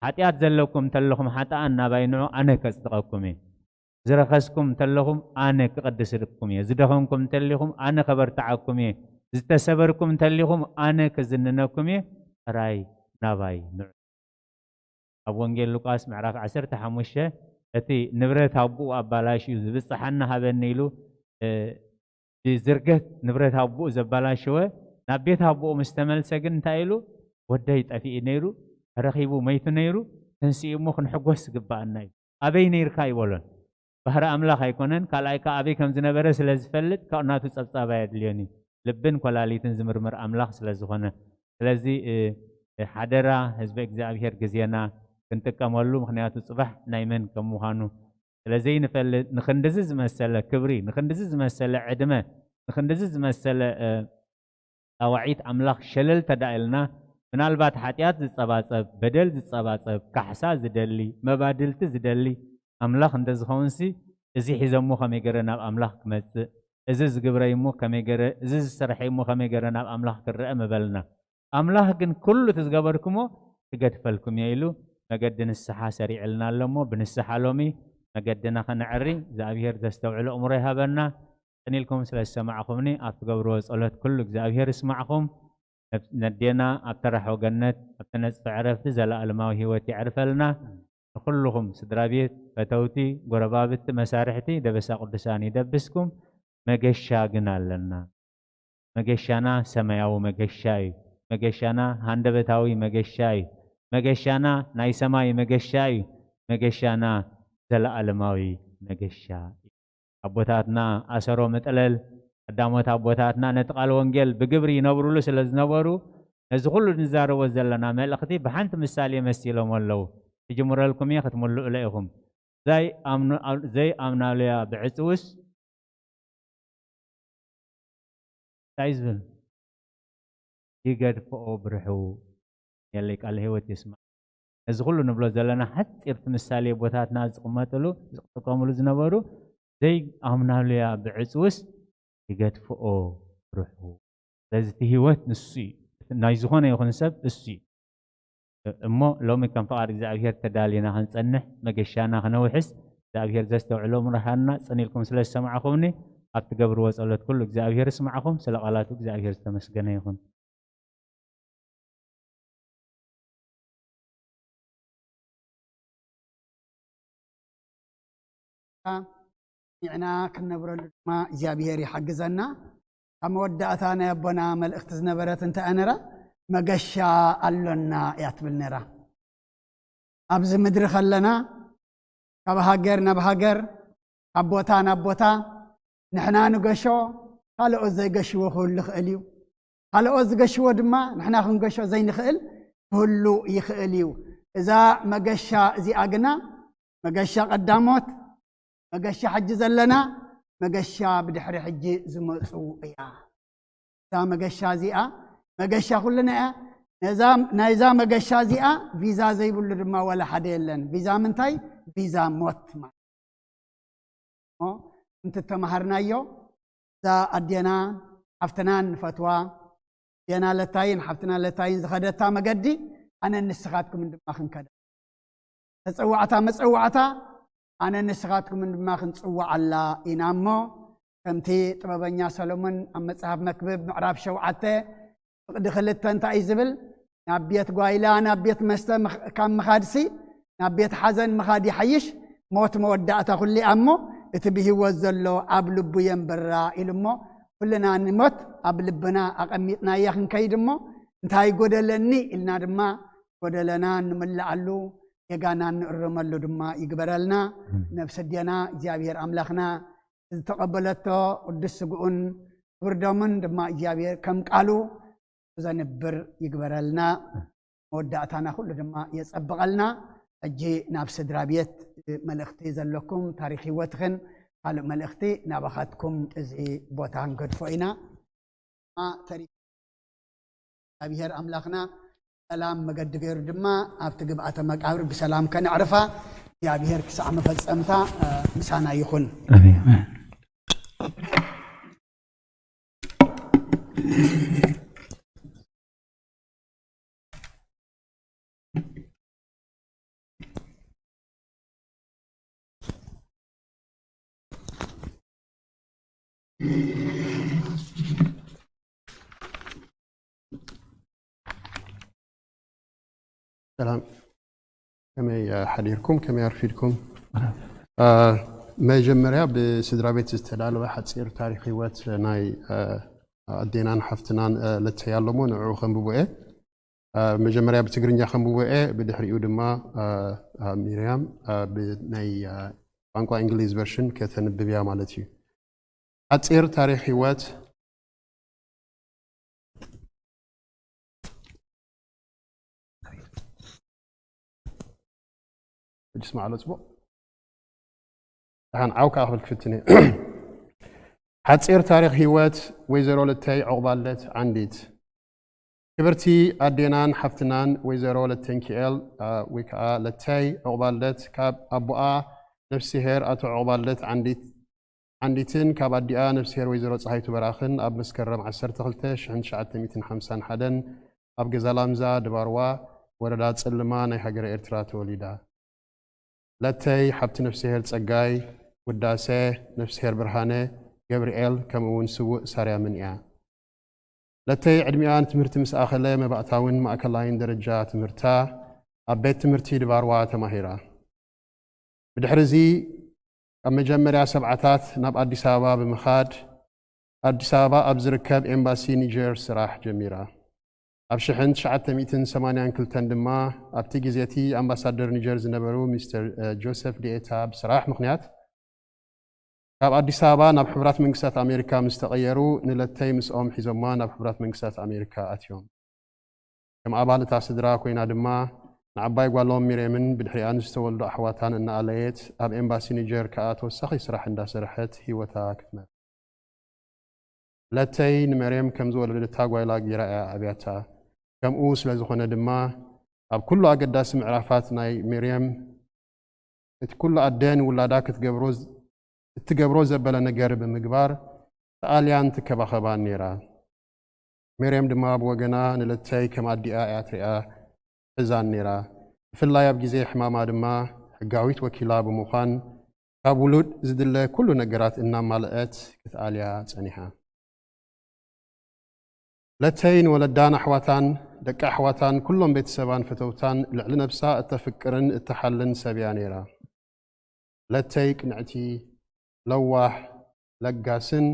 ሓጢኣት ዘለኩም እንተለኹም ሓጥኣን ናባይ ንዑ ኣነ ከጽድቐኩም እየ። ዝረኸስኩም እንተለኹም ኣነ ክቕድስልኩም እየ። ዝደኸምኩም እንተሊኹም ኣነ ከበርትዓኩም እየ። ዝተሰበርኩም እንተሊኹም ኣነ ክዝንነኩም እየ። ጥራይ ናባይ ንዑ። ኣብ ወንጌል ሉቃስ ምዕራፍ ዓሰርተ ሓሙሽተ እቲ ንብረት ኣቦኡ ኣባላሽዩ ዝብጽሓና ሃበኒ ኢሉ ብዝርገት ንብረት ኣቦኡ ዘባላሸወ ናብ ቤት ኣቦኡ ምስ ተመልሰ ግን እንታይ ኢሉ? ወደይ ጠፊኡ ነይሩ፣ ተረኺቡ መይቱ ነይሩ፣ ተንሲኡ እሞ ክንሕጎስ ዝግባኣና እዩ። ኣበይ ነይርካ ይበሎን። ባህሪ ኣምላኽ ኣይኮነን። ካልኣይ ከኣ ኣበይ ከም ዝነበረ ስለ ዝፈልጥ ካብ ናቱ ጸብጻብ ኣየድልዮን እዩ። ልብን ኮላሊትን ዝምርምር ኣምላኽ ስለ ዝኾነ። ስለዚ ሓደራ ህዝቢ እግዚኣብሔር ግዜና ክንጥቀመሉ፣ ምኽንያቱ ጽባሕ ናይ መን ከም ምዃኑ ስለ ዘይንፈልጥ፣ ንኽንድዚ ዝመሰለ ክብሪ፣ ንኽንድዚ ዝመሰለ ዕድመ፣ ንኽንድዚ ዝመሰለ ጻዋዒት ኣምላኽ ሸለል ተዳኢልና፣ ምናልባት ሓጢኣት ዝጸባጸብ፣ በደል ዝጸባጸብ፣ ካሕሳ ዝደሊ፣ መባድልቲ ዝደሊ ኣምላኽ እንተዝኸውንሲ፣ እዚ ሒዘሞ ከመይ ገረ ናብ ኣምላኽ ክመጽእ፣ እዚ ዝግብረይ እሞ ከመይ ገረ፣ እዚ ዝሰርሐይ እሞ ከመይ ገረ ናብ ኣምላኽ ክረአ ምበልና። ኣምላኽ ግን ኩሉ እቲ ዝገበርኩሞ ክገድፈልኩም እየ ኢሉ መገዲ ንስሓ ሰሪዕልና ኣሎ እሞ፣ ብንስሓ ሎሚ መገድና ከነዕሪ እግዚኣብሔር ዘስተውዕሎ እምሮ ይሃበና። ጽን ኢልኩም ስለ ዝሰማዕኹምኒ ኣብ ትገብርዎ ጸሎት ኩሉ እግዚኣብሔር ይስማዕኹም። ነዴና ኣብ ተራሕወ ገነት ኣብ ተነጽፈ ዕረፍቲ ዘለኣለማዊ ህይወት የዕርፈልና። ንኹልኹም ስድራ ቤት፣ ፈተውቲ፣ ጎረባብቲ፣ መሳርሕቲ ደበሳ ቅዱሳን ይደብስኩም። መገሻ ግን ኣለና። መገሻና ሰማያዊ መገሻ እዩ። መገሻና ሃንደበታዊ መገሻ እዩ። መገሻና ናይ ሰማይ መገሻ እዩ። መገሻና ዘለኣለማዊ መገሻ እዩ። ኣቦታትና ኣሰሮ መጠለል ቀዳሞት ኣቦታትና ነቲ ቃል ወንጌል ብግብሪ ይነብሩሉ ስለ ዝነበሩ ነዚ ኩሉ ንዛረቦ ዘለና መልእኽቲ ብሓንቲ ምሳሌ መሲሎም ኣለዉ። ክጅምረልኩም እየ ክትምልኡለ ኢኹም። ዘይኣምናሉያ ብዕፅውስ እንታይ ዝብል ይገድፍኦ ብርሑ የለይ ቃል ህይወት የስማ። ነዚ ኩሉ ንብሎ ዘለና ሓፂርቲ ምሳሌ ቦታትና ዝቕመጥሉ ዝጥቀምሉ ዝነበሩ ዘይኣምናሉያ ብዕፅውስ ይገድፍኦ ብርሑ። ስለዚ እቲ ህይወት ንሱ እዩ። ናይ ዝኾነ ይኹን ሰብ እሱ እዩ። እሞ ሎሚ ከም ፍቓድ እግዚኣብሔር ተዳሊና ክንጸንሕ መገሻና ክነውሕስ እግዚኣብሔር ዘስተውዕሎ ምርሃና። ጸኒልኩም ስለ ዝሰማዕኹምኒ ኣብ ትገብርዎ ጸሎት ኩሉ እግዚኣብሔር ይስማዕኹም። ስለ ቃላቱ እግዚኣብሔር ዝተመስገነ ይኹን። ኒዕና ክንነብረሉ ድማ እግዚኣብሔር ይሓግዘና። ኣብ መወዳእታ ናይ ኣቦና መልእኽቲ ዝነበረት እንታይ ነራ? መገሻ ኣሎና እያ ትብል ነራ። ኣብዚ ምድሪ ከለና ካብ ሃገር ናብ ሃገር ካብ ቦታ ናብ ቦታ ንሕና ንገሾ ካልኦት ዘይገሽዎ ክህሉ ይኽእል እዩ። ካልኦት ዝገሽዎ ድማ ንሕና ክንገሾ ዘይንኽእል ክህሉ ይኽእል እዩ። እዛ መገሻ እዚኣ ግና መገሻ ቀዳሞት፣ መገሻ ሕጂ ዘለና፣ መገሻ ብድሕሪ ሕጂ ዝመፁ እያ። እዛ መገሻ እዚኣ መገሻ ኩልና እያ። ነዛ ናይዛ መገሻ እዚኣ ቪዛ ዘይብሉ ድማ ዋላ ሓደ የለን። ቪዛ ምንታይ? ቪዛ ሞት ማለት እሞ ከምቲ እተምሃርናዮ እዛ ኣዴና ሓፍትናን ንፈትዋ ኣዴና ለታይን ሓፍትና ለታይን ዝኸደታ መገዲ ኣነን ንስኻትኩምን ድማ ክንከዳ ተፀዋዕታ መፀዋዕታ ኣነን ንስኻትኩምን ድማ ክንፅዋዓላ ኢና እሞ ከምቲ ጥበበኛ ሰሎሞን ኣብ መፅሓፍ መክብብ ምዕራፍ ሸውዓተ ፍቕዲ ክልተ እንታይ እዩ ዝብል? ናብ ቤት ጓይላ ናብ ቤት መስተ ካብ ምኻድሲ ናብ ቤት ሓዘን ምኻድ ይሓይሽ፣ ሞት መወዳእታ ኩሊኣ እሞ እቲ ብህይወት ዘሎ ኣብ ልቡ የንብራ ኢሉ እሞ ኩልና ንሞት ኣብ ልብና ኣቐሚጥናያ ክንከይድ እሞ እንታይ ጎደለኒ ኢልና ድማ ጎደለና እንምልኣሉ ጌጋና እንእርመሉ ድማ ይግበረልና። ነብሲ ኣዴና እግዚኣብሔር ኣምላኽና ዝተቐበለቶ ቅዱስ ስግኡን ክብር ደሙን ድማ እግዚኣብሔር ከም ቃሉ ዘንብር ይግበረልና። መወዳእታና ኩሉ ድማ የጸብቐልና። ሕጂ ናብ ስድራ ቤት መልእኽቲ ዘለኩም ታሪኽ ህይወትኽን ካልእ መልእኽቲ ናባኻትኩም እዚ ቦታ ክንገድፎ ኢና። ተሪ እግዚኣብሔር ኣምላኽና ሰላም መገዲ ገይሩ ድማ ኣብቲ ግብኣተ መቃብር ብሰላም ከነዕርፋ እግዚኣብሔር ክሳዕ መፈጸምታ ምሳና ይኹን። ሰላም፣ ከመይ ሓዲርኩም? ከመይ ኣርፊድኩም? መጀመርያ ብስድራ ቤት ዝተዳለወ ሓፂር ታሪክ ህይወት ናይ ኣዴናን ሓፍትናን ለተይ ኣለሞ፣ ንዕኡ ከንብቦ እየ። መጀመርያ ብትግርኛ ከንብቦ እየ፣ ብድሕሪኡ ድማ ሚርያም ብናይ ቋንቋ እንግሊዝ ቨርሽን ከተንብብ እያ ማለት እዩ። ሓፂር ታሪክ ህይወት። ሕጂ ስማዕሎ ፅቡቕ። ደሓን ዓው ከዓ ክብል ክፍትን እየ። ሓፂር ታሪክ ህይወት ወይዘሮ ለተይ ዑቕባለት ዓንዲት። ክብርቲ ኣዴናን ሓፍትናን ወይዘሮ ለተንኪኤል ወይ ከዓ ለተይ ዑቕባለት ካብ ኣቦኣ ነፍስሄር ኣቶ ዑቕባለት ዓንዲት ዓንዲትን ካብ ኣዲኣ ነፍስሄር ወይዘሮ ፀሃይቱ በራኽን ኣብ መስከረም ዓሰርተ ክልተ ሽሕን ትሽዓተ ሚእትን ሓምሳን ሓደን ኣብ ገዛ ላምዛ ድባርዋ ወረዳ ፅልማ ናይ ሃገረ ኤርትራ ተወሊዳ። ለተይ ሓብቲ ነፍስሄር ፀጋይ ውዳሰ፣ ነፍስሄር ብርሃነ ገብርኤል ከምኡ እውን ስውእ ሳርያምን እያ። ለተይ ዕድሚኣ ንትምህርቲ ምስ ኣኸለ መባእታውን ማእከላይን ደረጃ ትምህርታ ኣብ ቤት ትምህርቲ ድባርዋ ተማሂራ። ብድሕሪ እዚ ኣብ መጀመርያ ሰብዓታት ናብ ኣዲስ ኣበባ ብምኻድ ኣዲስ ኣበባ ኣብ ዝርከብ ኤምባሲ ኒጀር ስራሕ ጀሚራ። ኣብ ሽሕን ትሽዓተ ሚእትን ሰማንያን ክልተን ድማ ኣብቲ ግዜ እቲ ኣምባሳደር ኒጀር ዝነበሩ ሚስተር ጆሰፍ ዲኤታ ብስራሕ ምኽንያት ካብ ኣዲስ ኣበባ ናብ ሕቡራት መንግስታት ኣሜሪካ ምስ ተቐየሩ ንለተይ ምስኦም ሒዞማ ናብ ሕቡራት መንግስታት ኣሜሪካ ኣትዮም። ከም ኣባል እታ ስድራ ኮይና ድማ ንዓባይ ጓሎም ሚሬምን ብድሕሪኣ ንዝተወልዱ ኣሕዋታን እናኣለየት ኣብ ኤምባሲ ኒጀር ከኣ ተወሳኺ ስራሕ እንዳሰርሐት ህይወታ ክትመር። ለተይ ንመርየም ከም ዝወለደታ ጓይላ ጌራ እያ ኣብያታ። ከምኡ ስለ ዝኾነ ድማ ኣብ ኩሉ ኣገዳሲ ምዕራፋት ናይ መርየም እቲ ኩሉ ኣደ ንውላዳ ክትገብሮ እትገብሮ ዘበለ ነገር ብምግባር ተኣልያን ትከባኸባን ነይራ። መርየም ድማ ብወገና ንለተይ ከም ኣዲኣ እያ ትሪኣ ሕዛን ነይራ። ብፍላይ ኣብ ግዜ ሕማማ ድማ ሕጋዊት ወኪላ ብምዃን ካብ ውሉድ ዝድለ ኩሉ ነገራት እናማልአት ክትኣልያ ጸኒሓ። ለተይ ንወለዳን ኣሕዋታን ደቂ ኣሕዋታን ኩሎም ቤተሰባን ፈተውታን ልዕሊ ነብሳ እተፍቅርን እተሓልን ሰብ እያ ነይራ። ለተይ ቅንዕቲ፣ ለዋህ፣ ለጋስን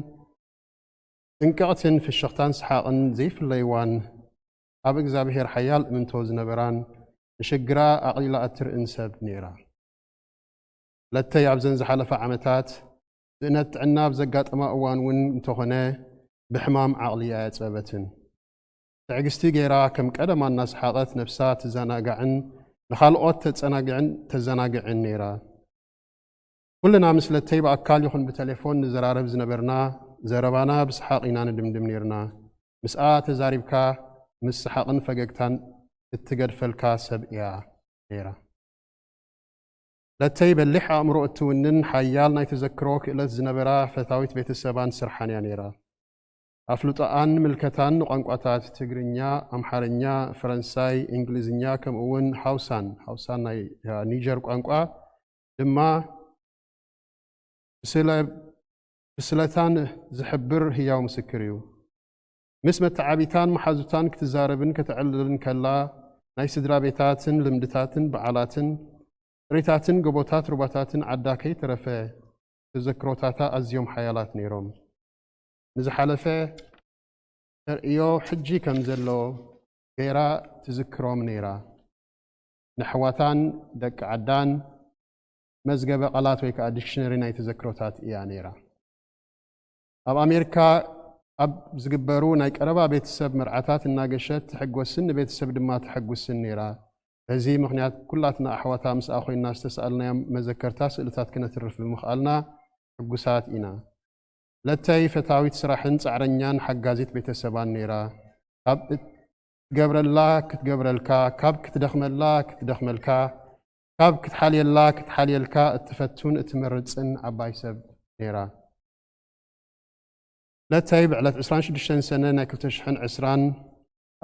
ጥንቅቕትን ፍሽኽታን ሰሓቕን ዘይፍለይዋን ኣብ እግዚኣብሔር ሓያል እምንቶ ዝነበራን ንሽግራ ኣቕሊላ እትርእን ሰብ ነይራ። ለተይ ኣብዘን ዝሓለፋ ዓመታት ስእነት ጥዕና ኣብ ዘጋጠማ እዋን እውን እንተኾነ ብሕማም ዓቕሊ ኣየጽበበትን። ትዕግስቲ ገይራ ከም ቀደማ እናሰሓቐት ነብሳ ትዘናጋዕን ንኻልኦት ተጸናግዕን ተዘናግዕን ነይራ። ኩልና ምስ ለተይ ብኣካል ይኹን ብተሌፎን ንዘራረብ ዝነበርና ዘረባና ብሰሓቕ ኢና ንድምድም ነይርና። ምስኣ ተዛሪብካ ምስ ሰሓቕን ፈገግታን እትገድፈልካ ሰብ እያ ነይራ። ለተይ በሊሕ ኣእምሮ እትውንን ሓያል ናይ ተዘክሮ ክእለት ዝነበራ ፈታዊት ቤተሰባን ስርሓን እያ ነይራ። ኣፍልጦኣን ምልከታን ንቋንቋታት ትግርኛ፣ ኣምሓርኛ፣ ፈረንሳይ፣ እንግሊዝኛ ከምኡ እውን ሃውሳን፣ ሃውሳን ናይ ኒጀር ቋንቋ ድማ ብስለ ብስለታን ዝሕብር ህያው ምስክር እዩ። ምስ መተዓቢታን መሓዙታን ክትዛረብን ከተዕልልን ከላ ናይ ስድራ ቤታትን ልምድታትን በዓላትን ጥሪታትን ጎቦታት ሩባታትን ዓዳ ከይተረፈ ተዘክሮታታ ኣዝዮም ሓያላት ነይሮም። ንዝሓለፈ ተርእዮ ሕጂ ከም ዘሎ ገይራ ትዝክሮም ነይራ። ንኣሕዋታን ደቂ ዓዳን መዝገበ ቃላት ወይ ከዓ ዲክሽነሪ ናይ ተዘክሮታት እያ ነይራ። ኣብ ኣሜሪካ ኣብ ዝግበሩ ናይ ቀረባ ቤተሰብ መርዓታት እናገሸት ትሕጎስን ንቤተሰብ ድማ ተሐጉስን ነይራ። በዚ ምኽንያት ኩላትና ኣሕዋታ ምስኣ ኮይና ዝተሰኣልናዮም መዘከርታ ስእልታት ክነትርፍ ብምኽኣልና ሕጉሳት ኢና። ለተይ ፈታዊት ስራሕን ጻዕረኛን ሓጋዚት ቤተሰባን ነይራ። ካብ እትገብረላ ክትገብረልካ፣ ካብ ክትደኽመላ ክትደኽመልካ፣ ካብ ክትሓልየላ ክትሓልየልካ እትፈቱን እትመርጽን ዓባይ ሰብ ነይራ። ለተይ ብዕለት ዕስራን ሽዱሽተን ሰነ ናይ ክልተ ሽሕን ዕስራን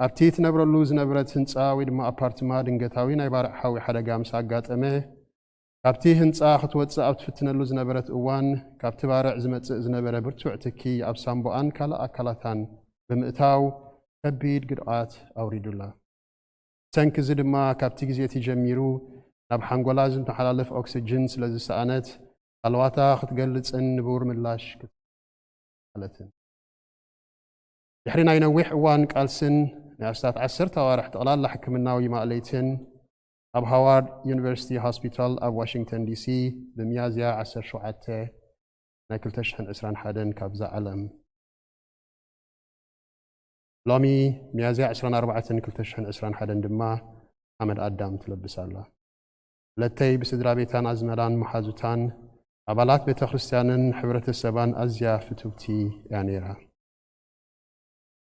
ኣብቲ ትነብረሉ ዝነበረት ህንጻ ወይ ድማ ኣፓርትማ ድንገታዊ ናይ ባርዕ ሓዊ ሓደጋ ምስ ኣጋጠመ፣ ካብቲ ህንጻ ክትወጽእ ኣብ ትፍትነሉ ዝነበረት እዋን፣ ካብቲ ባርዕ ዝመጽእ ዝነበረ ብርቱዕ ትኪ ኣብ ሳምቦኣን ካልእ ኣካላታን ብምእታው ከቢድ ግድኣት ኣውሪዱላ። ብሰንኪ እዚ ድማ ካብቲ ግዜ እቲ ጀሚሩ ናብ ሓንጎላ ዝመሓላለፍ ኦክስጅን ስለ ዝሰኣነት፣ ሃለዋታ ክትገልጽን ንቡር ምላሽ ክትህብ ኣይከኣለትን። ድሕሪ ናይ ነዊሕ እዋን ቃልስን ናይ ኣስታት ዓሰርተ ኣዋርሕ ጠቕላላ ሕክምናዊ ማእለይትን፣ ኣብ ሃዋርድ ዩኒቨርሲቲ ሆስፒታል ኣብ ዋሽንግተን ዲሲ ብሚያዝያ ዓሰርተ ሸውዓተ ናይ ክልተ ሽሕን ዕስራን ሓደን ካብዛ ዓለም፣ ሎሚ ሚያዝያ ዕስራን ኣርባዕተን ክልተ ሽሕን ዕስራን ሓደን ድማ ሓመድ ኣዳም ትለብስ ኣላ። ለተይ ብስድራ ቤታን ኣዝመዳን መሓዙታን፣ ኣባላት ቤተ ክርስቲያንን ሕብረተሰባን ኣዝያ ፍትውቲ እያ ነይራ።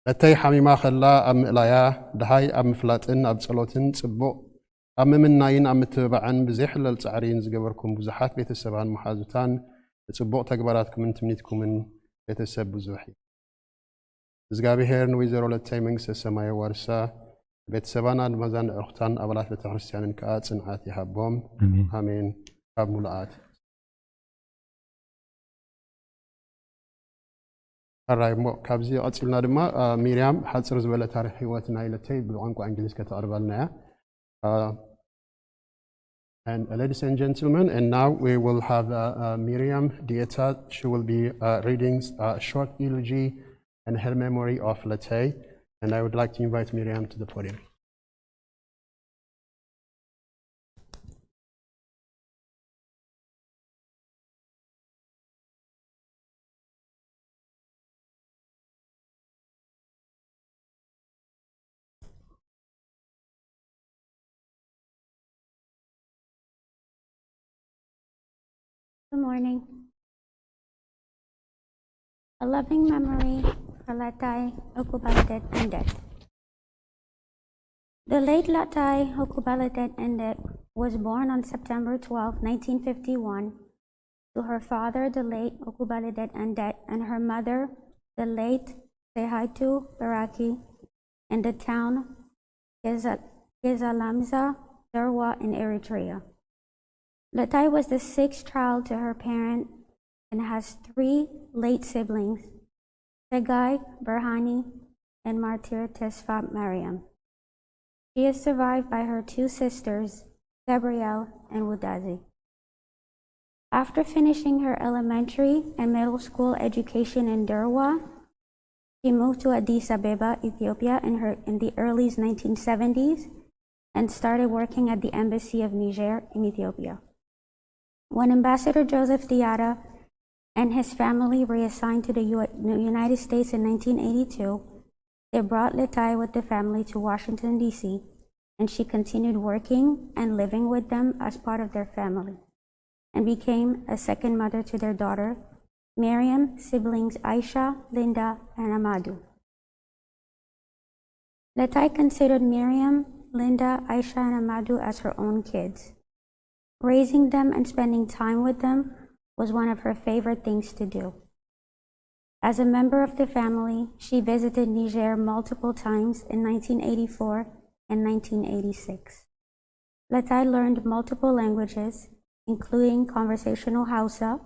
ለተይ ሓሚማ ከላ ኣብ ምእላያ፣ ደሃይ ኣብ ምፍላጥን ኣብ ጸሎትን ጽቡቕ ኣብ ምምናይን ኣብ ምትብባዕን ብዘይሕለል ጻዕሪን ዝገበርኩም ብዙሓት ቤተሰባን መሓዙታን ንጽቡቕ ተግባራትኩምን ትምኒትኩምን ቤተሰብ ብዙሕ እዩ። እግዚኣብሔር ንወይዘሮ ለተይ መንግስተ ሰማይ የዋርሳ፣ ቤተሰባን ኣድማዛን ኣዕሩኽታን ኣባላት ቤተ ክርስቲያንን ከኣ ጽንዓት ይሃቦም። ኣሜን። ኣሜን። ካብ ሙሉኣት ኣራይ እሞ ካብዚ ቀጺልና ድማ አ፣ ሚርያም ሓጽር ዝበለ ታሪክ ህይወት ናይ ለተይ ብቋንቋ እንግሊዝ ከተቕርበልና እያ። Uh, and uh, ladies and gentlemen, and now we will have uh, uh, Miriam Dieta. She will be uh, reading uh, a short eulogy and her memory of Lete. And I would like to invite Miriam to the podium. Good morning. A loving memory for Latai Okubaladet Endet. The late Latai Okubaladet Endet was born on September twelfth, nineteen fifty-one, to her father, the late Okubaladet Endet, and her mother, the late Sehaitu Baraki, in the town Geza- Gezalamza, Derwa in Eritrea. Latai was the sixth child to her parent and has three late siblings, Segai, Berhani, and Martyr Tesfa Mariam. She is survived by her two sisters, Gabrielle and Wudazi. After finishing her elementary and middle school education in Derwa, she moved to Addis Ababa, Ethiopia in, her, in the early nineteen seventies and started working at the Embassy of Niger in Ethiopia. When Ambassador Joseph Diatta and his family reassigned to the U- United States in nineteen eighty-two, they brought Letai with the family to Washington, D C, and she continued working and living with them as part of their family and became a second mother to their daughter, Miriam, siblings Aisha, Linda, and Amadu. Letai considered Miriam, Linda, Aisha, and Amadu as her own kids. Raising them and spending time with them was one of her favorite things to do. As a member of the family, she visited Niger multiple times in nineteen eighty-four and nineteen eighty-six. Letai learned multiple languages, including conversational Hausa,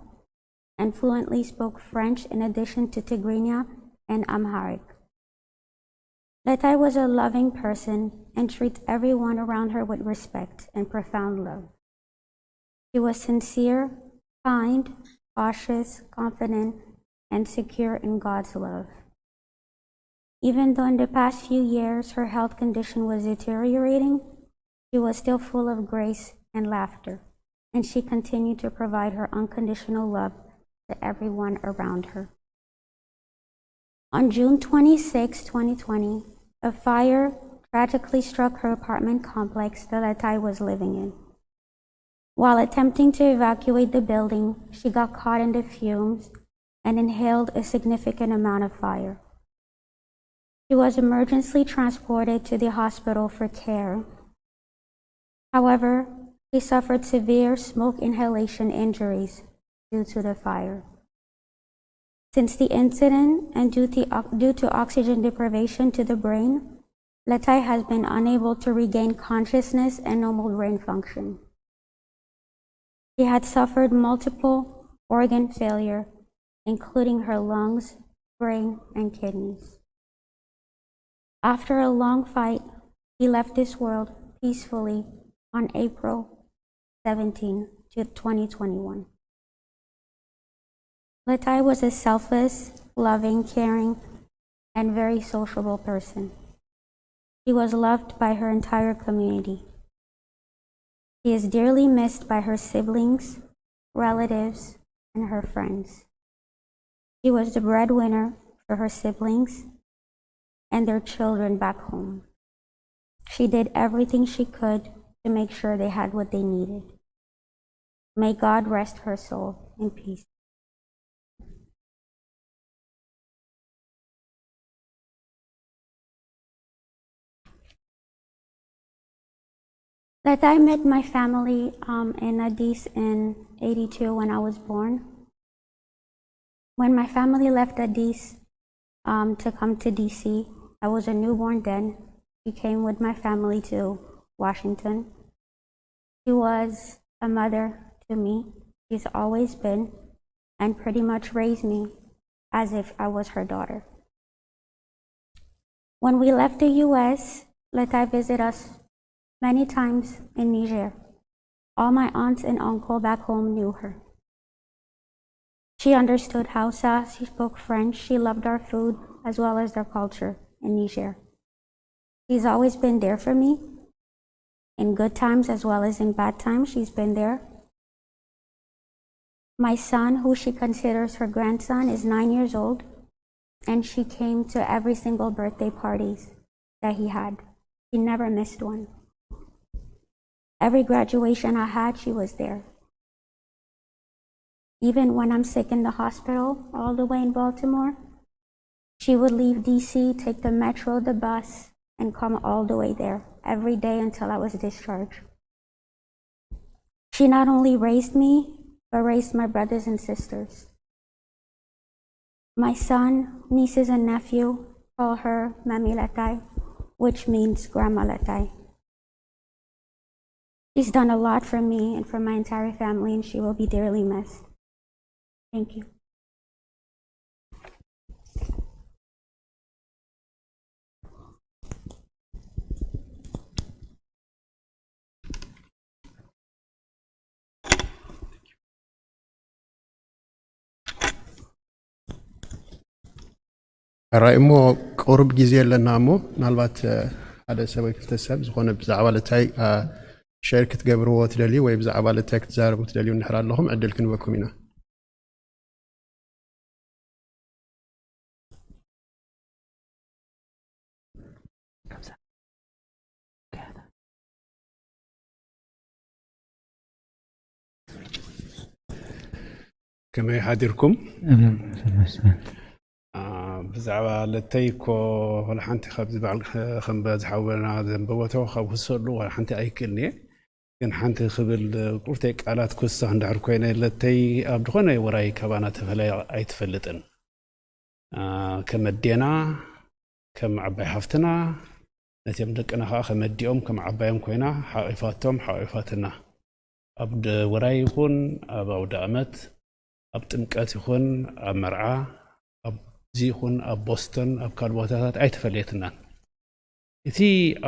and fluently spoke French in addition to Tigrinya and Amharic. Letai was a loving person and treats everyone around her with respect and profound love. She was sincere, kind, cautious, confident, and secure in God's love. Even though in the past few years her health condition was deteriorating, she was still full of grace and laughter, and she continued to provide her unconditional love to everyone around her. On June twenty-sixth, twenty twenty, a fire tragically struck her apartment complex that Letai was living in. While attempting to evacuate the building, she got caught in the fumes and inhaled a significant amount of fire. She was emergency transported to the hospital for care. However, she suffered severe smoke inhalation injuries due to the fire. Since the incident and due to, due to oxygen deprivation to the brain, Letai has been unable to regain consciousness and normal brain function. She had suffered multiple organ failure, including her lungs, brain, and kidneys. After a long fight, he left this world peacefully on April seventeenth, twenty twenty-one. Letai was a selfless, loving, caring, and very sociable person. She was loved by her entire community. She is dearly missed by her siblings, relatives, and her friends. She was the breadwinner for her siblings and their children back home. She did everything she could to make sure they had what they needed. May God rest her soul in peace. That I met my family um, in Addis in eighty-two when I was born. When my family left Addis um, to come to D C, I was a newborn then. She came with my family to Washington. She was a mother to me. She's always been and pretty much raised me as if I was her daughter. When we left the U S, Letai visited us many times in Niger. All my aunts and uncle back home knew her. She understood Hausa, she spoke French, she loved our food as well as their culture in Niger. She's always been there for me. In good times as well as in bad times, she's been there. My son, who she considers her grandson, is nine years old, and she came to every single birthday parties that he had. She never missed one. Every graduation I had, she was there. Even when I'm sick in the hospital, all the way in Baltimore, she would leave D C, take the metro, the bus, and come all the way there every day until I was discharged. She not only raised me, but raised my brothers and sisters. My son, nieces, and nephew call her Mami Letai, which means Grandma Letai. She's done a lot for me and for my entire family, and she will be dearly missed. Thank you. ራይ እሞ ቁሩብ ግዜ ኣለና እሞ ምናልባት ሓደ ሰብ ወይ ክልተ ሰብ ዝኾነ ብዛዕባ ለታይ ሸር ክትገብርዎ ትደልዩ ወይ ብዛዕባ ለታይ ክትዛረቡ ትደልዩ እንድሕር ኣለኹም ዕድል ክንበኩም ኢና። ከመይ ሓዲርኩም? ብዛዕባ ለተይ እኮ ወላ ሓንቲ ካብዚ በዓል ከም በዚ ሓውና ዘንበበቶ ካብ ክሰሉ ወላ ሓንቲ ኣይክእልን እየ። ግን ሓንቲ ክብል ቁርተይ ቃላት ክውስኽ እንድሕር ኮይነ ለተይ ኣብ ዝኾነ ወራይ ካባና ተፈለያ ኣይትፈልጥን። ከም ኣዴና ከም ዓባይ ሓፍትና ነቲኦም ደቅና ከዓ ከም ኣዲኦም ከም ዓባዮም ኮይና ሓቂፋቶም ሓቂፋትና ኣብ ወራይ ይኹን ኣብ ኣውደ ኣመት ኣብ ጥምቀት ይኹን ኣብ መርዓ ኣብዚ ይኹን ኣብ ቦስተን ኣብ ካልእ ቦታታት ኣይተፈለየትናን። እቲ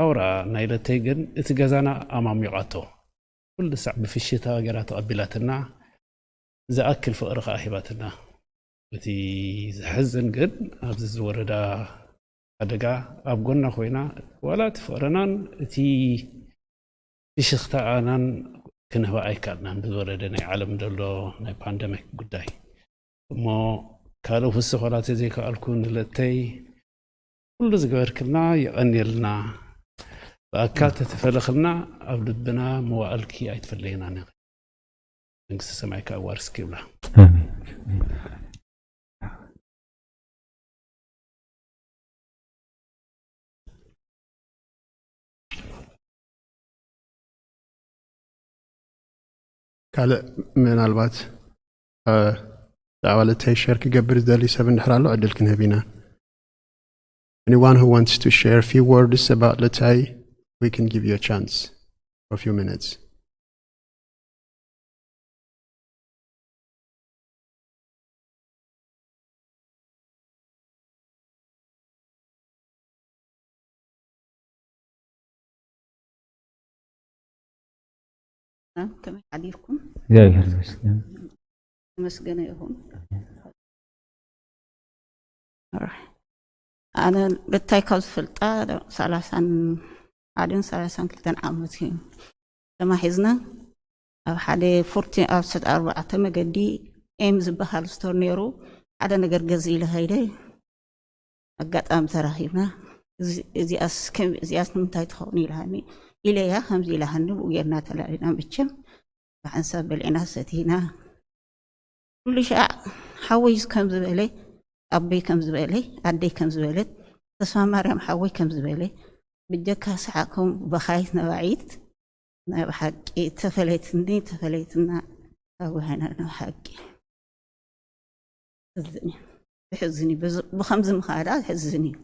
ኣውራ ናይ ለተይ ግን እቲ ገዛና ኣማሚቓቶ ኩሉ ሳዕ ብፍሽታ ገይራ ተቐቢላትና ዝኣክል ፍቕሪ ከዓ ሂባትና። እቲ ዘሕዝን ግን ኣብዚ ዝወረዳ ሓደጋ ኣብ ጎና ኮይና ዋላ እቲ ፍቕርናን እቲ ፍሽኽታኣናን ክንህባ ኣይከኣልናን ብዝወረደ ናይ ዓለም ዘሎ ናይ ፓንደሚክ ጉዳይ። እሞ ካልእ ክውስኽ ዋላ ተዘይከኣልኩ ንለተይ ኩሉ ዝገበርክልና የቐንየልና። ብኣካል ተተፈለኽልና ኣብ ልብና መዋእልኪ ኣይትፈለየናን ኢኺ። መንግስቲ ሰማይ ከኣ ኣዋርስኪ ይብላ። ካልእ ምናልባት ብዛዕባ ልታይ ሸር ክገብር ዝደሊ ሰብ እንድሕር ኣሎ ዕድል ክንህብ ኢና። Anyone who wants to share a few words about Latai, we can give you a chance for a few minutes. ከመይ ሓዲርኩም? እግዚኣብሔር ይመስገን። ተመስገነ ይኹን። ኣነ ልታይ ካብ ዝፈልጣ ሰላሳን ሓደን ሰላሳን ክልተን ዓመት እዩ ተማሒዝና። ኣብ ሓደ ፎርቲ ኣብ ሰት ኣርባዕተ መገዲ ኤም ዝበሃል ስቶር ነይሩ። ሓደ ነገር ገዝ ኢለ ኸይደ ኣጋጣሚ ተራኺብና። እዚኣስ ንምንታይ ትኸውን ኢልሃኒ ኢለያ። ከምዚ ኢልሃኒ ብኡ ጌርና ተላሊና። መቸም ብሓንሳብ በሊዕና ሰቲና። ኩሉ ሻዕ ሓወይ ከም ዝበለ፣ ኣቦይ ከም ዝበለ፣ ኣደይ ከም ዝበለት፣ ተስፋ ማርያም ሓወይ ከም ዝበለ፣ ብጀካ ሰሓቅኩም በኻይት ነባዒት ናይ ብሓቂ ተፈለይትኒ ተፈለይትና ኣጓይና ናይ ብሓቂ። ሕዝን እዩ። ብኸምዚ ምኻዳ ሕዝን እዩ።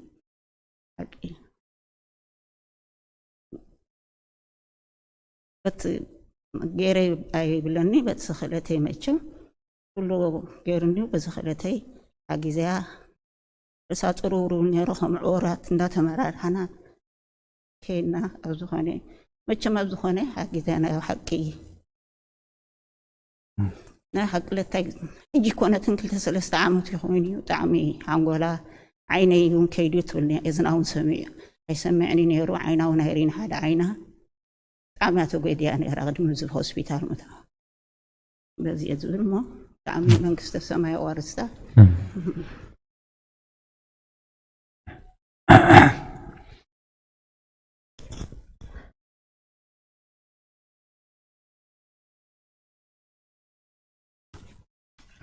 ሓቂ። በቲ ገይረ ኣይብለኒ፣ በቲ ስኽእለተይ መቸም ኩሉ ገይሩኒ፣ በዚ ክእለተይ ሓጊዘያ። ርእሳ ጽሩሩ ነይሩ፣ ከም ዕወራት እንዳተመራርሓና ከይና፣ ኣብ ዝኾነ መቸም ኣብ ዝኾነ ሓጊዘያ ናይ ሓቂ። ናይ ሓቂ ለታይ ሕጂ ኮነትን ክልተ ሰለስተ ዓመት ይኸውን እዩ። ብጣዕሚ ሓንጎላ ዓይነይ እውን ከይዱ ትብልኒ፣ እዝና እውን ሰሚዑ ኣይሰምዕን እዩ ነይሩ። ዓይና እውን ኣይርኢን ሓደ ዓይና። ብጣዕሚ እያ ተጎዲኣ ነይራ ቅድሚ እዚ ሆስፒታል ምእታዋ። በዚ እየ ዝብል እሞ ብጣዕሚ መንግስተ ሰማይ ኣዋርስታ።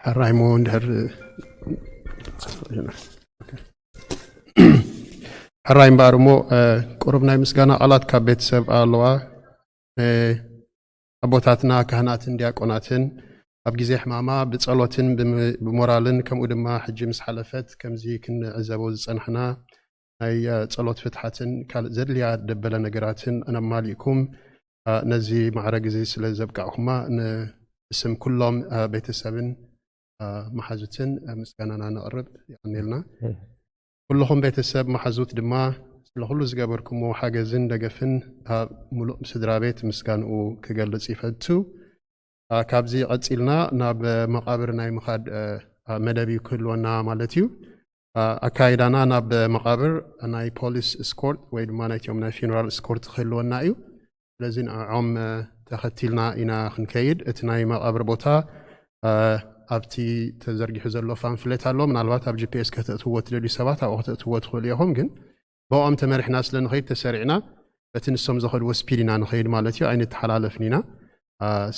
ሕራይ እሞ እንድሕር ሕራይ እምበኣር እሞ ቁሩብ ናይ ምስጋና ቃላት ካብ ቤተሰብ ኣለዋ። ኣቦታትና ካህናትን ዲያቆናትን ኣብ ግዜ ሕማማ ብጸሎትን ብሞራልን ከምኡ ድማ ሕጂ ምስ ሓለፈት ከምዚ ክንዕዘቦ ዝጸናሕና ናይ ጸሎት ፍትሓትን ካልእ ዘድልያ ደበለ ነገራትን ኣነማሊእኩም ነዚ ማዕረግ እዚ ስለ ዘብቃዕኩማ ብስም ኩሎም ቤተሰብን መሓዙትን ምስጋናና ነቕርብ። ይቐንየልና። ኩልኹም ቤተሰብ መሓዙት ድማ ስለ ኩሉ ዝገበርኩሞ ሓገዝን ደገፍን ኣብ ሙሉእ ስድራ ቤት ምስጋንኡ ክገልጽ ይፈቱ። ካብዚ ቀጺልና ናብ መቓብር ናይ ምኻድ መደብ እዩ ክህልወና ማለት እዩ። ኣካይዳና ናብ መቓብር ናይ ፖሊስ ስኮርት ወይ ድማ ናይቲኦም ናይ ፊነራል ስኮርት ክህልወና እዩ። ስለዚ ንዕዖም ተኸቲልና ኢና ክንከይድ። እቲ ናይ መቓብር ቦታ ኣብቲ ተዘርጊሑ ዘሎ ፋንፍሌት ኣሎ። ምናልባት ኣብ ጂፒኤስ ከተእትዎ ትደልዩ ሰባት ኣብኡ ከተእትዎ ትኽእሉ ኢኹም። ግን ብኦም ተመሪሕና ስለ ንኸይድ ተሰሪዕና በቲ ንሶም ዝኸድዎ ስፒድ ኢና ንኸይድ ማለት እዩ። ኣይንተሓላለፍን ኢና።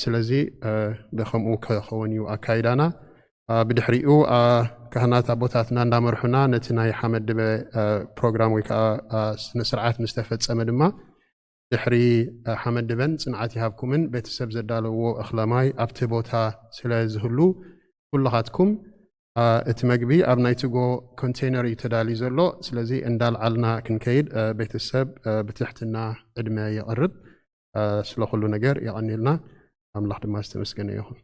ስለዚ ብኸምኡ ክኸውን እዩ ኣካይዳና። ብድሕሪኡ ካህናት ኣቦታትና እንዳመርሑና ነቲ ናይ ሓመድ ድበ ፕሮግራም ወይ ከዓ ስነ ስርዓት ምስ ተፈጸመ ድማ ድሕሪ ሓመድ ድበን ጽንዓት ይሃብኩምን ቤተሰብ ዘዳለውዎ እኽለ ማይ ኣብቲ ቦታ ስለ ዝህሉ ኩልኻትኩም እቲ መግቢ ኣብ ናይ ትጎ ኮንቴነር እዩ ተዳልዩ ዘሎ። ስለዚ እንዳልዓልና ክንከይድ ቤተሰብ ብትሕትና ዕድመ የቕርብ። ስለ ኩሉ ነገር የቐንየልና። ኣምላኽ ድማ ዝተመስገነ ይኹን።